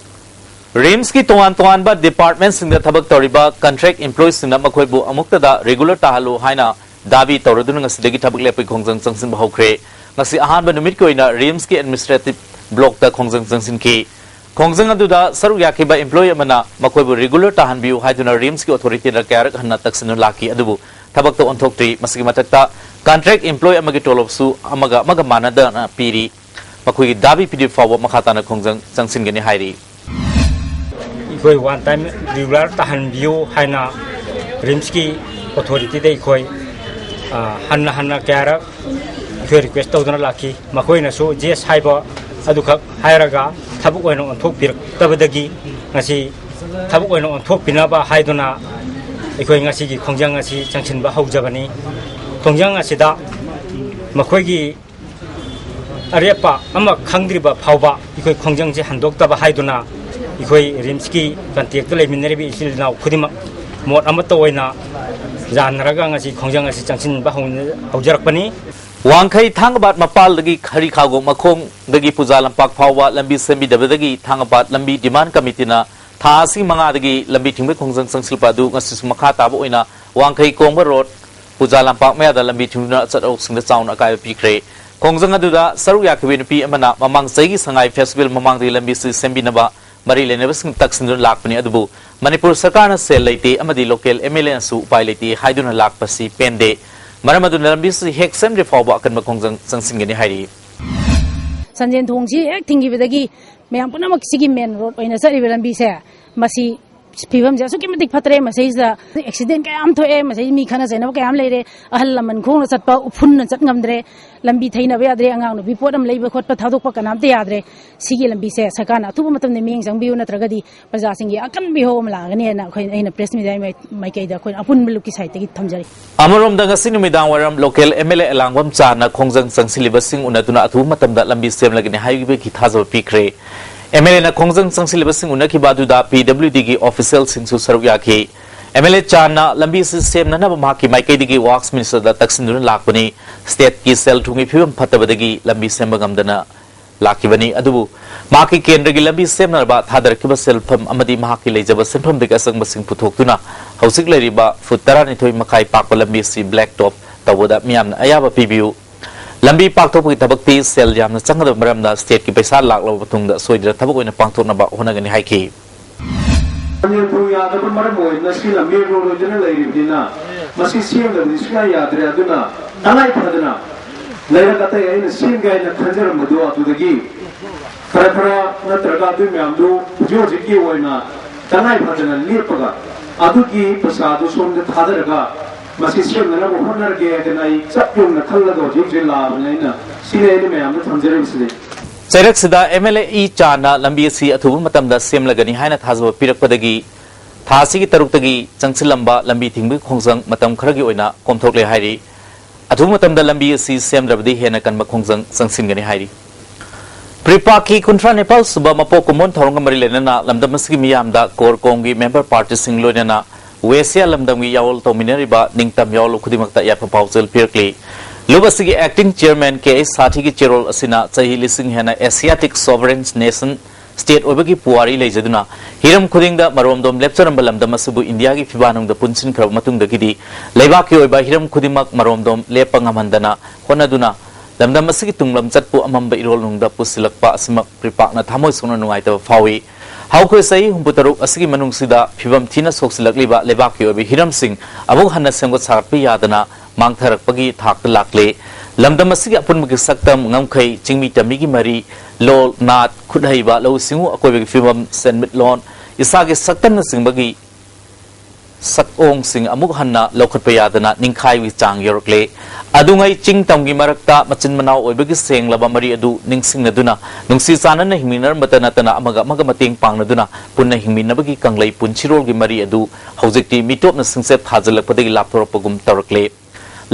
RIMSꯀꯤ ꯇꯣꯉꯥꯟ ꯇꯣꯉꯥꯟꯕ departmentꯁꯤꯡꯗ ꯊꯕꯛ ꯇꯧꯔꯤꯕ contract employeeꯁꯤꯡꯅ ꯃꯈꯣꯏꯕꯨ ꯑꯃꯨꯛꯇꯗ regular ꯇꯥꯍꯜꯂꯨ ꯍꯥꯏꯅ ꯗꯥꯕꯤ ꯇꯧꯔꯗꯨꯅ ꯉꯁꯤꯗꯒꯤ ꯊꯕꯛ ꯂꯦꯞꯄꯒꯤ ꯈꯣꯡꯖꯪ ꯆꯪꯁꯤꯟꯕ ꯍꯧꯈ꯭ꯔꯦ꯫ ꯉꯁꯤ ꯑꯍꯥꯟꯕ ꯅꯨꯃꯤꯠꯀꯤ ꯑꯣꯏꯅ RIMSꯀꯤ administrative blockꯇ ꯈꯣꯡꯖꯪ ꯆꯪꯁꯤꯟꯈꯤ꯫ ꯈꯣꯡꯖꯪ ꯑꯗꯨꯗ ꯁꯔꯨꯛ ꯌꯥꯈꯤꯕ employee ꯑꯃꯅ ꯃꯈꯣꯏꯕꯨ regular ꯇꯥꯍꯟꯕꯤꯌꯨ ꯍꯥꯏꯗꯨꯅ RIMSꯀꯤ authorityꯗ ꯀꯌꯥꯔꯛ ꯍꯟꯅ ꯇꯛꯁꯤꯟꯗꯨꯅ ꯂꯥꯛꯈꯤ, ꯑꯗꯨꯕꯨ ꯊꯕꯛꯇ ꯑꯣꯟꯊꯣꯛꯇ꯭ꯔꯤ꯫ ꯃꯁꯤꯒꯤ ꯃꯊꯛꯇ contract employee ꯑꯃꯒꯤ ꯇꯣꯂꯣꯞꯁꯨ ꯑꯃꯒ ꯑꯃꯒ ꯃꯥꯟꯅꯗꯅ ꯄꯤꯔꯤ꯫ ꯃꯈꯣꯏꯒꯤ ꯗꯥꯕꯤ ꯄꯤꯔꯤꯕ ꯐꯥꯎꯕ ꯃꯈꯥ ꯇꯥꯅ ꯈꯣꯡꯖꯪ ꯆꯪꯁꯤꯟꯒꯅꯤ ꯍꯥꯏꯔꯤ꯫ ꯑꯩꯈꯣꯏ one time regular ꯇꯥꯍꯟꯕꯤꯌꯨ ꯍꯥꯏꯅ ꯔꯤꯝꯁꯀꯤ ꯑꯣꯊꯣꯔꯤꯇꯤꯗ ꯑꯩꯈꯣꯏ, ꯑ, ꯍꯟꯅ ꯍꯟꯅ ꯀꯌꯥꯔꯛ ꯑꯩꯈꯣꯏ ꯔꯤꯀ꯭ꯋꯦꯁ ꯇꯧꯗꯨꯅ ꯂꯥꯛꯈꯤ꯫ ꯃꯈꯣꯏꯅꯁꯨ ꯖꯦꯁ ꯍꯥꯏꯕ ꯑꯗꯨꯈꯛ ꯍꯥꯏꯔꯒ ꯊꯕꯛ ꯑꯣꯏꯅ ꯑꯣꯟꯊꯣꯛꯄꯤꯔꯛꯇꯕꯗꯒꯤ ꯉꯁꯤ ꯊꯕꯛ ꯑꯣꯏꯅ ꯑꯣꯟꯊꯣꯛꯄꯤꯅꯕ ꯍꯥꯏꯗꯨꯅ ꯑꯩꯈꯣꯏ ꯉꯁꯤꯒꯤ ꯈꯣꯡꯖꯪ ꯑꯁꯤ ꯆꯪꯁꯤꯟꯕ ꯍꯧꯖꯕꯅꯤ꯫ ꯈꯣꯡꯖꯪ ꯑꯁꯤꯗ ꯃꯈꯣꯏꯒꯤ ꯑꯔꯦꯞꯄ ꯑꯃ ꯈꯪꯗ꯭ꯔꯤꯕ ꯐꯥꯎꯕ ꯑꯩꯈꯣꯏ ꯈꯣꯡꯖꯪꯁꯦ ꯍꯟꯗꯣꯛꯇꯕ ꯍꯥꯏꯗꯨꯅ ꯑꯩꯈꯣꯏ ꯔꯤꯝꯁꯀꯤ ꯀꯟꯇꯦꯛꯇ ꯂꯩꯃꯤꯟꯅꯔꯤꯕ ꯏꯆꯤꯜ ꯏꯅꯥꯎ ꯈꯨꯗꯤꯡꯃꯛ ꯃꯣꯠ ꯑꯃꯠꯇ ꯑꯣꯏꯅ ꯌꯥꯅꯔꯒ ꯉꯁꯤ ꯈꯣꯡꯖꯪ ꯑꯁꯤ ꯆꯪꯁꯤꯟꯕ ꯍꯧꯅ-, ꯍꯧꯖꯔꯛꯄꯅꯤ꯫ ꯋꯥꯡꯈꯩ ꯊꯥꯡꯒꯕꯥꯠ ꯃꯄꯥꯜꯗꯒꯤ ꯈꯔꯤꯈꯥꯒꯣꯡ ꯃꯈꯣꯡꯗꯒꯤ ꯄꯨꯖꯥ ꯂꯝꯄꯥꯛ ꯐꯥꯎꯕ ꯂꯝꯕꯤ ꯁꯦꯝꯕꯤꯗꯕꯗꯒꯤ ꯊꯥꯡꯒꯕꯥꯠ ꯂꯝꯕꯤ ꯗꯤꯃꯥꯟ ꯀꯃꯤꯇꯤꯅ ꯊꯥ ꯑꯁꯤꯒꯤ ꯃꯉꯥꯗꯒꯤ ꯂꯝꯕꯤ ꯊꯤꯡꯕꯒꯤ ꯈꯣꯡꯖꯪ ꯆꯪꯁꯤꯜꯂꯛꯄ ꯑꯗꯨ ꯉꯁꯤꯁꯨ ꯃꯈꯥ ꯇꯥꯕ ꯑꯣꯏꯅ ꯋꯥꯡꯈꯩ ꯀꯣꯡꯕ ꯔꯣꯗ, ꯄꯨꯖꯥ ꯂꯝꯄꯥꯛ ꯃꯌꯥꯗ ꯂꯝꯕꯤ ꯊꯤꯡꯗꯨꯅ ꯑꯆꯠ ꯑꯋꯣꯛꯁꯤꯡꯗ ꯆꯥꯎꯅ ꯑꯀꯥꯏꯕ ꯄꯤꯈ꯭ꯔꯦ꯫ ꯈꯣꯡꯖꯪ ꯑꯗꯨꯗ ꯁꯔꯨꯛ ꯌꯥꯈꯤꯕ ꯅꯨꯄꯤ ꯑꯃꯅ ꯃꯃꯥꯡ ꯆꯍꯤꯒꯤ ꯁꯉꯥꯏ ꯐꯦꯁꯇꯤꯚꯦꯜ ꯃꯃꯥꯡꯗꯒꯤ ꯂꯝꯕꯤꯁꯤ ꯁꯦꯝꯕꯤꯅꯕ ꯃꯔꯤ ꯂꯩꯅꯕꯁꯤꯡ ꯇꯛꯁꯤꯟꯗꯨꯅ ꯂꯥꯛꯄꯅꯤ, ꯑꯗꯨꯕꯨ ꯃꯅꯤꯄꯨꯔ ꯁꯔꯀꯥꯔꯅ ꯁꯦꯜ ꯂꯩꯇꯦ ꯑꯃꯗꯤ ꯂꯣꯀꯦꯜ ꯑꯦꯝ ꯑꯦꯜ ꯑꯦꯅꯁꯨ ꯎꯄꯥꯏ ꯂꯩꯇꯦ ꯍꯥꯏꯗꯨꯅ ꯂꯥꯛꯄꯁꯤ ꯄꯦꯟꯗꯦ꯫ ꯃꯔꯝ ꯑꯗꯨꯅ ꯂꯝꯕꯤꯁꯤ ꯍꯦꯛ ꯁꯦꯝꯗ꯭ꯔꯤ ꯐꯥꯎꯕ ꯑꯀꯟꯕ ꯈꯣꯡꯖꯪ ꯆꯪꯁꯤꯟꯒꯅꯤ ꯍꯥꯏꯔꯤ꯫ ꯁꯟꯖꯦꯟ ꯊꯣꯡꯁꯤ ꯍꯦꯛ ꯊꯤꯡꯈꯤꯕꯗꯒꯤ ꯃꯌꯥꯝ ꯄꯨꯝꯅꯃꯛ ꯁꯤꯒꯤ ꯃꯦꯟ ꯔꯣꯗ ꯑꯣꯏꯅ ꯆꯠꯂꯤꯕ ꯂꯝꯕꯤꯁꯦ, ꯃꯁꯤ ꯐꯤꯕꯝꯁꯦ ꯑꯁꯨꯛꯀꯤ ꯃꯇꯤꯛ ꯐꯠꯇ꯭ꯔꯦ꯫ ꯃꯁꯤꯁꯤꯗ ꯑꯦꯛꯁꯤꯗꯦꯟ ꯀꯌꯥ ꯑꯃ ꯊꯣꯛꯑꯦ, ꯃꯁꯤ ꯃꯤ ꯈꯠꯅ ꯆꯩꯅꯕ ꯀꯌꯥ ꯑꯃ ꯂꯩꯔꯦ, ꯑꯍꯜ ꯂꯃꯟ ꯈꯣꯡꯅ ꯆꯠꯄ ꯎꯐꯨꯟꯅ ꯆꯠ ꯉꯝꯗ꯭ꯔꯦ, ꯂꯝꯕꯤ ꯊꯩꯅꯕ ꯌꯥꯗ꯭ꯔꯦ, ꯑꯉꯥꯡ ꯅꯨꯄꯤ ꯄꯣꯠ ꯑꯃ ꯂꯩꯕ ꯈꯣꯠꯄ ꯊꯥꯗꯣꯛꯄ ꯀꯅꯥꯝꯇ ꯌꯥꯗ꯭ꯔꯦ꯫ ꯁꯤꯒꯤ ꯂꯝꯕꯤꯁꯦ ꯁꯔꯀꯥꯔꯅ ꯑꯊꯨꯕ ꯃꯇꯝꯗ ꯃꯤꯠꯌꯦꯡ ꯆꯪꯕꯤꯌꯨ, ꯅꯠꯇ꯭ꯔꯒꯗꯤ ꯄ꯭ꯔꯖꯥꯁꯤꯡꯒꯤ ꯑꯀꯟꯕ ꯏꯍꯧ ꯑꯃ ꯂꯥꯛꯑꯒꯅꯤ ꯍꯥꯏꯅ ꯑꯩꯈꯣꯏ, ꯑꯩꯅ ꯄ꯭ꯔꯦꯁ ꯃꯤꯗꯤꯌꯥꯒꯤ ꯃꯥꯏ-, ꯃꯥꯏꯀꯩꯗ ꯑꯩꯈꯣꯏꯅ ꯑꯄꯨꯟꯕ ꯂꯨꯞꯀꯤ ꯁꯥꯏꯠꯇꯒꯤ ꯊꯝꯖꯔꯤ꯫ ꯑꯃꯔꯣꯝꯗ ꯉꯁꯤ ꯅꯨꯃꯤꯗꯥꯡ ꯋꯥꯏꯔꯝ ꯂꯣꯀꯦꯜ ꯑꯦꯝ ꯑꯦꯜ ꯑꯦ ꯑꯂꯥꯡꯕꯝ ꯆꯥꯅ ꯈꯣꯡꯖꯪ ꯆꯪꯁꯤꯜꯂꯤꯕꯁꯤꯡ ꯎꯅꯗꯨꯅ ꯑꯊꯨꯕ ꯃꯇꯝꯗ ꯂꯝꯕꯤ ꯁꯦꯝꯂꯒꯅꯤ ꯍꯥꯏꯕꯒꯤ ꯊꯥꯖꯕ ꯄꯤꯈ꯭ꯔꯦ꯫ ꯑꯦꯝ ꯑꯦꯜ ꯑꯦꯅ ꯈꯣꯡꯖꯪ ꯆꯪꯁꯤꯜꯂꯤꯕꯁꯤꯡ ꯎꯅꯈꯤꯕ ꯑꯗꯨꯗ ꯄꯤ ꯗꯕ꯭ꯂꯤꯎ ꯗꯤꯒꯤ ꯑꯣꯐꯤꯁꯤꯌꯦꯜꯁꯤꯡꯁꯨ ꯁꯔꯨꯛ ꯌꯥꯈꯤ꯫ ꯑꯦꯝ ꯑꯦꯜ ꯑꯦ ꯆꯥꯟꯅ ꯂꯝꯕꯤꯁꯤ ꯁꯦꯝꯅꯅꯕ ꯃꯍꯥꯛꯀꯤ ꯃꯥꯏꯀꯩꯗꯒꯤ ꯋꯥꯔꯛꯁ ꯃꯤꯅꯤꯁꯇꯔꯗ ꯇꯛꯁꯤꯟꯗꯨꯅ ꯂꯥꯛꯄꯅꯤ꯫ ꯁ꯭ꯇꯦꯠꯀꯤ ꯁꯦꯜ ꯊꯨꯝꯒꯤ ꯐꯤꯕꯝ ꯐꯠꯇꯕꯗꯒꯤ ꯂꯝꯕꯤ ꯁꯦꯝꯕ ꯉꯝꯗꯅ ꯂꯥꯛꯈꯤꯕꯅꯤ꯫ ꯑꯗꯨꯕꯨ ꯃꯍꯥꯛꯀꯤ ꯀꯦꯟꯗ꯭ꯔꯒꯤ ꯂꯝꯕꯤ ꯁꯦꯝꯅꯕ ꯊꯥꯗꯔꯛꯈꯤꯕ ꯁꯦꯜꯐꯝ ꯑꯃꯗꯤ ꯃꯍꯥꯛꯀꯤ ꯂꯩꯖꯕ ꯁꯦꯟꯐꯝꯗꯒꯤ ꯑꯆꯪꯕꯁꯤꯡ ꯄꯨꯊꯣꯛꯇꯨꯅ ꯍꯧꯖꯤꯛ ꯂꯩꯔꯤꯕ ꯐꯨꯠ ꯇꯔꯥꯅꯤꯊꯣꯏ ꯃꯈꯥꯏ ꯄꯥꯛꯄ ꯂꯝꯕꯤ ꯑꯁꯤ ꯕ꯭ꯂꯦꯛ ꯇꯣꯞ ꯇꯧꯕꯗ ꯃꯤꯌꯥꯝꯅ ꯑꯌꯥꯕ ꯄꯤꯕꯤꯌꯨ꯫ ꯂꯝꯕꯤ ꯄꯥꯛꯊꯣꯛꯄꯒꯤ ꯊꯕꯛꯇꯤ ꯁꯦꯜ ꯌꯥꯝꯅ ꯆꯪꯒꯗꯕ ꯃꯔꯝꯅ ꯁ꯭ꯇꯦꯠꯀꯤ ꯄꯩꯁꯥ ꯂꯥꯛꯂꯕ ꯃꯇꯨꯡꯗ ꯁꯣꯏꯗꯅ ꯊꯕꯛ ꯑꯣꯏꯅ ꯄꯥꯡꯊꯣꯛꯅꯕ ꯍꯣꯠꯅꯒꯅꯤ ꯍꯥꯏꯈꯤ꯫ ꯃꯅꯤꯄꯨꯔ ꯌꯥꯗꯕ ꯃꯔꯝ ꯑꯣꯏꯗꯅ ꯁꯤꯅ ꯃꯦꯟ ꯔꯣꯗ ꯑꯣꯏꯗꯨꯅ ꯂꯩꯔꯤꯕꯅꯤꯅ ꯃꯁꯤ ꯁꯦꯝꯗꯕꯗꯤ ꯁꯨꯡꯌꯥ ꯌꯥꯗ꯭ꯔꯦ꯫ ꯑꯗꯨꯅ ꯇꯉꯥꯏ ꯐꯗꯅ ꯂꯩꯔꯛ ꯑꯇꯩ ꯑꯩꯅ ꯁꯦꯝꯒꯦ ꯍꯥꯏꯅ ꯈꯟꯖꯔꯝꯕꯗꯣ ꯑꯗꯨꯗꯒꯤ ꯈꯔ ꯈꯔ ꯅꯠꯇ꯭ꯔꯒ ꯑꯗꯨ ꯃꯌꯥꯝꯗꯨ ꯍꯧꯖꯤꯛ ꯍꯧꯖꯤꯛꯀꯤ ꯑꯣꯏꯅ ꯇꯉꯥꯏ ꯐꯗꯅ ꯂꯦꯞꯄꯒ ꯑꯗꯨꯒꯤ ꯄꯩꯁꯥꯗꯨ ꯁꯣꯝꯗ ꯊꯥꯗꯔꯒ ꯃꯁꯤ ꯁꯦꯝꯅꯅꯕ ꯍꯣꯠꯅꯔꯒꯦ ꯍꯥꯏꯗꯅ ꯑꯩ ꯆꯞ ꯌꯨꯡꯅ ꯈꯜꯂꯒ ꯍꯧꯖꯤꯛ ꯍꯧꯖꯤꯛ ꯂꯥꯛꯑꯕꯅꯤ꯫ ꯑꯩꯅ ꯁꯤꯅꯤ ꯑꯩꯅ ꯃꯌꯥꯝꯗ ꯊꯝꯖꯔꯤꯕꯁꯤꯗꯤ꯫ ꯆꯩꯔꯛꯁꯤꯗ ꯑꯦꯝ ꯑꯦꯜ ꯑꯦ ꯏ ꯆꯥꯟꯅ ꯂꯝꯕꯤ ꯑꯁꯤ ꯑꯊꯨꯕ ꯃꯇꯝꯗ ꯁꯦꯝꯂꯒꯅꯤ ꯍꯥꯏꯅ ꯊꯥꯖꯕ ꯄꯤꯔꯛꯄꯗꯒꯤ ꯊꯥ ꯑꯁꯤꯒꯤ ꯇꯔꯨꯛꯇꯒꯤ ꯆꯪꯁꯤꯜꯂꯝꯕ ꯂꯝꯕꯤ ꯊꯤꯡꯕꯒꯤ ꯈꯣꯡꯖꯪ ꯃꯇꯝ ꯈꯔꯒꯤ ꯑꯣꯏꯅ ꯀꯣꯝꯊꯣꯛꯂꯦ ꯍꯥꯏꯔꯤ꯫ ꯑꯊꯨꯕ ꯃꯇꯝꯗ ꯂꯝꯕꯤ ꯑꯁꯤ ꯁꯦꯝꯗ꯭ꯔꯕꯗꯤ ꯍꯦꯟꯅ ꯀꯟꯕ ꯈꯣꯡꯖꯪ ꯆꯪꯁꯤꯟꯒꯅꯤ ꯍꯥꯏꯔꯤ꯫ ꯄ꯭ꯔꯤꯄꯥꯛꯀꯤ ꯀꯨꯟꯊ꯭ꯔꯥ ꯅꯤꯄꯥꯜ ꯁꯨꯕ ꯃꯄꯣꯛ ꯀꯨꯝꯑꯣꯟ ꯊꯧꯔꯝꯒ ꯃꯔꯤ ꯂꯩꯅꯅ ꯂꯝꯗꯝ ꯑꯁꯤꯒꯤ ꯃꯤꯌꯥꯝꯗ ꯀꯣꯔ ꯀꯣꯝꯒꯤ ꯃꯦꯝꯕꯔ ꯄꯥꯔꯇꯤꯁꯤꯡ ꯂꯣꯏꯅꯅ ꯋꯦꯁꯤꯌꯥ ꯂꯝꯗꯝꯒꯤ ꯌꯥꯑꯣꯜ ꯇꯧꯃꯤꯟꯅꯔꯤꯕ ꯅꯤꯡꯇꯝ ꯌꯥꯑꯣꯜ ꯈꯨꯗꯤꯡꯃꯛꯇ ꯌꯥꯏꯐ ꯄꯥꯎꯖꯦꯜ ꯄꯤꯔꯛꯂꯤ꯫ ꯂꯨꯞ ꯑꯁꯤꯒꯤ ꯑꯦꯛꯇꯤꯡ ꯆꯤꯌꯔꯃꯦꯟ ꯀꯦ ꯑꯩꯆ ꯁꯥꯊꯤꯒꯤ ꯆꯦꯔꯣꯜ ꯑꯁꯤꯅ ꯆꯍꯤ ꯂꯤꯁꯤꯡ ꯍꯦꯟꯅ ꯑꯦꯁꯤꯌꯥꯇꯤꯛ ꯁꯣꯚꯔꯦꯟ ꯅꯦꯁꯟ ꯁ꯭ꯇꯦꯠ ꯑꯣꯏꯕꯒꯤ ꯄꯨꯋꯥꯔꯤ ꯂꯩꯖꯗꯨꯅ ꯍꯤꯔꯝ ꯈꯨꯗꯤꯡꯗ ꯃꯔꯣꯝꯗꯣꯝ ꯂꯦꯞꯆꯔꯝꯕ ꯂꯝꯗꯝ ꯑꯁꯤꯕꯨ ꯏꯟꯗꯤꯌꯥꯒꯤ ꯐꯤꯕꯥꯅꯨꯡꯗ ꯄꯨꯟꯁꯤꯟꯈ꯭ꯔꯕ ꯃꯇꯨꯡꯗꯒꯤꯗꯤ ꯂꯩꯕꯥꯛꯀꯤ ꯑꯣꯏꯕ ꯍꯤꯔꯝ ꯈꯨꯗꯤꯡꯃꯛ ꯃꯔꯣꯝꯗꯣꯝ ꯂꯦꯞꯄ ꯉꯝꯍꯟꯗꯅ ꯍꯣꯠꯅꯗꯨꯅ ꯂꯝꯗꯝ ꯑꯁꯤꯒꯤ ꯇꯨꯡꯂꯝꯆꯠꯄꯨ ꯑꯃꯝꯕ ꯏꯔꯣꯜꯅꯨꯡꯗ ꯄꯨꯁꯤꯜꯂꯛꯄ ꯑꯁꯤꯃꯛ ꯄ꯭ꯔꯤꯄꯥꯛꯅ ꯊꯃꯣꯏ ꯁꯣꯛꯅ ꯅꯨꯡꯉꯥꯏꯇꯕ ꯐꯥꯎꯏ꯫ ꯍꯧꯈ꯭ꯔꯦ ꯆꯍꯤ ꯍꯨꯝꯐꯨ ꯇꯔꯨꯛ ꯑꯁꯤꯒꯤ ꯃꯅꯨꯡꯁꯤꯗ ꯐꯤꯕꯝ ꯊꯤꯅ ꯁꯣꯛꯆꯤꯜꯂꯛꯂꯤꯕ ꯂꯩꯕꯥꯛꯀꯤ ꯑꯣꯏꯕ ꯍꯤꯔꯝꯁꯤꯡ ꯑꯃꯨꯛ ꯍꯟꯅ ꯁꯦꯝꯒꯠ ꯁꯥꯒꯠꯄ ꯌꯥꯗꯅ ꯃꯥꯡꯊꯔꯛꯄꯒꯤ ꯊꯥꯛꯇ ꯂꯥꯛꯂꯦ꯫ ꯂꯝꯗꯝ ꯑꯁꯤꯒꯤ ꯑꯄꯨꯟꯕꯒꯤ ꯁꯛꯇꯝ, ꯉꯝꯈꯩ, ꯆꯤꯡꯃꯤ ꯇꯝꯃꯤꯒꯤ ꯃꯔꯤ, ꯂꯣꯜ, ꯅꯥꯠ, ꯈꯨꯠꯍꯩꯕ, ꯂꯧꯎ ꯁꯤꯡꯎ, ꯑꯀꯣꯏꯕꯒꯤ ꯐꯤꯕꯝ, ꯁꯦꯟꯃꯤꯠꯂꯣꯟ, ꯏꯁꯥꯒꯤ ꯁꯛꯇꯝꯅꯆꯤꯡꯕꯒꯤ ꯁꯛꯑꯣꯡꯁꯤꯡ ꯑꯃꯨꯛ ꯍꯟꯅ ꯂꯧꯈꯠꯄ ꯌꯥꯗꯅ ꯅꯤꯡꯈꯥꯏꯕꯒꯤ ꯆꯥꯡ ꯌꯧꯔꯛꯂꯦ꯫ ꯑꯗꯨꯉꯩ ꯆꯤꯡ ꯇꯝꯒꯤ ꯃꯔꯛꯇ ꯃꯆꯤꯟ ꯃꯅꯥꯎ ꯑꯣꯏꯕꯒꯤ ꯁꯦꯡꯂꯕ ꯃꯔꯤ ꯑꯗꯨ ꯅꯤꯡꯁꯤꯡꯅꯗꯨꯅ ꯅꯨꯡꯁꯤ ꯆꯥꯟꯅꯅ ꯍꯤꯡꯃꯤꯟꯅꯔꯝꯕꯇ ꯅꯠꯇꯅ ꯑꯃꯒ ꯑꯃꯒ ꯃꯇꯦꯡ ꯄꯥꯡꯅꯗꯨꯅ ꯄꯨꯟꯅ ꯍꯤꯡꯃꯤꯟꯅꯕꯒꯤ ꯀꯪꯂꯩ ꯄꯨꯟꯁꯤꯔꯣꯜꯒꯤ ꯃꯔꯤ ꯑꯗꯨ ꯍꯧꯖꯤꯛꯇꯤ ꯃꯤꯇꯣꯞꯅ ꯁꯤꯡꯆꯠ ꯊꯥꯖꯤꯜꯂꯛꯄꯗꯒꯤ ꯂꯥꯞꯊꯣꯔꯛꯄꯒꯨꯝ ꯇꯧꯔꯛꯂꯦ꯫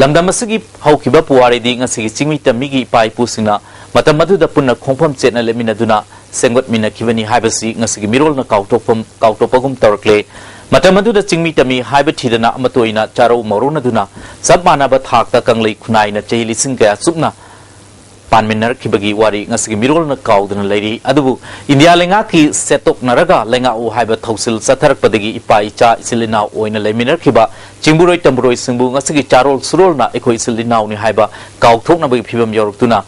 ꯂꯝꯗꯝ ꯑꯁꯤꯒꯤ ꯍꯧꯈꯤꯕ ꯄꯨꯋꯥꯔꯤꯗꯤ ꯉꯁꯤꯒꯤ ꯆꯤꯡꯃꯤ ꯇꯝꯃꯤꯒꯤ ꯏꯄꯥ ꯏꯄꯨꯁꯤꯡꯅ ꯃꯇꯝ ꯑꯗꯨꯗ ꯄꯨꯟꯅ ꯈꯣꯡꯐꯝ ꯆꯦꯠꯅ ꯂꯦꯞꯃꯤꯟꯅꯗꯨꯅ ꯁꯦꯝꯒꯠꯃꯤꯟꯅꯈꯤꯕꯅꯤ ꯍꯥꯏꯕꯁꯤ ꯉꯁꯤꯒꯤ ꯃꯤꯔꯣꯜꯅ ꯀꯥꯎꯊꯣꯛꯐꯝ, ꯀꯥꯎꯊꯣꯛꯄꯒꯨꯝ ꯇꯧꯔꯛꯂꯦ꯫ ꯃꯇꯝ ꯑꯗꯨꯗ ꯆꯤꯡꯃꯤ ꯇꯝꯃꯤ ꯍꯥꯏꯕ ꯊꯤꯗꯅ ꯑꯃꯠꯇ ꯑꯣꯏꯅ ꯆꯥꯔꯧ ꯃꯧꯔꯧꯅꯗꯨꯅ ꯆꯞ ꯃꯥꯟꯅꯕ ꯊꯥꯛꯇ ꯀꯪꯂꯩ ꯈꯨꯟꯅꯥꯏꯅ ꯆꯍꯤ ꯂꯤꯁꯤꯡ ꯀꯌꯥ ꯆꯨꯞꯅ ꯄꯥꯟꯃꯤꯟꯅꯔꯛꯈꯤꯕꯒꯤ ꯋꯥꯔꯤ ꯉꯁꯤꯒꯤ ꯃꯤꯔꯣꯜꯅ ꯀꯥꯎꯗꯅ ꯂꯩꯔꯤ꯫ ꯑꯗꯨꯕꯨ ꯏꯟꯗꯤꯌꯥ ꯂꯩꯉꯥꯛꯀꯤ ꯁꯦꯠꯇꯣꯛꯅꯔꯒ ꯂꯩꯉꯥꯛꯎ ꯍꯥꯏꯕ ꯊꯧꯁꯤꯜ ꯆꯠꯊꯔꯛꯄꯗꯒꯤ ꯏꯄꯥ ꯏꯆꯥ ꯏꯆꯤꯜ ꯏꯅꯥꯎ ꯑꯣꯏꯅ ꯂꯩꯃꯤꯟꯅꯔꯛꯈꯤꯕ ꯆꯤꯡꯕꯨꯔꯣꯏ ꯇꯝꯕꯨꯔꯣꯏꯁꯤꯡꯕꯨ ꯉꯁꯤꯒꯤ ꯆꯥꯔꯣꯜ ꯁꯨꯔꯣꯜꯅ ꯑꯩꯈꯣꯏ ꯏꯆꯤꯜ ꯏꯅꯥꯎꯅꯤ ꯍꯥꯏꯕ ꯀꯥꯎꯊꯣꯛꯅꯕꯒꯤ ꯐꯤꯕꯝ ꯌꯧꯔꯛꯇꯨꯅ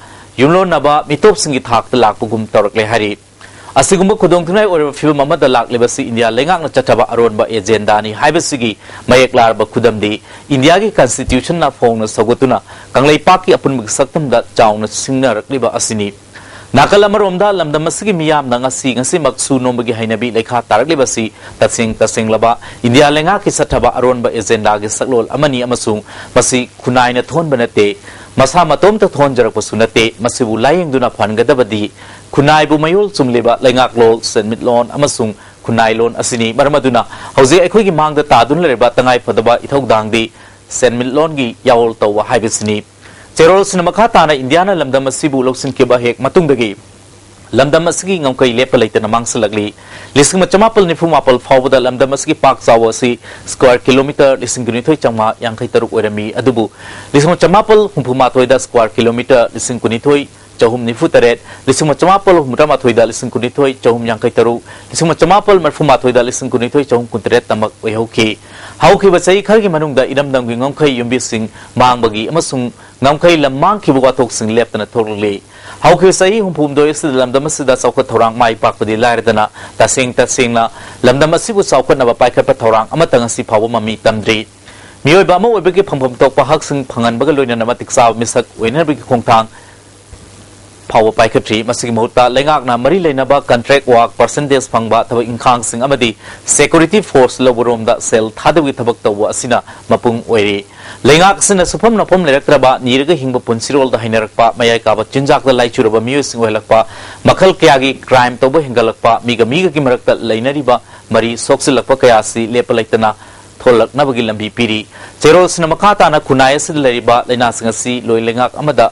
ꯌꯨꯝꯂꯣꯟꯅꯕ ꯃꯤꯇꯣꯞꯁꯤꯡꯒꯤ ꯊꯥꯛꯇ ꯂꯥꯛꯄꯒꯨꯝ ꯇꯧꯔꯛꯂꯦ ꯍꯥꯏꯔꯤ꯫ ꯑꯁꯤꯒꯨꯝꯕ ꯈꯨꯗꯣꯡꯊꯤꯅꯤꯡꯉꯥꯏ ꯑꯣꯏꯔꯕ ꯐꯤꯕꯝ ꯑꯃꯗ ꯂꯥꯛꯂꯤꯕꯁꯤ ꯏꯟꯗꯤꯌꯥ ꯂꯩꯉꯥꯛꯅ ꯆꯠꯊꯕ ꯑꯔꯣꯟꯕ ꯑꯦꯖꯦꯟꯗꯥꯅꯤ ꯍꯥꯏꯕꯁꯤꯒꯤ ꯃꯌꯦꯛ ꯂꯥꯔꯕ ꯈꯨꯗꯝꯗꯤ ꯏꯟꯗꯤꯌꯥꯒꯤ ꯀꯟꯁꯇꯤꯇ꯭ꯌꯨꯁꯟꯅ ꯐꯣꯡꯅ ꯁꯧꯒꯠꯇꯨꯅ ꯀꯪꯂꯩꯄꯥꯛꯀꯤ ꯑꯄꯨꯟꯕꯒꯤ ꯁꯛꯇꯝꯗ ꯆꯥꯎꯅ ꯁꯤꯡꯅꯔꯛꯂꯤꯕ ꯑꯁꯤꯅꯤ꯫ ꯅꯥꯀꯜ ꯑꯃꯔꯣꯝꯗ, ꯂꯝꯗꯝ ꯑꯁꯤꯒꯤ ꯃꯤꯌꯥꯝꯅ ꯉꯁꯤ, ꯉꯁꯤꯃꯛ ꯁꯨ ꯅꯣꯝꯕꯒꯤ ꯍꯩꯅꯕꯤ ꯂꯩꯈꯥ ꯇꯥꯔꯛꯂꯤꯕ ꯑꯁꯤ ꯇꯁꯦꯡ ꯇꯁꯦꯡꯂꯕ ꯏꯟꯗꯤꯌꯥ ꯂꯩꯉꯥꯛꯀꯤ ꯆꯠꯊꯕ ꯑꯔꯣꯟꯕ ꯑꯦꯖꯦꯟꯗꯥꯒꯤ ꯁꯛꯂꯣꯟ ꯑꯃꯅꯤ ꯑꯃꯁꯨꯡ ꯃꯁꯤ ꯈꯨꯟꯅꯥꯏꯅ ꯊꯣꯟꯕ ꯅꯠꯇꯦ, ꯃꯁꯥ ꯃꯇꯣꯝꯇ ꯊꯣꯟꯖꯔꯛꯄꯁꯨ ꯅꯠꯇꯦ꯫ ꯃꯁꯤꯕꯨ ꯂꯥꯌꯦꯡꯗꯨꯅ ꯐꯍꯟꯒꯗꯕꯗꯤ ꯈꯨꯟꯅꯥꯏꯕꯨ ꯃꯌꯣꯜ ꯆꯨꯝꯂꯤꯕ ꯂꯩꯉꯥꯛꯂꯣꯟ, ꯁꯦꯟꯃꯤꯠꯂꯣꯟ ꯑꯃꯁꯨꯡ ꯈꯨꯟꯅꯥꯏꯂꯣꯟ ꯑꯁꯤꯅꯤ꯫ ꯃꯔꯝ ꯑꯗꯨꯅ ꯍꯧꯖꯤꯛ ꯑꯩꯈꯣꯏꯒꯤ ꯃꯥꯡꯗ ꯇꯥꯗꯨꯅ ꯂꯩꯔꯤꯕ ꯇꯉꯥꯏꯐꯗꯕ ꯏꯊꯧꯗꯥꯡꯗꯤ ꯁꯦꯟꯃꯤꯠꯂꯣꯟꯒꯤ ꯌꯥꯑꯣꯜ ꯇꯧꯕ ꯍꯥꯏꯕꯁꯤꯅꯤ꯫ ꯆꯦꯔꯣꯜꯁꯤꯅ ꯃꯈꯥ ꯇꯥꯅ ꯏꯟꯗꯤꯌꯥꯅ ꯂꯝꯗꯝ ꯑꯁꯤꯕꯨ ꯂꯧꯁꯤꯟꯈꯤꯕ ꯍꯦꯛ ꯃꯇꯨꯡꯗꯒꯤ ꯂꯝꯗꯝ ꯑꯁꯤꯒꯤ ꯉꯝꯈꯩ ꯂꯦꯞꯄ ꯂꯩꯇꯅ ꯃꯥꯡꯁꯤꯜꯂꯛꯂꯤ꯫ ꯂꯤꯁꯤꯡ ꯑꯃ ꯆꯃꯥꯄꯜ ꯅꯤꯐꯨ ꯃꯥꯄꯜ ꯐꯥꯎꯕꯗ ꯂꯝꯗꯝ ꯑꯁꯤꯒꯤ ꯄꯥꯛ ꯆꯥꯎꯕ ꯑꯁꯤ square kilometre ꯂꯤꯁꯤꯡ ꯀꯨꯟꯅꯤꯊꯣꯏ ꯆꯥꯝꯃꯉꯥ ꯌꯥꯡꯈꯩ ꯇꯔꯨꯛ ꯑꯣꯏꯔꯝꯃꯤ꯫ ꯑꯗꯨꯕꯨ ꯂꯤꯁꯤꯡ ꯑꯃ ꯆꯃꯥꯄꯜ ꯍꯨꯝꯐꯨ ꯃꯥꯊꯣꯏꯗ square kilometre ꯂꯤꯁꯤꯡ ꯀꯨꯟꯅꯤꯊꯣꯏ ꯆꯍꯨꯝ ꯅꯤꯐꯨ ꯇꯔꯦꯠ, ꯂꯤꯁꯤꯡ ꯑꯃ ꯆꯃꯥꯄꯜ ꯍꯨꯝꯐꯨꯇꯔꯥ ꯃꯥꯊꯣꯏꯗ ꯂꯤꯁꯤꯡ ꯀꯨꯟꯅꯤꯊꯣꯏ ꯆꯍꯨꯝ ꯌꯥꯡꯈꯩ ꯇꯔꯨꯛ, ꯂꯤꯁꯤꯡ ꯑꯃ ꯆꯃꯥꯄꯜ ꯃꯔꯤꯐꯨ ꯃꯥꯊꯣꯏꯗ ꯂꯤꯁꯤꯡ ꯀꯨꯟꯅꯤꯊꯣꯏ ꯆꯍꯨꯝ ꯀꯨꯟꯇꯔꯦꯠ ꯇꯃꯛ ꯑꯣꯏꯍꯧꯈꯤ꯫ ꯍꯧꯈꯤꯕ ꯆꯍꯤ ꯈꯔꯒꯤ ꯃꯅꯨꯡꯗ ꯏꯔꯝꯗꯝꯒꯤ ꯉꯝꯈꯩ ꯌꯨꯝꯕꯤꯁꯤꯡ ꯃꯥꯡꯕꯒꯤ ꯑꯃꯁꯨꯡ ꯉꯝꯈꯩ ꯂꯝ ꯃꯥꯡꯈꯤꯕ ꯋꯥꯊꯣꯛꯁꯤꯡ ꯂꯦꯞꯇꯅ ꯊꯣꯛꯂꯛꯂꯤ꯫ ꯍꯧꯈꯤꯕ ꯆꯍꯤ ꯍꯨꯝꯐꯨꯍꯨꯝꯗꯣꯏ ꯑꯁꯤꯗ ꯂꯝꯗꯝ ꯑꯁꯤꯗ ꯆꯥꯎꯈꯠ ꯊꯧꯔꯥꯡ ꯃꯥꯏ ꯄꯥꯛꯄꯗꯤ ꯂꯥꯏꯔꯗꯅ, ꯇꯁꯦꯡ ꯇꯁꯦꯡꯅ ꯂꯝꯗꯝ ꯑꯁꯤꯕꯨ ꯆꯥꯎꯈꯠꯅꯕ ꯄꯥꯏꯈꯠꯄ ꯊꯧꯔꯥꯡ ꯑꯃꯠꯇ ꯉꯁꯤ ꯐꯥꯎꯕ ꯃꯃꯤ ꯇꯝꯗ꯭ꯔꯤ꯫ ꯃꯤꯑꯣꯏꯕ ꯑꯃ ꯑꯣꯏꯕꯒꯤ ꯐꯪꯐꯝ ꯊꯣꯛꯄ ꯍꯛꯁꯤꯡ ꯐꯪꯍꯟꯕꯒ ꯂꯣꯏꯅꯅ ꯃꯇꯤꯛ ꯆꯥꯕ ꯃꯤꯁꯛ ꯑꯣꯏꯅꯕꯒꯤ ꯈꯣꯡꯊꯥꯡ ꯐꯥꯎꯕ ꯄꯥꯏꯈꯠꯇ꯭ꯔꯤ꯫ ꯃꯁꯤꯒꯤ ꯃꯍꯨꯠꯇ ꯂꯩꯉꯥꯛꯅ ꯃꯔꯤ ꯂꯩꯅꯕ contract work, percentage ꯐꯪꯕ ꯊꯕꯛ ꯏꯪꯈꯥꯡꯁꯤꯡ ꯑꯃꯗꯤ security force ꯂꯧꯕꯔꯣꯝꯗ ꯁꯦꯜ ꯊꯥꯗꯕꯒꯤ ꯊꯕꯛ ꯇꯧꯕ ꯑꯁꯤꯅ ꯃꯄꯨꯡ ꯑꯣꯏꯔꯤ꯫ ꯂꯩꯉꯥꯛ ꯑꯁꯤꯅ ꯁꯨꯐꯝ ꯅꯣꯐꯝ ꯂꯩꯔꯛꯇ꯭ꯔꯕ, ꯅꯤꯔꯒ ꯍꯤꯡꯕ ꯄꯨꯟꯁꯤꯔꯣꯜꯗ ꯍꯩꯅꯔꯛꯄ, ꯃꯌꯥꯏ ꯀꯥꯕ ꯆꯤꯟꯖꯥꯛꯇ ꯂꯥꯏꯆꯨꯔꯕ ꯃꯤꯑꯣꯏꯁꯤꯡ ꯑꯣꯏꯍꯜꯂꯛꯄ, ꯃꯈꯜ ꯀꯌꯥꯒꯤ crime ꯇꯧꯕ ꯍꯦꯟꯒꯠꯂꯛꯄ, ꯃꯤꯒ ꯃꯤꯒꯒꯤ ꯃꯔꯛꯇ ꯂꯩꯅꯔꯤꯕ ꯃꯔꯤ ꯁꯣꯛꯆꯤꯜꯂꯛꯄ ꯀꯌꯥ ꯑꯁꯤ ꯂꯦꯞꯄ ꯂꯩꯇꯅ ꯊꯣꯛꯂꯛꯅꯕꯒꯤ ꯂꯝꯕꯤ ꯄꯤꯔꯤ꯫ ꯆꯦꯔꯣꯜꯁꯤꯅ ꯃꯈꯥ ꯇꯥꯅ ꯈꯨꯟꯅꯥꯏ ꯑꯁꯤꯗ ꯂꯩꯔꯤꯕ ꯂꯥꯏꯅꯥꯁꯤꯡ ꯑꯁꯤ ꯂꯣꯏ ꯂꯩꯉꯥꯛ ꯑꯃꯗ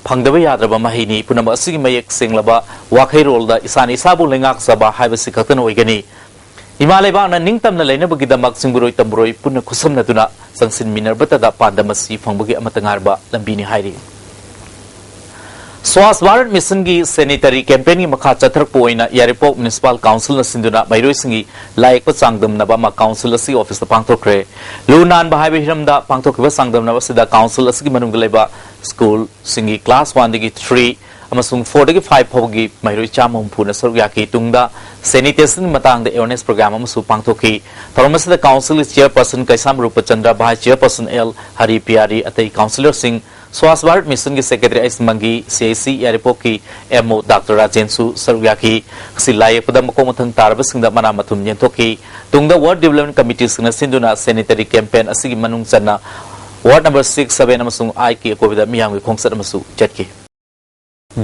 ꯐꯪꯗꯕ ꯌꯥꯗ꯭ꯔꯕ ꯃꯍꯩꯅꯤ꯫ ꯄꯨꯝꯅꯃꯛ ꯑꯁꯤꯒꯤ ꯃꯌꯦꯛ ꯁꯦꯡꯂꯕ ꯋꯥꯈꯩꯔꯣꯜꯗ ꯏꯁꯥꯅ ꯏꯁꯥꯕꯨ ꯂꯩꯉꯥꯛꯆꯕ ꯍꯥꯏꯕꯁꯤ ꯈꯛꯇꯅ ꯑꯣꯏꯒꯅꯤ꯫ ꯏꯃꯥ ꯂꯩꯕꯥꯛꯅ ꯅꯤꯡꯇꯝꯅ ꯂꯩꯅꯕꯒꯤꯗꯃꯛ ꯆꯤꯡꯕꯨꯔꯣꯏ ꯇꯝꯕꯨꯔꯣꯏ ꯄꯨꯟꯅ ꯈꯨꯠꯁꯝꯅꯗꯨꯅ ꯆꯪꯁꯤꯟꯃꯤꯟꯅꯔꯕꯇꯗ ꯄꯥꯟꯗꯝ ꯑꯁꯤ ꯐꯪꯕꯒꯤ ꯑꯃꯠꯇ ꯉꯥꯏꯔꯕ ꯂꯝꯕꯤꯅꯤ ꯍꯥꯏꯔꯤ꯫ ꯁ꯭ꯋꯥꯁ ꯚꯥꯔꯠ ꯃꯤꯁꯟꯒꯤ sanitary campaignꯒꯤ ꯃꯈꯥ ꯆꯠꯊꯔꯛꯄ ꯑꯣꯏꯅ ꯌꯥꯏꯔꯤꯄꯣꯛ ꯃ꯭ꯌꯨꯅꯤꯁꯤꯄꯥꯜ ꯀꯥꯎꯟꯁꯤꯜꯅ ꯁꯤꯟꯗꯨꯅ ꯃꯍꯩꯔꯣꯏꯁꯤꯡꯒꯤ ꯂꯥꯏ ꯌꯦꯛꯄ ꯆꯥꯡꯗꯝꯅꯕ ꯑꯃ ꯀꯥꯎꯟꯁꯤꯜ ꯑꯁꯤꯒꯤ ꯑꯣꯐꯤꯁꯇ ꯄꯥꯡꯊꯣꯛꯈ꯭ꯔꯦ꯫ ꯂꯨ ꯅꯥꯟꯕ ꯍꯥꯏꯕ ꯍꯤꯔꯝꯗ ꯄꯥꯡꯊꯣꯛꯈꯤꯕ ꯆꯥꯡꯗꯝꯅꯕ ꯑꯁꯤꯗ ꯀꯥꯎꯟꯁꯤꯜ ꯑꯁꯤꯒꯤ ꯃꯅꯨꯡꯗ ꯂꯩꯕ ꯁ꯭ꯀꯨꯜꯁꯤꯡꯒꯤ class one ꯗꯒꯤ three ꯑꯃꯁꯨꯡ four ꯗꯒꯤ five ꯐꯥꯎꯕꯒꯤ ꯃꯍꯩꯔꯣꯏ ꯆꯥꯝꯃ ꯍꯨꯝꯐꯨꯅ ꯁꯔꯨꯛ ꯌꯥꯈꯤ꯫ ꯇꯨꯡꯗ sanitation ꯃꯇꯥꯡꯗ awareness program ꯑꯃꯁꯨ ꯄꯥꯡꯊꯣꯛꯈꯤ꯫ ꯊꯧꯔꯝ ꯑꯁꯤꯗ council chairperson Keisham Rupchandra, vice chairperson L Haripyari, ꯑꯇꯩ councillorꯁꯤꯡ, Swachh Bharat Missionꯒꯤ secretary ꯑꯩꯁ ꯃꯪꯒꯤ, CIC ꯌꯥꯏꯔꯤꯄꯣꯛꯀꯤ MO Doctor ꯔꯥꯖꯦꯟꯁꯨ ꯁꯔꯨꯛ ꯌꯥꯈꯤ꯫ ꯉꯁꯤ ꯂꯥꯏ ꯌꯦꯛꯄꯗ ꯃꯀꯣꯛ ꯃꯊꯪ ꯇꯥꯔꯕꯁꯤꯡꯗ ꯃꯅꯥ ꯃꯊꯨꯝ ꯌꯦꯟꯊꯣꯛꯈꯤ꯫ ꯇꯨꯡꯗ ward development committeeꯁꯤꯡꯅ ꯁꯤꯟꯗꯨꯅ sanitary campaign ꯑꯁꯤꯒꯤ ꯃꯅꯨꯡ ꯆꯟꯅ ward number six, seven ꯑꯃꯁꯨꯡ eightꯀꯤ ꯑꯀꯣꯏꯕꯗ ꯃꯤꯌꯥꯝꯒꯤ ꯈꯣꯡꯆꯠ ꯑꯃꯁꯨ ꯆꯠꯈꯤ꯫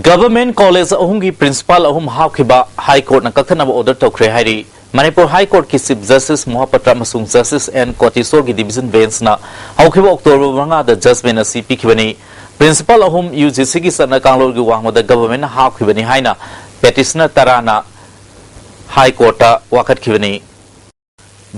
Government college ꯑꯍꯨꯝꯒꯤ principal ꯑꯍꯨꯝ ꯍꯥꯞꯈꯤꯕ High Courtꯅ ꯀꯛꯊꯠꯅꯕ order ꯇꯧꯈ꯭ꯔꯦ ꯍꯥꯏꯔꯤ꯫ ꯃꯅꯤꯄꯨꯔ High Courtꯀꯤ Chief Justice ꯃꯣꯍꯄꯇ꯭ꯔ ꯑꯃꯁꯨꯡ Justice ꯑꯦꯟ ꯀꯣꯇꯤꯁꯣꯔꯒꯤ division benchꯅ ꯍꯧꯈꯤꯕ October ꯃꯉꯥꯗ judgment ꯑꯁꯤ ꯄꯤꯈꯤꯕꯅꯤ꯫ Principal ꯑꯍꯨꯝ UGCꯒꯤ ꯆꯠꯅ ꯀꯥꯡꯂꯣꯟꯒꯤ ꯋꯥꯡꯃꯗ governmentꯅ ꯍꯥꯞꯈꯤꯕꯅꯤ ꯍꯥꯏꯅ petitioner ꯇꯔꯥꯅ High Courtꯇ ꯋꯥꯀꯠꯈꯤꯕꯅꯤ꯫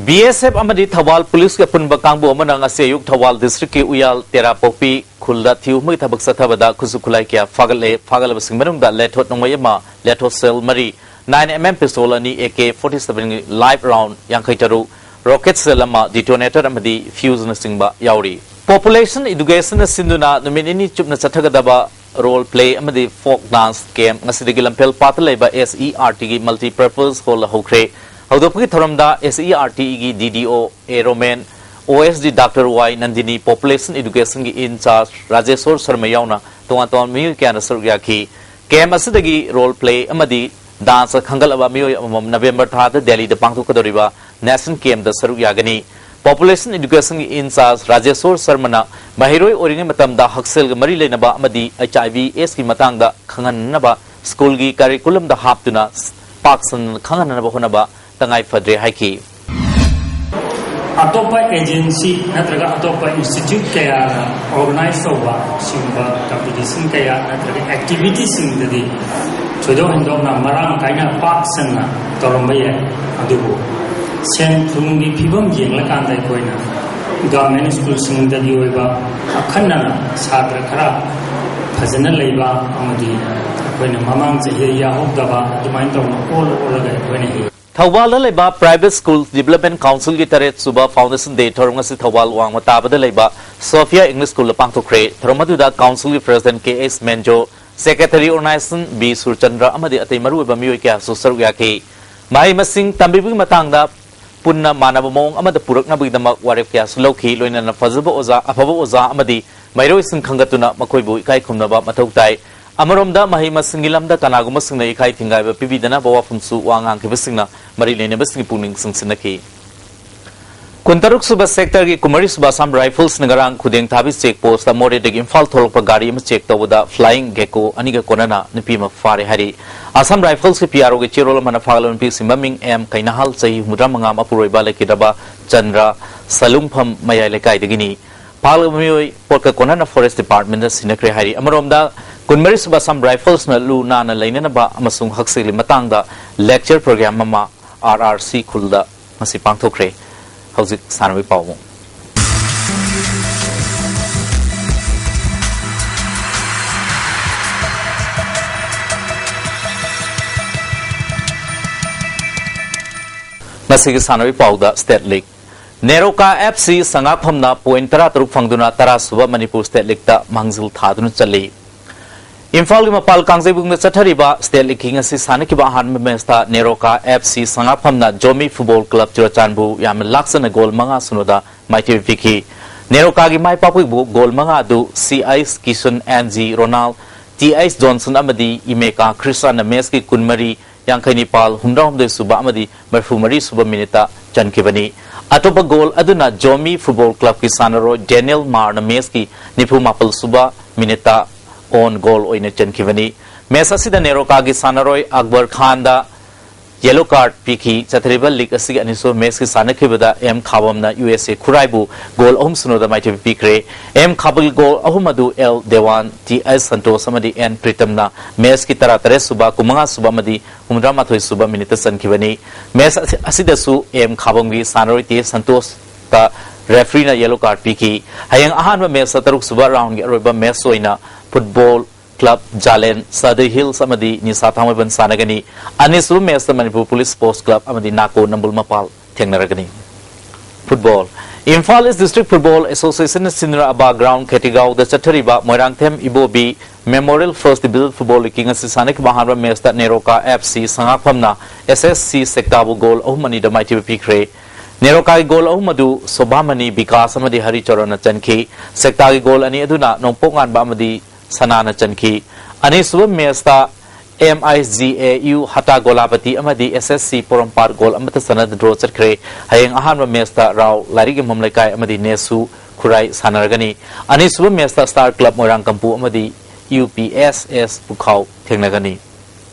BSF ꯑꯃꯗꯤ ꯊꯧꯕꯥꯜ ꯄꯨꯂꯤꯁꯀꯤ ꯑꯄꯨꯟꯕ ꯀꯥꯡꯕꯨ ꯑꯃꯅ ꯉꯁꯤ ꯑꯌꯨꯛ ꯊꯧꯕꯥꯜ districtꯀꯤ ꯎꯌꯥꯜ ꯇꯦꯔꯥꯄꯣꯛꯄꯤ ꯈꯨꯜꯗ ꯊꯤꯍꯨꯝꯕꯒꯤ ꯊꯕꯛ ꯆꯠꯊꯕꯗ ꯈꯨꯠꯁꯨ ꯈꯨꯠꯂꯥꯏ ꯀꯌꯥ ꯐꯥꯒꯠꯂꯦ꯫ ꯐꯥꯒꯠꯂꯕꯁꯤꯡ ꯃꯅꯨꯡꯗ ꯂꯦꯊꯣꯠ ꯅꯣꯡꯃꯩ ꯑꯃ, ꯂꯦꯊꯣꯠ shell ꯃꯔꯤ, nine MM pistol ꯑꯅꯤ, AK forty seven live round ꯌꯥꯡꯈꯩ ꯇꯔꯨꯛ, rocket shell ꯑꯃ, detonator ꯑꯃꯗꯤ fuseꯅꯆꯤꯡꯕ ꯌꯥꯎꯔꯤ꯫ Population educationꯅ ꯁꯤꯟꯗꯨꯅ ꯅꯨꯃꯤꯠ ꯅꯤꯅꯤ ꯆꯨꯞꯅ ꯆꯠꯊꯒꯗꯕ role play ꯑꯃꯗꯤ folk dance camp ꯉꯁꯤꯗꯒꯤ ꯂꯝꯐꯦꯜ ꯄꯥꯠꯇ ꯂꯩꯕ SERTꯒꯤ multipurpose hallꯗ ꯍꯧꯈ꯭ꯔꯦ꯫ ꯍꯧꯗꯣꯛꯄꯒꯤ ꯊꯧꯔꯝꯗ SERTꯒꯤ DDO A Romen, OSD Doctor Y Nandini, Population Educationꯒꯤ in charge ꯔꯥꯖꯦꯁꯣꯔ ꯁꯔꯃ ꯌꯥꯎꯅ ꯇꯣꯉꯥꯟ ꯇꯣꯉꯥꯟꯕ ꯃꯤꯑꯣꯏ ꯀꯌꯥꯅ ꯁꯔꯨꯛ ꯌꯥꯈꯤ꯫ Camp ꯑꯁꯤꯗꯒꯤ role play ꯑꯃꯗꯤ dance ꯈꯟꯒꯠꯂꯕ ꯃꯤꯑꯣꯏ ꯑꯃꯃꯝ November ꯊꯥꯗ ꯗꯦꯜꯂꯤꯗ ꯄꯥꯡꯊꯣꯛꯀꯗꯧꯔꯤꯕ national campꯇ ꯁꯔꯨꯛ ꯌꯥꯒꯅꯤ꯫ Population Educationꯒꯤ in charge ꯔꯥꯖꯦꯁꯣꯔ ꯁꯔꯃꯅ ꯃꯍꯩꯔꯣꯏ ꯑꯣꯏꯔꯤꯉꯩ ꯃꯇꯝꯗ ꯍꯛꯁꯦꯜꯒ ꯃꯔꯤ ꯂꯩꯅꯕ ꯑꯃꯗꯤ HIVAIDSꯀꯤ ꯃꯇꯥꯡꯗ ꯈꯪꯍꯟꯅꯕ schoolꯒꯤ curriculumꯗ ꯍꯥꯞꯇꯨꯅ ꯄꯥꯛ ꯁꯟꯅ ꯈꯪꯍꯟꯅꯕ ꯍꯣꯠꯅꯕ ꯇꯉꯥꯏ ꯐꯗ꯭ꯔꯦ ꯍꯥꯏꯈꯤ꯫ ꯑꯇꯣꯞꯄ agency ꯅꯠꯇ꯭ꯔꯒ ꯑꯇꯣꯞꯄ institute ꯀꯌꯥꯅ organize ꯇꯧꯕ ꯁꯤꯒꯨꯝꯕ competition ꯀꯌꯥ ꯅꯠꯇ꯭ꯔꯒ activityꯁꯤꯡꯗꯗꯤ ꯊꯣꯏꯗꯣꯛ ꯍꯦꯟꯗꯣꯛꯅ ꯃꯔꯥꯡ ꯀꯥꯏꯅ ꯄꯥꯛ ꯁꯟꯅ ꯇꯧꯔꯝꯕ ꯌꯥꯏ꯫ ꯑꯗꯨꯕꯨ ꯁꯦꯟ ꯊꯨꯝꯒꯤ ꯐꯤꯕꯝ ꯌꯦꯡꯂꯀꯥꯟꯗ ꯑꯩꯈꯣꯏꯅ government schoolꯁꯤꯡꯗꯒꯤ ꯑꯣꯏꯕ ꯑꯈꯟꯅꯅ ꯁꯥꯇ꯭ꯔ ꯈꯔ ꯐꯖꯅ ꯂꯩꯕ ꯑꯃꯗꯤ ꯑꯩꯈꯣꯏꯅ ꯃꯃꯥꯡ ꯆꯍꯤ ꯌꯥꯍꯧꯗꯕ ꯑꯗꯨꯃꯥꯏꯅ ꯇꯧꯅ ꯑꯣꯜ ꯑꯣꯜꯂꯒ ꯑꯩꯈꯣꯏꯅ ꯍꯦꯛ ꯊꯧꯕꯥꯜꯗ ꯂꯩꯕ Private School Development Councilꯒꯤ ꯇꯔꯦꯠ ꯁꯨꯕ Foundation Day ꯊꯧꯔꯝ ꯑꯁꯤ ꯊꯧꯕꯥꯜ ꯋꯥꯡꯃ ꯇꯥꯕꯗ ꯂꯩꯕ Sophia English Schoolꯗ ꯄꯥꯡꯊꯣꯛꯈ꯭ꯔꯦ꯫ ꯊꯧꯔꯝ ꯑꯗꯨꯗ councilꯒꯤ president ꯀꯦ ꯑꯦꯁ ꯃꯦꯟꯖꯣ, Secretary Organization B Surchandra ꯑꯃꯗꯤ ꯑꯇꯩ ꯃꯔꯨꯑꯣꯏꯕ ꯃꯤꯑꯣꯏ ꯀꯌꯥꯁꯨ ꯁꯔꯨꯛ ꯌꯥꯈꯤ꯫ ꯃꯍꯩ ꯃꯁꯤꯡ ꯇꯝꯕꯤꯕꯒꯤ ꯃꯇꯥꯡꯗ ꯄꯨꯟꯅ ꯃꯥꯟꯅꯕ ꯃꯑꯣꯡ ꯑꯃꯗ ꯄꯨꯔꯛꯅꯕꯒꯤꯗꯃꯛ ꯋꯥꯔꯦꯞ ꯀꯌꯥꯁꯨ ꯂꯧꯈꯤ꯫ ꯂꯣꯏꯅꯅ ꯐꯖꯕ ꯑꯣꯖꯥ, ꯑꯐꯕ ꯑꯣꯖꯥ ꯑꯃꯗꯤ ꯃꯍꯩꯔꯣꯏꯁꯤꯡ ꯈꯟꯒꯠꯇꯨꯅ ꯃꯈꯣꯏꯕꯨ ꯏꯀꯥꯏ ꯈꯨꯝꯅꯕ ꯃꯊꯧ ꯇꯥꯏ꯫ ꯑꯃꯔꯣꯝꯗ ꯃꯍꯩ ꯃꯁꯤꯡꯒꯤ ꯂꯝꯗ ꯀꯅꯥꯒꯨꯝꯕꯁꯤꯡꯅ ꯏꯀꯥꯏ ꯊꯤꯡꯒꯥꯏꯕ ꯄꯤꯕꯤꯗꯅꯕ ꯋꯥꯐꯝꯁꯨ ꯋꯥ ꯉꯥꯡꯈꯤꯕꯁꯤꯡꯅ ꯃꯔꯤ ꯂꯩꯅꯕꯁꯤꯡꯒꯤ ꯄꯨꯛꯅꯤꯡ ꯆꯤꯡꯁꯤꯟꯅꯈꯤ꯫ ꯀꯨꯟꯇꯔꯨꯛ ꯁꯨꯕ ꯁꯦꯛꯇꯔꯒꯤ ꯀꯨꯟꯃꯔꯤ ꯁꯨꯕ ꯑꯁꯥꯝ ꯔꯥꯏꯐꯜꯁꯅ ꯉꯔꯥꯡ ꯈꯨꯗꯦꯡ ꯊꯥꯕꯤ ꯆꯦꯛ ꯄꯣꯁꯇ ꯃꯣꯔꯦꯗꯒꯤ ꯏꯝꯐꯥꯜ ꯊꯣꯛꯂꯛꯄ ꯒꯥꯔꯤ ꯑꯃ ꯆꯦꯛ ꯇꯧꯕꯗ ꯐ꯭ꯂꯥꯏꯌꯤꯡ ꯒꯦꯀꯣ ꯑꯅꯤꯒ ꯀꯣꯟꯅꯅ ꯅꯨꯄꯤ ꯑꯃ ꯐꯥꯔꯦ ꯍꯥꯏꯔꯤ꯫ ꯑꯁꯥꯝ ꯔꯥꯏꯐꯜꯁꯀꯤ ꯄꯤ ꯑꯥꯔ ꯑꯣꯒꯤ ꯆꯦꯔꯣꯜ ꯑꯃꯅ ꯐꯥꯒꯠꯂꯕ ꯅꯨꯄꯤꯁꯤ ꯃꯃꯤꯡ ꯑꯦꯝ ꯀꯩꯅꯥꯍꯜ, ꯆꯍꯤ ꯍꯨꯝꯐꯨꯇꯔꯥ ꯃꯉꯥ, ꯃꯄꯨꯔꯣꯏꯕ ꯂꯩꯈꯤꯗ꯭ꯔꯕ ꯆꯟꯗ꯭ꯔ ꯁꯂꯨꯡꯐꯝ ꯃꯌꯥꯏ ꯂꯩꯀꯥꯏꯗꯒꯤꯅꯤ꯫ ꯐꯥꯒꯠꯂꯕ ꯃꯤꯑꯣꯏ ꯄꯣꯠꯀ ꯀꯣꯟꯅꯅ ꯐꯣꯔꯦꯁ ꯗꯤꯄꯥꯔꯠꯃꯦꯟꯗ ꯁꯤꯟꯅꯈ꯭ꯔꯦ ꯍꯥꯏꯔꯤ꯫ ꯑꯃꯔꯣꯝꯗ ꯀꯨꯟꯃꯔꯤ ꯁꯨꯕ ꯑꯁꯥꯝ ꯔꯥꯏꯐꯜꯁꯅ ꯂꯨ ꯅꯥꯟꯅ ꯂꯩꯅꯅꯕ ꯑꯃꯁꯨꯡ ꯍꯛꯁꯦꯜꯒꯤ ꯃꯇꯥꯡꯗ ꯂꯦꯛꯆꯔ ꯄ꯭ꯔꯣꯒ꯭ꯔꯥꯝ ꯑꯃ ꯑꯥꯔ ꯑꯥꯔ ꯁꯤ ꯈꯨꯜꯗ ꯉꯁꯤ ꯄꯥꯡꯊꯣꯛꯈ꯭ꯔꯦ꯫ ꯍꯧꯖꯤꯛ ꯁꯥꯟꯅꯕꯒꯤ ꯄꯥꯎ ꯑꯃꯨꯛ꯫ ꯉꯁꯤꯒꯤ ꯁꯥꯟꯅꯕꯒꯤ ꯄꯥꯎꯗ state league. NEROCA F C ꯁꯉꯥꯛꯐꯝꯅ point ꯇꯔꯥꯇꯔꯨꯛ ꯐꯪꯗꯨꯅ ꯇꯔꯥ ꯁꯨꯕ ꯃꯅꯤꯄꯨꯔ ꯁ꯭ꯇꯦꯠ ꯂꯤꯒꯇ ꯃꯥꯡꯖꯤꯜ ꯊꯥꯗꯨꯅ ꯆꯠꯂꯤ꯫ ꯏꯝꯐꯥꯜꯒꯤ ꯃꯄꯥꯜ ꯀꯥꯡꯖꯩꯕꯨꯡꯗ ꯆꯠꯊꯔꯤꯕ ꯁ꯭ꯇꯦꯠ ꯂꯤꯒꯀꯤ ꯉꯁꯤ ꯁꯥꯟꯅꯈꯤꯕ ꯑꯍꯥꯟꯕ ꯃꯦꯆꯇ ꯅꯦꯔꯣꯀꯥ ꯑꯦꯐ ꯁꯤ ꯁꯉꯥꯛꯐꯝꯅ ꯖꯣꯃꯤ ꯐꯨꯠꯕꯣꯜ ꯀ꯭ꯂꯕ ꯆꯨꯔꯆꯥꯟꯄꯨꯔ ꯌꯥꯝꯅ ꯂꯥꯛꯆꯅ ꯒꯣꯜ ꯃꯉꯥ ꯁꯨꯅꯣꯗ ꯃꯥꯏꯊꯤꯕ ꯄꯤꯈꯤ꯫ ꯅꯦꯔꯣꯀꯥꯒꯤ ꯃꯥꯏ ꯄꯥꯛꯄꯒꯤ ꯒꯣꯜ ꯃꯉꯥ ꯑꯗꯨ C H Kisun, N G Ronal, T H Johnson ꯑꯃꯗꯤ ꯏꯃꯦꯀꯥ ꯈ꯭ꯔꯤꯁꯇꯥꯟꯅ ꯃꯦꯆꯀꯤ ꯀꯨꯟꯃꯔꯤ, ꯌꯥꯡꯈꯩ ꯅꯤꯄꯥꯜ, ꯍꯨꯝꯗ꯭ꯔꯥ ꯍꯨꯝꯗꯣꯏ ꯁꯨꯕ ꯑꯃꯗꯤ ꯃꯔꯤꯐꯨ ꯃꯔꯤ ꯁꯨꯕ ꯃꯤꯅꯤꯠꯇ ꯆꯟꯈꯤꯕꯅꯤ꯫ ꯑꯇꯣꯞꯄ ꯒꯣꯜ ꯑꯗꯨꯅ ꯖꯣꯃꯤ ꯐꯨꯠꯕꯣꯜ ꯀ꯭ꯂꯕꯀꯤ ꯁꯥꯟꯅꯔꯣꯏ ꯗꯦꯅꯤꯌꯦꯜ ꯃꯥꯔꯅ ꯃꯦꯆꯀꯤ ꯅꯤꯐꯨ ꯃꯥꯄꯜ ꯁꯨꯕ ꯃꯤꯅꯤꯠꯇ ꯑꯣꯟ ꯒꯣꯜ ꯑꯣꯏꯅ ꯆꯟꯈꯤꯕꯅꯤ꯫ ꯃꯦꯆ ꯑꯁꯤꯗ ꯅꯦꯔꯣꯀꯥꯒꯤ ꯁꯥꯟꯅꯔꯣꯏ ꯑꯛꯕꯔ ꯈꯥꯟꯗ ꯌꯦꯂꯣ ꯀꯥꯔꯗ ꯄꯤꯈꯤ꯫ ꯆꯠꯊꯔꯤꯕ ꯂꯤꯒ ꯑꯁꯤꯒꯤ ꯑꯅꯤꯁꯨꯕ ꯃꯦꯆꯀꯤ ꯁꯥꯟꯅꯈꯤꯕꯗ ꯑꯦꯝ ꯈꯥꯕꯝꯅ ꯌꯨ ꯑꯦꯁ ꯑꯦ ꯈꯨꯔꯥꯏꯕꯨ ꯒꯣꯜ ꯑꯍꯨꯝ ꯁꯨꯅꯣꯗ ꯃꯥꯏꯊꯤꯕ ꯄꯤꯈ꯭ꯔꯦ꯫ ꯑꯦꯝ ꯈꯥꯕꯝꯒꯤ ꯒꯣꯜ ꯑꯍꯨꯝ ꯑꯗꯨ ꯑꯦꯜ ꯗꯦꯋꯥꯟ, ꯇꯤ ꯑꯩꯆ ꯁꯟꯇꯣꯁ ꯑꯃꯗꯤ ꯑꯦꯟ ꯄ꯭ꯔꯤꯇꯝꯅ ꯃꯦꯆꯀꯤ ꯇꯔꯥꯇꯔꯦꯠ ꯁꯨꯕ, ꯀꯨꯟꯃꯉꯥ ꯁꯨꯕ ꯑꯃꯗꯤ ꯍꯨꯝꯗ꯭ꯔꯥꯃꯥꯊꯣꯏ ꯁꯨꯕ ꯃꯤꯅꯤꯠꯇ ꯆꯟꯈꯤꯕꯅꯤ꯫ ꯃꯦꯆ ꯑꯁꯤ-, ꯑꯁꯤꯗꯁꯨ ꯑꯦꯝ ꯈꯥꯕꯝꯒꯤ ꯁꯥꯟꯅꯔꯣꯏ ꯇꯤ ꯑꯩꯆ ꯁꯟꯇꯣꯁꯇ ꯔꯦꯐ꯭ꯔꯤꯅ ꯌꯦꯂꯣ ꯀꯥꯔꯗ ꯄꯤꯈꯤ꯫ ꯍꯌꯦꯡ ꯑꯍꯥꯟꯕ ꯃꯦꯆꯇ ꯇꯔꯨꯛ ꯁꯨꯕ ꯔꯥꯎꯟꯒꯤ ꯑꯔꯣꯏꯕ ꯃꯦꯆ ꯑꯣꯏꯅ football club Zalen, Sadar hills ꯑꯃꯗꯤ ꯅꯤꯁꯥ ꯊꯥꯡꯃꯩꯕꯟ ꯁꯥꯟꯅꯒꯅꯤ꯫ ꯑꯅꯤꯁꯨꯕ ꯃꯦꯆꯇ ꯃꯅꯤꯄꯨꯔ ꯄꯨꯂꯤꯁ ꯁ꯭ꯄꯣꯔꯠꯁ ꯀ꯭ꯂꯕ ꯑꯃꯗꯤ ꯅꯥꯀꯣ ꯅꯝꯕꯨꯜ ꯃꯄꯥꯜ ꯊꯦꯡꯅꯔꯒꯅꯤ꯫ Football. Imphal East district football ꯑꯦꯁꯣꯁꯤꯌꯦꯁꯟꯅ ꯁꯤꯟꯗꯨꯅ ꯑꯕꯥ ꯒ꯭ꯔꯥꯎꯟ ꯈꯦꯇꯤꯒꯥꯎꯗ ꯆꯠꯊꯔꯤꯕ Moirangthem Ibobi memorial first division football ꯂꯤꯒꯀꯤ ꯉꯁꯤ ꯁꯥꯟꯅꯈꯤꯕ ꯑꯍꯥꯟꯕ ꯃꯦꯆꯇ ꯅꯦꯔꯣꯀꯥ ꯑꯦꯐ ꯁꯤ ꯁꯉꯥꯛꯐꯝꯅ ꯑꯦꯁ ꯑꯦꯁ ꯁꯤ ꯁꯦꯛꯇꯥꯕꯨ ꯒꯣꯜ ꯑꯍꯨꯝ ꯑꯅꯤꯗ ꯃꯥꯏꯊꯤꯕ ꯄꯤꯈ꯭ꯔꯦ꯫ ꯅꯦꯔꯣꯀꯥꯒꯤ ꯒꯣꯜ ꯑꯍꯨꯝ ꯑꯗꯨ ꯁꯣꯚꯥꯃꯅꯤ ꯕꯤꯀꯥꯁ ꯑꯃꯗꯤ ꯍꯔꯤꯆꯔꯟꯅ ꯆꯟꯈꯤ꯫ ꯁꯦꯛꯇꯥꯒꯤ ꯒꯣꯜ ꯑꯅꯤ ꯑꯗꯨꯅ ꯅꯣꯡꯄꯣꯛ ꯉꯥꯟꯕ ꯑꯃꯗꯤ ꯁꯅꯥꯅ ꯆꯟꯈꯤ꯫ ꯑꯅꯤꯁꯨꯕ ꯃꯦꯆꯇ M I G A U Hatta Golapati ꯑꯃꯗꯤ ꯑꯦꯁ ꯑꯦꯁ ꯁꯤ ꯄꯣꯔꯣꯝꯄꯥꯠ ꯒꯣꯜ ꯑꯃꯠꯇ ꯆꯟꯅꯗ ꯗ꯭ꯔꯣ ꯆꯠꯈ꯭ꯔꯦ꯫ ꯍꯌꯦꯡ ꯑꯍꯥꯟꯕ ꯃꯦꯆꯇ ꯔꯥꯎ ꯂꯥꯏꯔꯤꯛ ꯌꯨꯝꯐꯝ ꯂꯩꯀꯥꯏ ꯑꯃꯗꯤ ꯅꯦꯁꯨ ꯈꯨꯔꯥꯏ ꯁꯥꯟꯅꯔꯒꯅꯤ꯫ ꯑꯅꯤꯁꯨꯕ ꯃꯦꯆꯇ ꯁ꯭ꯇꯥꯔ ꯀ꯭ꯂꯕ ꯃꯣꯏꯔꯥꯡ ꯀꯝꯄꯨ ꯑꯃꯗꯤ ꯌꯨ ꯄꯤ ꯑꯦꯁ ꯑꯦꯁ ꯄꯨꯈꯥꯎ ꯊꯦꯡꯅꯒꯅꯤ꯫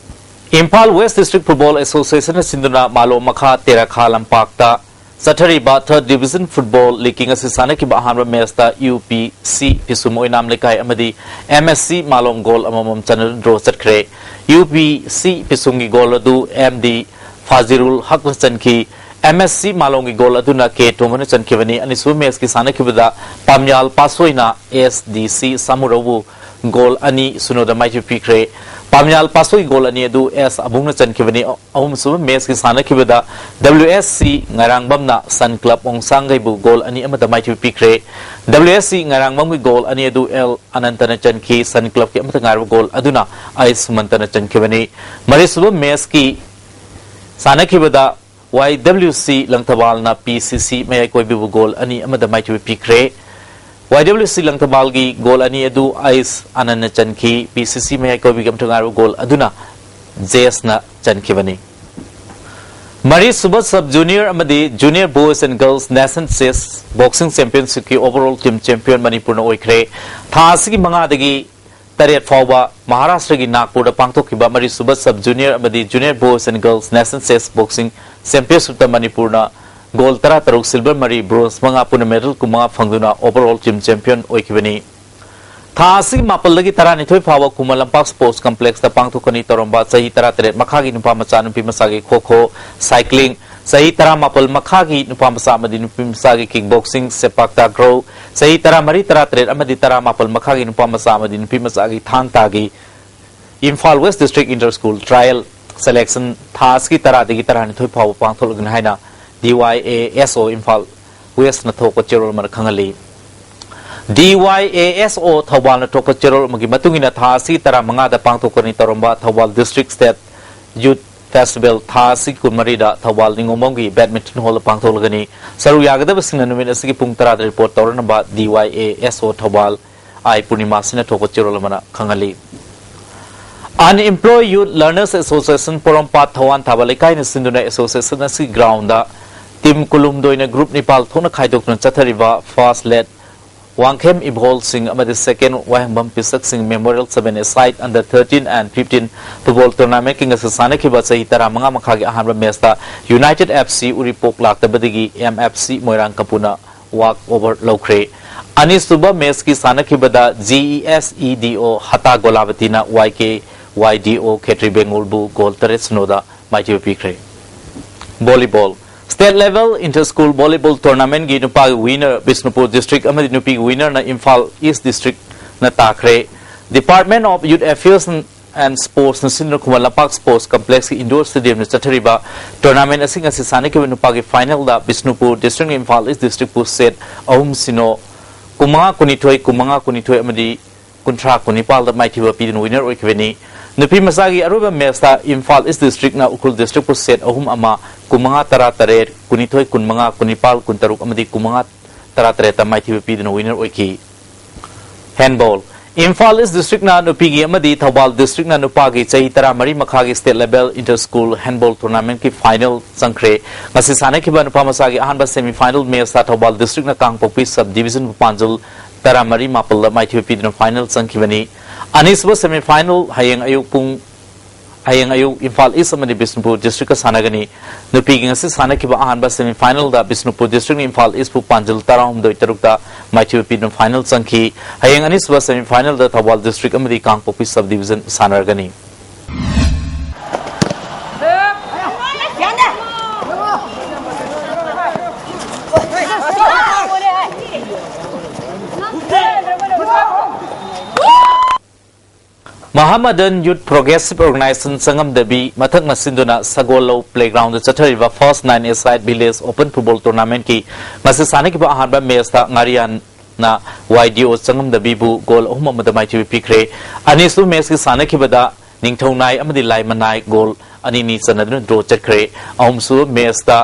ꯏꯝꯐꯥꯜ ꯋꯦꯁ ꯗꯤꯁꯇ꯭ꯔꯤꯛ ꯐꯨꯠꯕꯣꯜ ꯑꯦꯁꯣꯁꯤꯌꯦꯁꯟꯅ ꯁꯤꯟꯗꯨꯅ ꯃꯥꯂꯣꯝ ꯃꯈꯥ ꯇꯦꯔꯥꯈꯥ ꯂꯝꯄꯥꯛꯇ ꯆꯠꯊꯔꯤꯕ ꯊꯔꯗ ꯗꯤꯕꯤꯖꯟ ꯐꯨꯠꯕꯣꯜ ꯂꯤꯒꯀꯤ ꯉꯁꯤ ꯁꯥꯟꯅꯈꯤꯕ ꯑꯍꯥꯟꯕ ꯃꯦꯆꯇ ꯌꯨ ꯄꯤ ꯁꯤ ꯄꯤꯁꯨꯝ ꯑꯣꯏꯅꯥꯝ ꯂꯩꯀꯥꯏ ꯑꯃꯗꯤ ꯑꯦꯝ ꯑꯦꯁ ꯁꯤ ꯃꯥꯂꯣꯝ ꯒꯣꯜ ꯑꯃꯃꯝ ꯆꯟꯅꯗꯨꯅ ꯗ꯭ꯔꯣ ꯆꯠꯈ꯭ꯔꯦ꯫ ꯌꯨ ꯄꯤ ꯁꯤ ꯄꯤꯁꯨꯝꯒꯤ ꯒꯣꯜ ꯑꯗꯨ ꯑꯦꯝ ꯗꯤ ꯐꯥꯖꯤꯔꯨꯜ ꯍꯛꯅ ꯆꯟꯈꯤ꯫ ꯑꯦꯝ ꯑꯦꯁ ꯁꯤ ꯃꯥꯂꯣꯝꯒꯤ ꯒꯣꯜ ꯑꯗꯨꯅ ꯀꯦ ꯇꯣꯝꯕꯅ ꯆꯟꯈꯤꯕꯅꯤ꯫ ꯑꯅꯤꯁꯨꯕ ꯃꯦꯆꯀꯤ ꯁꯥꯟꯅꯈꯤꯕꯗ ꯄꯥꯝꯌꯥꯜ ꯄꯥꯁꯣꯏꯅ ꯑꯦꯁ ꯗꯤ ꯁꯤ ꯁꯥꯃꯨꯔꯧꯕꯨ ꯒꯣꯜ ꯑꯅꯤ ꯁꯤꯅꯣꯗ ꯃꯥꯏꯊꯤꯕ ꯄꯤꯈ꯭ꯔꯦ꯫ ꯄꯥꯝꯌꯥꯜ ꯄꯥꯁꯣꯏꯒꯤ ꯒꯣꯜ ꯑꯅꯤ ꯑꯗꯨ ꯑꯦꯁ ꯑꯕꯨꯡꯅ ꯆꯟꯈꯤꯕꯅꯤ꯫ ꯑꯍꯨꯝꯁꯨꯕ ꯃꯦꯆꯀꯤ ꯁꯥꯟꯅꯈꯤꯕꯗ ꯗꯕ꯭ꯂꯤꯎ ꯑꯦꯁ ꯁꯤ ꯉꯥꯏꯔꯥꯡꯕꯝꯅ ꯁꯟ ꯀ꯭ꯂꯕ ꯑꯣꯡꯁꯥꯡꯒꯩꯕꯨ ꯒꯣꯜ ꯑꯅꯤ ꯑꯃꯗ ꯃꯥꯏꯊꯤꯕ ꯄꯤꯈ꯭ꯔꯦ꯫ ꯗꯕ꯭ꯂꯤꯎ ꯑꯦꯁ ꯁꯤ ꯉꯥꯏꯔꯥꯡꯕꯝꯒꯤ ꯒꯣꯜ ꯑꯅꯤ ꯑꯗꯨ ꯑꯦꯜ ꯑꯅꯟꯇꯅ ꯆꯟꯈꯤ꯫ ꯁꯟ ꯀ꯭ꯂꯕꯀꯤ ꯑꯃꯠꯇ ꯉꯥꯏꯔꯕ ꯒꯣꯜ ꯑꯗꯨꯅ ꯑꯩ ꯁꯨꯃꯟꯇꯅ ꯆꯟꯈꯤꯕꯅꯤ꯫ ꯃꯔꯤꯁꯨꯕ ꯃꯦꯆꯀꯤ ꯁꯥꯟꯅꯈꯤꯕꯗ ꯋꯥꯏ ꯗꯕ꯭ꯂꯤꯎ ꯁꯤ ꯂꯪꯊꯕꯥꯜꯅ ꯄꯤ ꯁꯤ ꯁꯤ ꯃꯌꯥꯏ ꯀꯣꯏꯕꯤꯕꯨ ꯒꯣꯜ ꯑꯅꯤ ꯑꯃꯗ ꯃꯥꯏꯊꯤꯕ ꯄꯤꯈ꯭ꯔꯦ꯫ ꯋꯥꯏ ꯗꯕ꯭ꯂꯤꯎ ꯁꯤ ꯂꯪꯊꯕꯥꯜꯒꯤ ꯒꯣꯜ ꯑꯅꯤ ꯑꯗꯨ ꯑꯩꯁ ꯑꯅꯟꯅ ꯆꯟꯈꯤ꯫ ꯄꯤ ꯁꯤ ꯁꯤ ꯃꯌꯥꯏ ꯀꯣꯏꯕꯤꯒꯤ ꯑꯃꯊꯛ ꯉꯥꯏꯔꯕ ꯒꯣꯜ ꯑꯗꯨꯅ ꯖꯦꯁꯅ ꯆꯟꯈꯤꯕꯅꯤ꯫ ꯃꯔꯤꯁꯨꯕ ꯁꯕ ꯖꯨꯅꯤꯌꯔ ꯑꯃꯗꯤ junior boys and girls nation chess boxing ꯆꯦꯝꯄꯤꯌꯟꯁꯤꯞꯀꯤ ꯑꯣꯚꯔꯑꯣꯜ ꯇꯤꯝ ꯆꯦꯝꯄꯤꯌꯟ ꯃꯅꯤꯄꯨꯔꯅ ꯑꯣꯏꯈ꯭ꯔꯦ꯫ ꯊꯥ ꯑꯁꯤꯒꯤ ꯃꯉꯥꯗꯒꯤ ꯇꯔꯦꯠ ꯐꯥꯎꯕ ꯃꯍꯥꯔꯥꯁꯇ꯭ꯔꯒꯤ ꯅꯥꯒꯄꯨꯔꯗ ꯄꯥꯡꯊꯣꯛꯈꯤꯕ ꯃꯔꯤꯁꯨꯕ ꯁꯕ ꯖꯨꯅꯤꯌꯔ ꯑꯃꯗꯤ junior boys and girls national chess boxing ꯆꯦꯝꯄꯤꯌꯟꯁꯤꯞꯇ ꯃꯅꯤꯄꯨꯔꯅ ꯒꯣꯜ ꯇꯔꯥ ꯇꯔꯨꯛ, ꯁꯤꯜꯚꯔ ꯃꯔꯤ, ꯕ꯭ꯔꯣꯟꯖ ꯃꯉꯥ, ꯄꯨꯟꯅ ꯃꯦꯗꯜ ꯀꯨꯟꯃꯉꯥ ꯐꯪꯗꯨꯅ ꯑꯣꯚꯔꯑꯣꯜ ꯇꯤꯝ ꯆꯦꯝꯄꯤꯌꯟ ꯑꯣꯏꯈꯤꯕꯅꯤ꯫ ꯊꯥ ꯑꯁꯤꯒꯤ ꯃꯥꯄꯜꯗꯒꯤ ꯇꯔꯥꯅꯤꯊꯣꯏ ꯐꯥꯎꯕ ꯈꯨꯃꯟ ꯂꯝꯄꯥꯛ ꯁ꯭ꯄꯣꯔꯠꯁ ꯀꯝꯄ꯭ꯂꯦꯛꯁꯇ ꯄꯥꯡꯊꯣꯛꯀꯅꯤ ꯇꯧꯔꯝꯕ ꯆꯍꯤ ꯇꯔꯥꯇꯔꯦꯠ ꯃꯈꯥꯒꯤ ꯅꯨꯄꯥ ꯃꯆꯥ, ꯅꯨꯄꯤ ꯃꯆꯥꯒꯤ ꯈꯣ ꯈꯣ, ꯁꯥꯏꯀ꯭ꯂꯤꯡ, ꯆꯍꯤ ꯇꯔꯥꯃꯥꯄꯜ ꯃꯈꯥꯒꯤ ꯅꯨꯄꯥ ꯃꯆꯥ ꯑꯃꯗꯤ ꯅꯨꯄꯤ ꯃꯆꯥꯒꯤ ꯀꯤꯛ ꯕꯣꯛꯁꯤꯡ, ꯁꯦꯄꯥꯛ ꯇꯥꯀ꯭ꯔꯧ, ꯆꯍꯤ ꯇꯔꯥꯃꯔꯤ, ꯇꯔꯥꯇꯔꯦꯠ ꯑꯃꯗꯤ ꯇꯔꯥꯃꯥꯄꯜ ꯃꯈꯥꯒꯤ ꯅꯨꯄꯥ ꯃꯆꯥ ꯑꯃꯗꯤ ꯅꯨꯄꯤ ꯃꯆꯥꯒꯤ ꯊꯥꯡ ꯇꯥꯒꯤ Imphal West district inter school trial selection ꯊꯥ ꯑꯁꯤꯒꯤ ꯇꯔꯥꯗꯒꯤ ꯇꯔꯥꯅꯤꯊꯣꯏ ꯐꯥꯎꯕ ꯄꯥꯡꯊꯣꯛꯂꯒꯅꯤ ꯍꯥꯏꯅ ꯗꯤ ꯋꯥꯏ ꯑꯦ ꯑꯦꯁ ꯑꯣ ꯏꯝꯐꯥꯜ ꯋꯦꯁꯅ ꯊꯣꯛꯄ ꯆꯦꯔꯣꯜ ꯑꯃꯅ ꯈꯪꯍꯜꯂꯤ꯫ ꯗꯤ ꯋꯥꯏ ꯑꯦ ꯑꯦꯁ ꯑꯣ ꯊꯧꯕꯥꯜꯅ ꯊꯣꯛꯄ ꯆꯦꯔꯣꯜ ꯑꯃꯒꯤ ꯃꯇꯨꯡ ꯏꯟꯅ ꯊꯥ ꯑꯁꯤ ꯇꯔꯥꯃꯉꯥꯗ ꯄꯥꯡꯊꯣꯛꯀꯅꯤ ꯇꯧꯔꯝꯕ Thoubal District State Youth Festival ꯊꯥ ꯑꯁꯤ ꯀꯨꯟꯃꯔꯤꯗ ꯊꯧꯕꯥꯜ ꯅꯤꯉꯣꯝꯕꯝꯒꯤ Badminton Hall ꯄꯥꯡꯊꯣꯛꯂꯒꯅꯤ꯫ ꯁꯔꯨꯛ ꯌꯥꯒꯗꯕꯁꯤꯡꯅ ꯅꯨꯃꯤꯠ ꯑꯁꯤꯒꯤ ꯄꯨꯡ ꯇꯔꯥꯗ report ꯇꯧꯔꯅꯕ D Y A S ꯑꯣ ꯊꯧꯕꯥꯜ ꯑꯥꯏ ꯄꯨꯔꯅꯤꯃꯥꯁꯤꯅ ꯊꯣꯛꯄ ꯆꯦꯔꯣꯜ ꯑꯃꯅ ꯈꯪꯍꯜꯂꯤ꯫ Unemployed Youth Learners Association ꯄꯣꯔꯣꯝꯄꯥꯠ ꯊꯋꯥꯟ ꯊꯥꯕ ꯂꯩꯀꯥꯏꯅ ꯁꯤꯟꯗꯨꯅ association ꯑꯁꯤ ground ꯇꯤꯝ ꯀꯨꯟꯍꯨꯝꯗꯣꯏꯅ group ꯅꯤꯄꯥꯜ ꯊꯣꯛꯅ ꯈꯥꯏꯗꯣꯛꯇꯨꯅ ꯆꯠꯊꯔꯤꯕ first led ꯋꯥꯡꯈꯦꯝ ꯏꯕꯣꯜꯁꯤꯡ ꯑꯃꯗꯤ second Wahengbam ꯄꯤꯁꯛꯁꯤꯡ Memorial Seven-A-Side under thirteen and fifteen football tournamentꯀꯤ ꯉꯁꯤ ꯁꯥꯟꯅꯈꯤꯕ ꯆꯍꯤ ꯇꯔꯥꯃꯉꯥ ꯃꯈꯥꯒꯤ ꯑꯍꯥꯟꯕ matchꯇ United F C ꯎꯔꯤꯄꯣꯛ ꯂꯥꯛꯇꯕꯗꯒꯤ M F C ꯃꯣꯏꯔꯥꯡ ꯀꯝꯄꯨꯅ walk over ꯂꯧꯈ꯭ꯔꯦ꯫ ꯑꯅꯤꯁꯨꯕ matchꯀꯤ ꯁꯥꯟꯅꯈꯤꯕꯗ G E S E D O ꯍꯇꯥ ꯒꯣꯂꯥꯕꯇꯤꯅ Y K Y D O ꯈꯦꯇ꯭ꯔꯤ ꯕꯦꯡꯒꯣꯜꯕꯨ goal ꯇꯔꯦꯠ ꯁꯤꯅꯣꯗ ꯃꯥꯏꯊꯤꯕ ꯄꯤꯈ꯭ꯔꯦ꯫ Volleyball, State Level Inter School Volleyball Tournamentꯀꯤ ꯅꯨꯄꯥꯒꯤ winner ꯕꯤꯁꯅꯨꯄꯨꯔ District ꯑꯃꯗꯤ ꯅꯨꯄꯤꯒꯤ winnerꯅ ꯏꯝꯐꯥꯜ East Districtꯅ ꯇꯥꯈ꯭ꯔꯦ꯫ Department of Youth Affairs and Sportsꯅ ꯁꯤꯟꯗꯨꯅ ꯈꯨꯃꯟ ꯂꯝꯄꯥꯛ Sports Complexꯀꯤ indoor stadiumꯗ ꯆꯠꯊꯔꯤꯕ tournament ꯑꯁꯤ ꯉꯁꯤ ꯁꯥꯟꯅꯈꯤꯕ ꯅꯨꯄꯥꯒꯤ finalꯗ ꯕꯤꯁꯅꯨꯄꯨꯔ Districtꯅ ꯏꯝꯐꯥꯜ East Districtꯄꯨ set ꯑꯍꯨꯝ ꯁꯤꯅꯣ, ꯀꯨꯟꯃꯉꯥ ꯀꯨꯟꯅꯤꯊꯣꯏ, ꯀꯨꯟꯃꯉꯥ ꯀꯨꯟꯅꯤꯊꯣꯏ ꯑꯃꯗꯤ ꯀꯨꯟꯊ꯭ꯔꯥ ꯀꯨꯟꯅꯤꯄꯥꯜꯗ ꯃꯥꯏꯊꯤꯕ ꯄꯤꯗꯨꯅ winner ꯑꯣꯏꯈꯤꯕꯅꯤ꯫ ꯅꯨꯄꯤ ꯃꯆꯥꯒꯤ ꯑꯔꯣꯏꯕ matchꯇ ꯏꯝꯐꯥꯜ East Districtꯅ ꯎꯈ꯭ꯔꯨꯜ Districtꯄꯨ set ꯑꯍꯨꯝ ꯑꯃ, ꯀꯨꯟꯃꯉꯥ ꯇꯔꯥꯇꯔꯦꯠ, ꯀꯨꯟꯅꯤꯊꯣꯏ ꯀꯨꯟꯃꯉꯥ, ꯀꯨꯟꯅꯤꯄꯥꯜ ꯀꯨꯟꯇꯔꯨꯛ ꯑꯃꯗꯤ ꯀꯨꯟꯃꯉꯥ ꯇꯔꯥꯇꯔꯦꯠꯇ ꯃꯥꯏꯊꯤꯕ ꯄꯤꯗꯨꯅ winner ꯑꯣꯏꯈꯤ꯫ Handball, ꯏꯝꯐꯥꯜ East Districtꯅ ꯅꯨꯄꯤꯒꯤ ꯑꯃꯗꯤ ꯊꯧꯕꯥꯜ Districtꯅ ꯅꯨꯄꯥꯒꯤ ꯆꯍꯤ ꯇꯔꯥꯃꯔꯤ ꯃꯈꯥꯒꯤ State Level Inter School Handball Tournamentꯀꯤ final ꯆꯪꯈ꯭ꯔꯦ꯫ ꯉꯁꯤ ꯁꯥꯟꯅꯈꯤꯕ ꯅꯨꯄꯥ ꯃꯆꯥꯒꯤ ꯑꯍꯥꯟꯕ semi final matchꯇ ꯊꯧꯕꯥꯜ Districtꯅ ꯀꯥꯡꯄꯣꯛꯄꯤ Sub Divisionꯕꯨ ꯄꯥꯟꯖꯜ ꯇꯔꯥꯃꯔꯤ ꯃꯥꯄꯜꯗ ꯃꯥꯏꯊꯤꯕ ꯄꯤꯗꯨꯅ final ꯆꯪꯈꯤꯕꯅꯤ꯫ ꯑꯅꯤꯁꯨꯕ semi final ꯍꯌꯦꯡ ꯑꯌꯨꯛ ꯄꯨꯡ, ꯍꯌꯦꯡ ꯑꯌꯨꯛ ꯏꯝꯐꯥꯜ East ꯑꯃꯗꯤ ꯕꯤꯁꯅꯨꯄꯨꯔ Districtꯀ ꯁꯥꯟꯅꯒꯅꯤ꯫ ꯅꯨꯄꯤꯒꯤ ꯉꯁꯤ ꯁꯥꯟꯅꯈꯤꯕꯕ ꯑꯍꯥꯟꯕ semi finalꯗ ꯕꯤꯁꯅꯨꯄꯨꯔ Districtꯅ ꯏꯝꯐꯥꯜ Eastꯄꯨ ꯄꯥꯟꯖꯜ ꯇꯔꯥꯍꯨꯝꯗꯣꯏ ꯇꯔꯨꯛꯇ ꯃꯥꯏꯊꯤꯕ ꯄꯤꯗꯨꯅ final ꯆꯪꯈꯤ꯫ ꯍꯌꯦꯡ ꯑꯅꯤꯁꯨꯕ semi finalꯗ ꯊꯧꯕꯥꯜ District ꯑꯃꯗꯤ ꯀꯥꯡꯄꯣꯛꯄꯤ Sub Division ꯁꯥꯟꯅꯔꯒꯅꯤ꯫ ꯃꯍꯥꯃꯗꯟ ꯌꯨꯠ ꯄ꯭ꯔꯣꯒ꯭ꯔꯦꯁꯤꯚ ꯑꯣꯔꯒꯅꯥꯏꯖꯦꯁꯟ ꯆꯪꯉꯝꯗꯕꯤ ꯃꯊꯛꯅ ꯁꯤꯟꯗꯨꯅ ꯁꯒꯣꯜꯂꯧ ꯄ꯭ꯂꯦꯒ꯭ꯔꯥꯎꯟꯗ ꯆꯠꯊꯔꯤꯕ first nine a side village open football ꯇꯣꯔꯅꯥꯃꯦꯟꯠꯀꯤ ꯉꯁꯤ ꯁꯥꯟꯅꯈꯤꯕ ꯑꯍꯥꯟꯕ ꯃꯦꯆꯇ ꯉꯥꯔꯤꯌꯥꯟꯅ ꯋꯥꯏ ꯗꯤ ꯑꯣ ꯆꯪꯉꯝꯗꯕꯤꯕꯨ ꯒꯣꯜ ꯑꯍꯨꯝ ꯑꯃꯗ ꯃꯥꯏꯊꯤꯕ ꯄꯤꯈ꯭ꯔꯦ꯫ ꯑꯅꯤꯁꯨꯕ ꯃꯦꯆꯀꯤ ꯁꯥꯟꯅꯈꯤꯕꯗ ꯅꯤꯡꯊꯧꯅꯥꯏ ꯑꯃꯗꯤ ꯂꯥꯏꯃꯅꯥꯏ ꯒꯣꯜ ꯑꯅꯤꯅꯤ ꯆꯟꯅꯗꯨꯅ ꯗ꯭ꯔꯣ ꯆꯠꯈ꯭ꯔꯦ꯫ ꯑꯍꯨꯝꯁꯨꯕ ꯃꯦꯆꯇ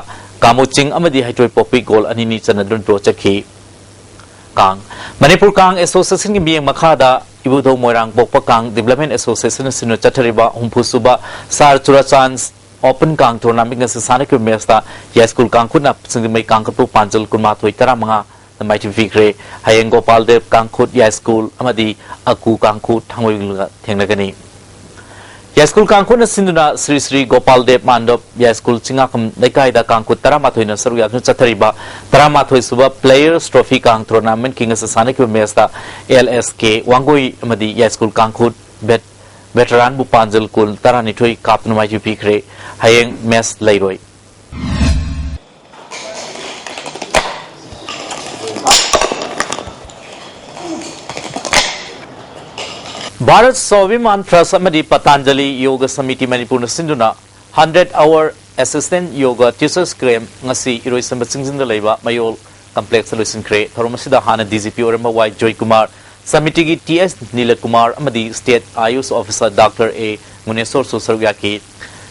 ꯀꯥꯃꯨꯆꯤꯡ ꯑꯃꯗꯤ ꯍꯩꯇ꯭ꯔꯣꯏꯄꯣꯛꯄꯤ ꯒꯣꯜ ꯑꯅꯤꯅꯤ ꯆꯟꯅꯗꯨꯅ ꯗ꯭ꯔꯣ ꯆꯠꯈꯤ꯫ ꯀꯥꯡ꯫ ꯃꯅꯤꯄꯨꯔ ꯀꯥꯡ ꯑꯦꯁꯣꯁꯤꯌꯦꯁꯟꯒꯤ ꯃꯤꯠꯌꯦꯡ ꯃꯈꯥꯗ ꯏꯕꯨꯙꯧ ꯃꯣꯏꯔꯥꯡ ꯄꯣꯛꯄ ꯀꯥꯡ ꯗꯤꯕ꯭ꯂꯞꯃꯦꯟ ꯑꯦꯁꯣꯁꯤꯌꯦꯁꯟꯅ ꯁꯤꯟꯗꯨꯅ ꯆꯠꯊꯔꯤꯕ ꯍꯨꯝꯐꯨ ꯁꯨꯕ ꯁꯥꯔ ꯆꯨꯔꯥꯆꯥꯟ ꯑꯣꯄꯟ ꯀꯥꯡ ꯇꯣꯔꯅꯥꯃꯦꯟ ꯉꯁꯤ ꯁꯥꯟꯅꯈꯤꯕ ꯃꯦꯆꯇ ꯌꯥꯏꯁ꯭ꯀꯨꯜ ꯀꯥꯡꯈꯨꯠꯅ ꯁꯤꯡꯖꯃꯩ ꯀꯥꯡꯈꯨꯠꯄꯨ ꯄꯥꯟꯖꯜ ꯀꯨꯟꯃꯥꯊꯣꯏ ꯇꯔꯥꯃꯉꯥ ꯃꯥꯏꯊꯤꯕ ꯄꯤꯈ꯭ꯔꯦ꯫ ꯍꯌꯦꯡ ꯒꯣꯄꯥꯜ ꯗꯦꯕ ꯀꯥꯡꯈꯨꯠ ꯌꯥꯏꯁ꯭ꯀꯨꯜ ꯑꯃꯗꯤ ꯑꯀꯨ ꯀꯥꯡꯈꯨꯠ ꯊꯥꯡꯃꯩꯕꯟꯒ ꯊꯦꯡꯅꯒꯅꯤ꯫ ꯌꯥꯏꯁ꯭ꯀꯨꯜ ꯀꯥꯡꯈꯨꯠꯅ ꯁꯤꯟꯗꯨꯅ ꯁ꯭ꯔꯤ ꯁ꯭ꯔꯤ ꯒꯣꯄꯥꯜ ꯗꯦꯕ ꯃꯥꯟꯗꯞ ꯌꯥꯏꯁ꯭ꯀꯨꯜ ꯆꯤꯡꯉꯥꯈꯝ ꯂꯩꯀꯥꯏꯗ ꯀꯥꯡꯈꯨꯠ ꯇꯔꯥꯃꯥꯊꯣꯏꯅ ꯁꯔꯨꯛ ꯌꯥꯗꯨꯅ ꯆꯠꯊꯔꯤꯕ ꯇꯔꯥꯃꯥꯊꯣꯏ ꯁꯨꯕ ꯄ꯭ꯂꯦꯌꯔꯁ ꯇ꯭ꯔꯣꯐꯤ ꯀꯥꯡ ꯇꯣꯔꯅꯥꯃꯦꯟꯠꯀꯤ ꯉꯁꯤ ꯁꯥꯟꯅꯈꯤꯕ ꯃꯦꯆꯇ ꯑꯦꯜ ꯑꯦꯁ ꯀꯦ ꯋꯥꯡꯒꯣꯏ ꯑꯃꯗꯤ ꯌꯥꯏꯁ꯭ꯀꯨꯜ ꯀꯥꯡꯈꯨꯠ ꯚꯦꯠ-, ꯚꯦꯇꯔꯥꯟꯕꯨ ꯄꯥꯟꯖꯜ ꯀꯨꯜ ꯇꯔꯥꯅꯤꯊꯣꯏ ꯀꯥꯞꯇꯨꯅ ꯃꯥꯏꯊꯤꯕ ꯄꯤꯈ꯭ꯔꯦ꯫ ꯍꯌꯦꯡ ꯃꯦꯆ ꯂꯩꯔꯣꯏ꯫ ꯚꯥꯔꯠ ꯁ꯭ꯋꯥꯚꯤꯃꯥꯟ ꯇ꯭ꯔꯁ ꯑꯃꯗꯤ ꯄꯇꯥꯟꯖꯂꯤ ꯌꯣꯒ ꯁꯃꯤꯇꯤ ꯃꯅꯤꯄꯨꯔꯅ ꯁꯤꯟꯗꯨꯅ ꯍꯟꯗ꯭ꯔꯦꯠ ꯑꯋꯔ ꯑꯦꯁꯤꯁꯇꯦꯟꯠ ꯌꯣꯒ ꯇꯤꯆꯔꯁ ꯀꯦꯝꯞ ꯉꯁꯤ ꯏꯔꯣꯏꯁꯦꯝꯕ ꯆꯤꯡꯖꯤꯟꯗ ꯂꯩꯕ ꯃꯌꯣꯜ ꯀꯝꯄ꯭ꯂꯦꯛꯁꯇ ꯂꯣꯏꯁꯤꯟꯈ꯭ꯔꯦ꯫ ꯊꯧꯔꯝ ꯑꯁꯤꯗ ꯍꯥꯟꯅ ꯗꯤ ꯖꯤ ꯄꯤ ꯑꯣꯏꯔꯝꯕ ꯋꯥꯏ ꯖꯣꯏꯀꯨꯃꯥꯔ, ꯁꯃꯤꯇꯤꯒꯤ ꯇꯤ ꯑꯦꯁ ꯅꯤꯂꯀꯨꯃꯥꯔ ꯑꯃꯗꯤ ꯁ꯭ꯇꯦꯠ ꯑꯥꯌꯨꯁ ꯑꯣꯐꯤꯁꯔ ꯗꯥꯛꯇꯔ ꯑꯦ ꯃꯨꯅꯦꯁꯣꯔꯁꯨ ꯁꯔꯨꯛ ꯌꯥꯈꯤ꯫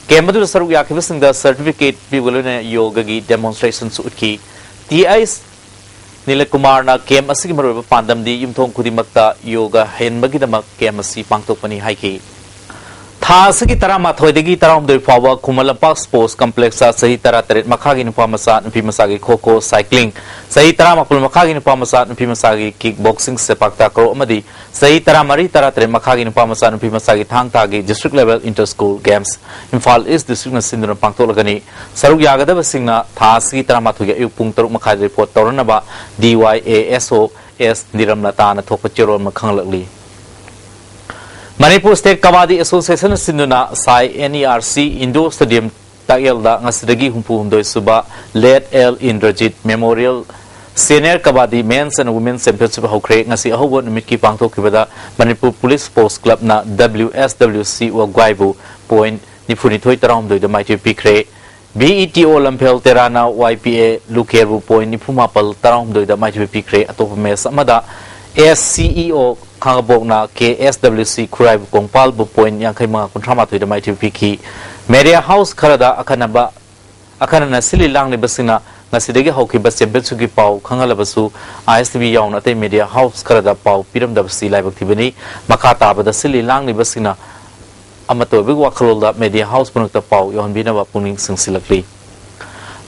ꯀꯦꯝꯞ ꯑꯗꯨꯗ ꯁꯔꯨꯛ ꯌꯥꯈꯤꯕꯁꯤꯡꯗ ꯁꯔꯇꯤꯐꯤꯀꯦꯠ ꯄꯤꯕꯒ ꯂꯣꯏꯅꯅ ꯌꯣꯒꯒꯤ ꯗꯦꯃꯣꯟꯁꯇ꯭ꯔꯦꯁꯟꯁꯨ ꯎꯠꯈꯤ꯫ ꯇꯤ ꯑꯥꯏ ꯅꯤꯂꯀꯨꯃꯥꯔꯅ ꯀꯦꯝꯞ ꯑꯁꯤꯒꯤ ꯃꯔꯨꯑꯣꯏꯕ ꯄꯥꯟꯗꯝꯗꯤ ꯌꯨꯝꯊꯣꯡ ꯈꯨꯗꯤꯡꯃꯛꯇ ꯌꯣꯒ ꯍꯩꯍꯟꯕꯒꯤꯗꯃꯛ ꯀꯦꯝꯞ ꯑꯁꯤ ꯄꯥꯡꯊꯣꯛꯄꯅꯤ ꯍꯥꯏꯈꯤ꯫ ꯊꯥ ꯑꯁꯤꯒꯤ ꯇꯔꯥꯃꯥꯊꯣꯏꯗꯒꯤ ꯇꯔꯥꯍꯨꯝꯗꯣꯏ ꯐꯥꯎꯕ ꯈꯨꯃꯟ ꯂꯝꯄꯥꯛ ꯁ꯭ꯄꯣꯔꯠꯁ ꯀꯝꯄ꯭ꯂꯦꯛꯁꯇ ꯆꯍꯤ ꯇꯔꯥꯇꯔꯦꯠ ꯃꯈꯥꯒꯤ ꯅꯨꯄꯥ ꯃꯆꯥ, ꯅꯨꯄꯤ ꯃꯆꯥꯒꯤ ꯈꯣ ꯈꯣ, ꯁꯥꯏꯀ꯭ꯂꯤꯡ, ꯆꯍꯤ ꯇꯔꯥꯃꯥꯄꯜ ꯃꯈꯥꯒꯤ ꯅꯨꯄꯥ ꯃꯆꯥ, ꯅꯨꯄꯤ ꯃꯆꯥꯒꯤ ꯀꯤꯛ ꯕꯣꯛꯁꯤꯡ, ꯁꯦꯄꯥꯛ ꯇꯥꯀ꯭ꯔꯣ ꯑꯃꯗꯤ ꯆꯍꯤ ꯇꯔꯥꯃꯔꯤ, ꯇꯔꯥꯇꯔꯦꯠ ꯃꯈꯥꯒꯤ ꯅꯨꯄꯥ ꯃꯆꯥ, ꯅꯨꯄꯤ ꯃꯆꯥꯒꯤ ꯊꯥꯡ ꯇꯥꯒꯤ district level inter school games Imphal East ꯗꯤꯁꯇ꯭ꯔꯤꯛꯅ ꯁꯤꯟꯗꯨꯅ ꯄꯥꯡꯊꯣꯛꯂꯒꯅꯤ꯫ ꯁꯔꯨꯛ ꯌꯥꯒꯗꯕꯁꯤꯡꯅ ꯊꯥ ꯑꯁꯤꯒꯤ ꯇꯔꯥꯃꯥꯊꯣꯏꯒꯤ ꯑꯌꯨꯛ ꯄꯨꯡ ꯇꯔꯨꯛ ꯃꯈꯥꯏꯗ report ꯇꯧꯔꯅꯕ D Y A S ꯑꯣ ꯑꯦꯁ ꯅꯤꯔꯝꯂꯇꯥꯅ ꯊꯣꯛꯄ ꯆꯦꯔꯣꯜ ꯑꯃ ꯈꯪꯂꯛꯂꯤ꯫ ꯃꯅꯤꯄꯨꯔ ꯁ꯭ꯇꯦꯠ ꯀꯕꯥꯗꯤ ꯑꯦꯁꯣꯁꯤꯌꯦꯁꯟꯅ ꯁꯤꯟꯗꯨꯅ ꯁꯥꯏ N E R C Indore stadium ꯇꯥꯛꯌꯦꯜꯗ ꯉꯁꯤꯗꯒꯤ ꯍꯨꯝꯐꯨ ꯍꯨꯝꯗꯣꯏ ꯁꯨꯕ late L Indrajit memorial Senior Kabaddi Men's and Women's Championship ꯍꯧꯈ꯭ꯔꯦ꯫ ꯉꯁꯤ ꯑꯍꯧꯕ ꯅꯨꯃꯤꯠꯀꯤ ꯄꯥꯡꯊꯣꯛꯈꯤꯕꯗ ꯃꯅꯤꯄꯨꯔ ꯄꯨꯂꯤꯁ ꯁ꯭ꯄꯣꯔꯠꯁ ꯀ꯭ꯂꯕꯅ W S W C ꯋꯥꯒ꯭ꯋꯥꯏꯕꯨ ꯄꯣꯏꯟꯠ ꯅꯤꯐꯨꯅꯤꯊꯣꯏ ꯇꯔꯥꯍꯨꯝꯗꯣꯏꯗ ꯃꯥꯏꯊꯤꯕ ꯄꯤꯈ꯭ꯔꯦ꯫ B E T O Lamphel ꯇꯦꯔꯥꯅ Y P A ꯂꯨꯀꯦꯔꯕꯨ ꯄꯣꯏꯟꯠ ꯅꯤꯐꯨ ꯃꯥꯄꯜ ꯇꯔꯥꯍꯨꯝꯗꯣꯏꯗ ꯃꯥꯏꯊꯤꯕ ꯄꯤꯈ꯭ꯔꯦ꯫ ꯑꯇꯣꯞꯄ ꯃꯦꯆ ꯑꯃꯗ S C E O ꯈꯥꯉꯕꯣꯛꯅ K S W C ꯈꯨꯔꯥꯏꯕꯨ ꯀꯣꯡꯄꯥꯜꯕꯨ ꯄꯣꯏꯟꯠ ꯌꯥꯡꯈꯩ ꯃꯉꯥ ꯀꯨꯟꯊ꯭ꯔꯥ ꯃꯥꯊꯣꯏꯗ ꯃꯥꯏꯊꯤꯕ ꯄꯤꯈꯤ꯫ ꯃꯦꯗꯤꯌꯥ ꯍꯥꯎꯁ ꯈꯔꯗ ꯑꯈꯟꯅꯕ ꯑꯈꯟꯅꯅ ꯁꯤꯜꯂꯤ ꯂꯥꯡꯂꯤꯕꯁꯤꯡꯅ ꯉꯁꯤꯗꯒꯤ ꯍꯧꯈꯤꯕ ꯆꯦꯝꯄꯤꯌꯟꯁꯤꯞꯀꯤ ꯄꯥꯎ ꯈꯪꯍꯜꯂꯕꯁꯨ, I S T V ꯌꯥꯎꯅ ꯑꯇꯩ ꯃꯦꯗꯤꯌꯥ ꯍꯥꯎꯁ ꯈꯔꯗ ꯄꯥꯎ ꯄꯤꯔꯝꯗꯕꯁꯤ ꯂꯥꯏꯕꯛ ꯊꯤꯕꯅꯤ꯫ ꯃꯈꯥ ꯇꯥꯕꯗ ꯁꯤꯜꯂꯤ ꯂꯥꯡꯂꯤꯕꯁꯤꯡꯅ ꯑꯃꯠꯇ ꯑꯣꯏꯕꯒꯤ ꯋꯥꯈꯜꯂꯣꯟꯗ ꯃꯦꯗꯤꯌꯥ ꯍꯥꯎꯁ ꯄꯨꯝꯅꯃꯛꯇ ꯄꯥꯎ ꯌꯧꯍꯟꯕꯤꯅꯕ ꯄꯨꯛꯅꯤꯡ ꯆꯤꯡꯁꯤꯜꯂꯛꯂꯤ꯫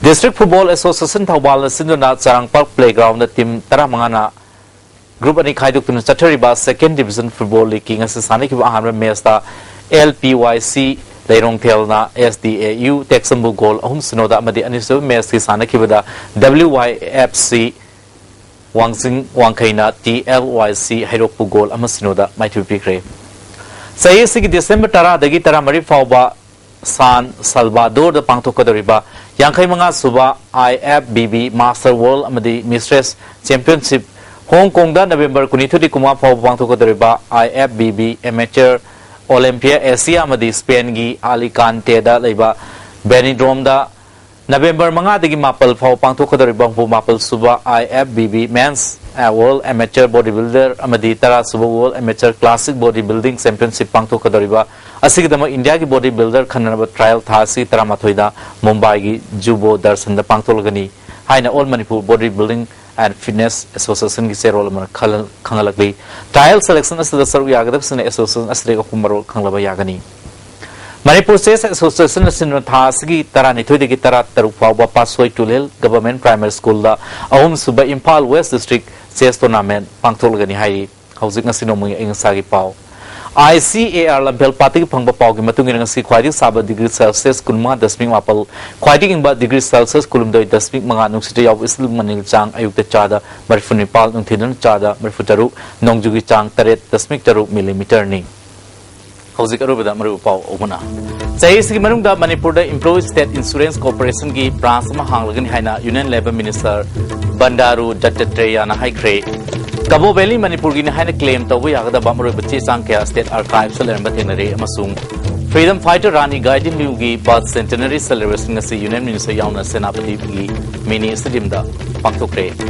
District Football Association ꯊꯧꯕꯥꯜꯅ ꯁꯤꯟꯗꯨꯅ ꯆꯔꯥꯡꯄꯥꯛ playground ꯇꯤꯝ ꯇꯔꯥꯃꯉꯥꯅ group ꯑꯅꯤ ꯈꯥꯏꯗꯣꯛꯇꯨꯅ ꯆꯠꯊꯔꯤꯕ Second Division Football Leagueꯀꯤ ꯉꯁꯤ ꯁꯥꯟꯅꯈꯤꯕ ꯑꯍꯥꯟꯕ ꯃꯦꯆꯇ L P Y C ꯂꯩꯔꯣꯡꯊꯦꯜꯅ S D A U ꯇꯦꯛꯆꯝꯕꯨ ꯒꯣꯜ ꯑꯍꯨꯝ ꯁꯤꯅꯣꯗ ꯑꯃꯗꯤ ꯑꯅꯤꯁꯨꯕ ꯃꯦꯆꯀꯤ ꯁꯥꯟꯅꯈꯤꯕꯗ W Y F C Wangjing ꯋꯥꯡꯈꯩꯅ T L Y C ꯍꯩꯔꯣꯛꯄꯨ ꯒꯣꯜ ꯑꯃ ꯁꯤꯅꯣꯗ ꯃꯥꯏꯊꯤꯕ ꯄꯤꯈ꯭ꯔꯦ꯫ ꯆꯍꯤ ꯑꯁꯤꯒꯤ ꯗꯤꯁꯦꯝꯕꯔ ꯇꯔꯥꯗꯒꯤ ꯇꯔꯥꯃꯔꯤ ꯐꯥꯎꯕ ꯁꯥꯟ ꯁꯜꯕꯥꯗꯣꯔꯗ ꯄꯥꯡꯊꯣꯛꯀꯗꯧꯔꯤꯕ ꯌꯥꯡꯈꯩ ꯃꯉꯥ ꯁꯨꯕ I F B B Master World ꯑꯃꯗꯤ Mistress Championship, ꯍꯣꯡ ꯀꯣꯡꯗ ꯅꯕꯦꯝꯕꯔ ꯀꯨꯟꯅꯤꯊꯣꯏꯗꯒꯤ ꯀꯨꯟꯃꯉꯥ ꯐꯥꯎꯕ ꯄꯥꯡꯊꯣꯛꯀꯗꯧꯔꯤꯕ I F B B Amateur Olympia Asia ꯑꯃꯗꯤ ꯁ꯭ꯄꯦꯟꯒꯤ ꯑꯂꯤꯀꯥꯟꯇꯦꯗ ꯂꯩꯕ ꯕꯦꯅꯤꯗ꯭ꯔꯣꯝꯗ ꯅꯕꯦꯝꯕꯔ ꯃꯉꯥꯗꯒꯤ ꯃꯥꯄꯜ ꯐꯥꯎꯕ ꯄꯥꯡꯊꯣꯛꯀꯗꯧꯔꯤꯕ ꯍꯨꯝꯐꯨ ꯃꯥꯄꯜ ꯁꯨꯕ I F B B Men's World Amateur Bodybuilder ꯑꯃꯗꯤ ꯇꯔꯥ ꯁꯨꯕ World Amateur Classic Bodybuilding Championship ꯄꯥꯡꯊꯣꯛꯀꯗꯧꯔꯤꯕ ꯑꯁꯤꯒꯤꯗꯃꯛ ꯏꯟꯗꯤꯌꯥꯒꯤ body builder ꯈꯟꯅꯅꯕ trial ꯊꯥ ꯑꯁꯤ ꯇꯔꯥꯃꯥꯊꯣꯏꯗ ꯃꯨꯝꯕꯥꯏꯒꯤ ꯖꯨꯕꯣ ꯗꯔꯁꯟꯗ ꯄꯥꯡꯊꯣꯛꯂꯒꯅꯤ ꯍꯥꯏꯅ All Manipur Body Building and Fitness Associationꯒꯤ ꯆꯦꯔꯣꯜ ꯑꯃꯅ ꯈꯜ-, ꯈꯪꯍꯜꯂꯛꯂꯤ꯫ Trial selection ꯑꯁꯤꯗ ꯁꯔꯨꯛ ꯌꯥꯒꯗꯕꯁꯤꯡꯅ association ꯑꯁꯤꯗꯒꯤ ꯑꯀꯨꯞꯄ ꯃꯔꯣꯜ ꯈꯪꯂꯕ ꯌꯥꯒꯅꯤ꯫ ꯃꯅꯤꯄꯨꯔ Chess Association ꯑꯁꯤꯅ ꯊꯥ ꯑꯁꯤꯒꯤ ꯇꯔꯥꯅꯤꯊꯣꯏꯗꯒꯤ ꯇꯔꯥꯇꯔꯨꯛ ꯐꯥꯎꯕ ꯄꯥꯠꯁꯣꯏ ꯇꯨꯂꯦꯜ Government Primary Schoolꯗ ꯑꯍꯨꯝꯁꯨꯕ Imphal West District Chess Tournament ꯄꯥꯡꯊꯣꯛꯂꯒꯅꯤ ꯍꯥꯏꯔꯤ꯫ ꯍꯧꯖꯤꯛ ꯉꯁꯤ ꯅꯣꯡꯃꯒꯤ ꯑꯏꯪ ꯑꯁꯥꯒꯤ ꯄꯥꯎ꯫ I C A R ꯂꯝꯐꯦꯜ ꯄꯥꯠꯇꯒꯤ ꯐꯪꯕ ꯄꯥꯎꯒꯤ ꯃꯇꯨꯡ ꯏꯟꯅ ꯉꯁꯤ ꯈ꯭ꯋꯥꯏꯗꯒꯤ ꯁꯥꯕ degree Celsius ꯀꯨꯟꯃꯉꯥ ꯗꯁꯃꯤꯛ ꯃꯥꯄꯜ, ꯈ꯭ꯋꯥꯏꯗꯒꯤ ꯏꯪꯕ degree Celsius ꯀꯨꯟꯍꯨꯝꯗꯣꯏ ꯗꯁꯃꯤꯛ ꯃꯉꯥ, ꯅꯨꯡꯁꯤꯠꯇ ꯌꯥꯎꯕ ꯏꯁꯤꯡ ꯃꯅꯤꯜꯒꯤ ꯆꯥꯡ ꯑꯌꯨꯛꯇ ꯆꯥꯗ ꯃꯔꯤꯐꯨ ꯅꯤꯄꯥꯜ, ꯅꯨꯡꯊꯤꯜꯗꯅ ꯆꯥꯗ ꯃꯔꯤꯐꯨ ꯇꯔꯨꯛ, ꯅꯣꯡꯖꯨꯒꯤ ꯆꯥꯡ ꯇꯔꯦꯠ ꯗꯁꯃꯤꯛ ꯇꯔꯨꯛ ꯃꯤꯂꯤꯃꯤꯇꯔꯅꯤ꯫ ꯍꯧꯖꯤꯛ ꯑꯔꯣꯏꯕꯗ ꯃꯔꯨꯑꯣꯏꯕ ꯄꯥꯎ ꯑꯃꯅ, ꯆꯍꯤ ꯑꯁꯤꯒꯤ ꯃꯅꯨꯡꯗ ꯃꯅꯤꯄꯨꯔꯗ Employee State Insurance Corporationꯒꯤ branch ꯑꯃ ꯍꯥꯡꯂꯒꯅꯤ ꯍꯥꯏꯅ Union Labour Minister ꯕꯟꯗꯥꯔꯨ ꯗꯠꯇꯇ꯭ꯔꯦꯌꯥꯅ ꯍꯥꯏꯈ꯭ꯔꯦ꯫ ꯀꯕꯣ ꯚꯦꯂꯤ ꯃꯅꯤꯄꯨꯔꯒꯤꯅꯤ ꯍꯥꯏꯅ claim ꯇꯧꯕ ꯌꯥꯒꯗꯕ ꯃꯔꯨꯑꯣꯏꯕ ꯆꯦ ꯆꯥꯡ ꯀꯌꯥ state archiveꯇ ꯂꯩꯔꯝꯕ ꯊꯦꯡꯅꯔꯦ ꯑꯃꯁꯨꯡ Freedom Fighter Rani ꯒꯥꯏꯗꯤꯟꯂꯤꯌꯨꯒꯤ birth centenary celebration ꯑꯁꯤ Union Minister ꯌꯥꯎꯅ ꯁꯦꯅꯥꯄꯇꯤꯒꯤ Mini Stadiumꯗ ꯄꯥꯡꯊꯣꯛꯈ꯭ꯔꯦ꯫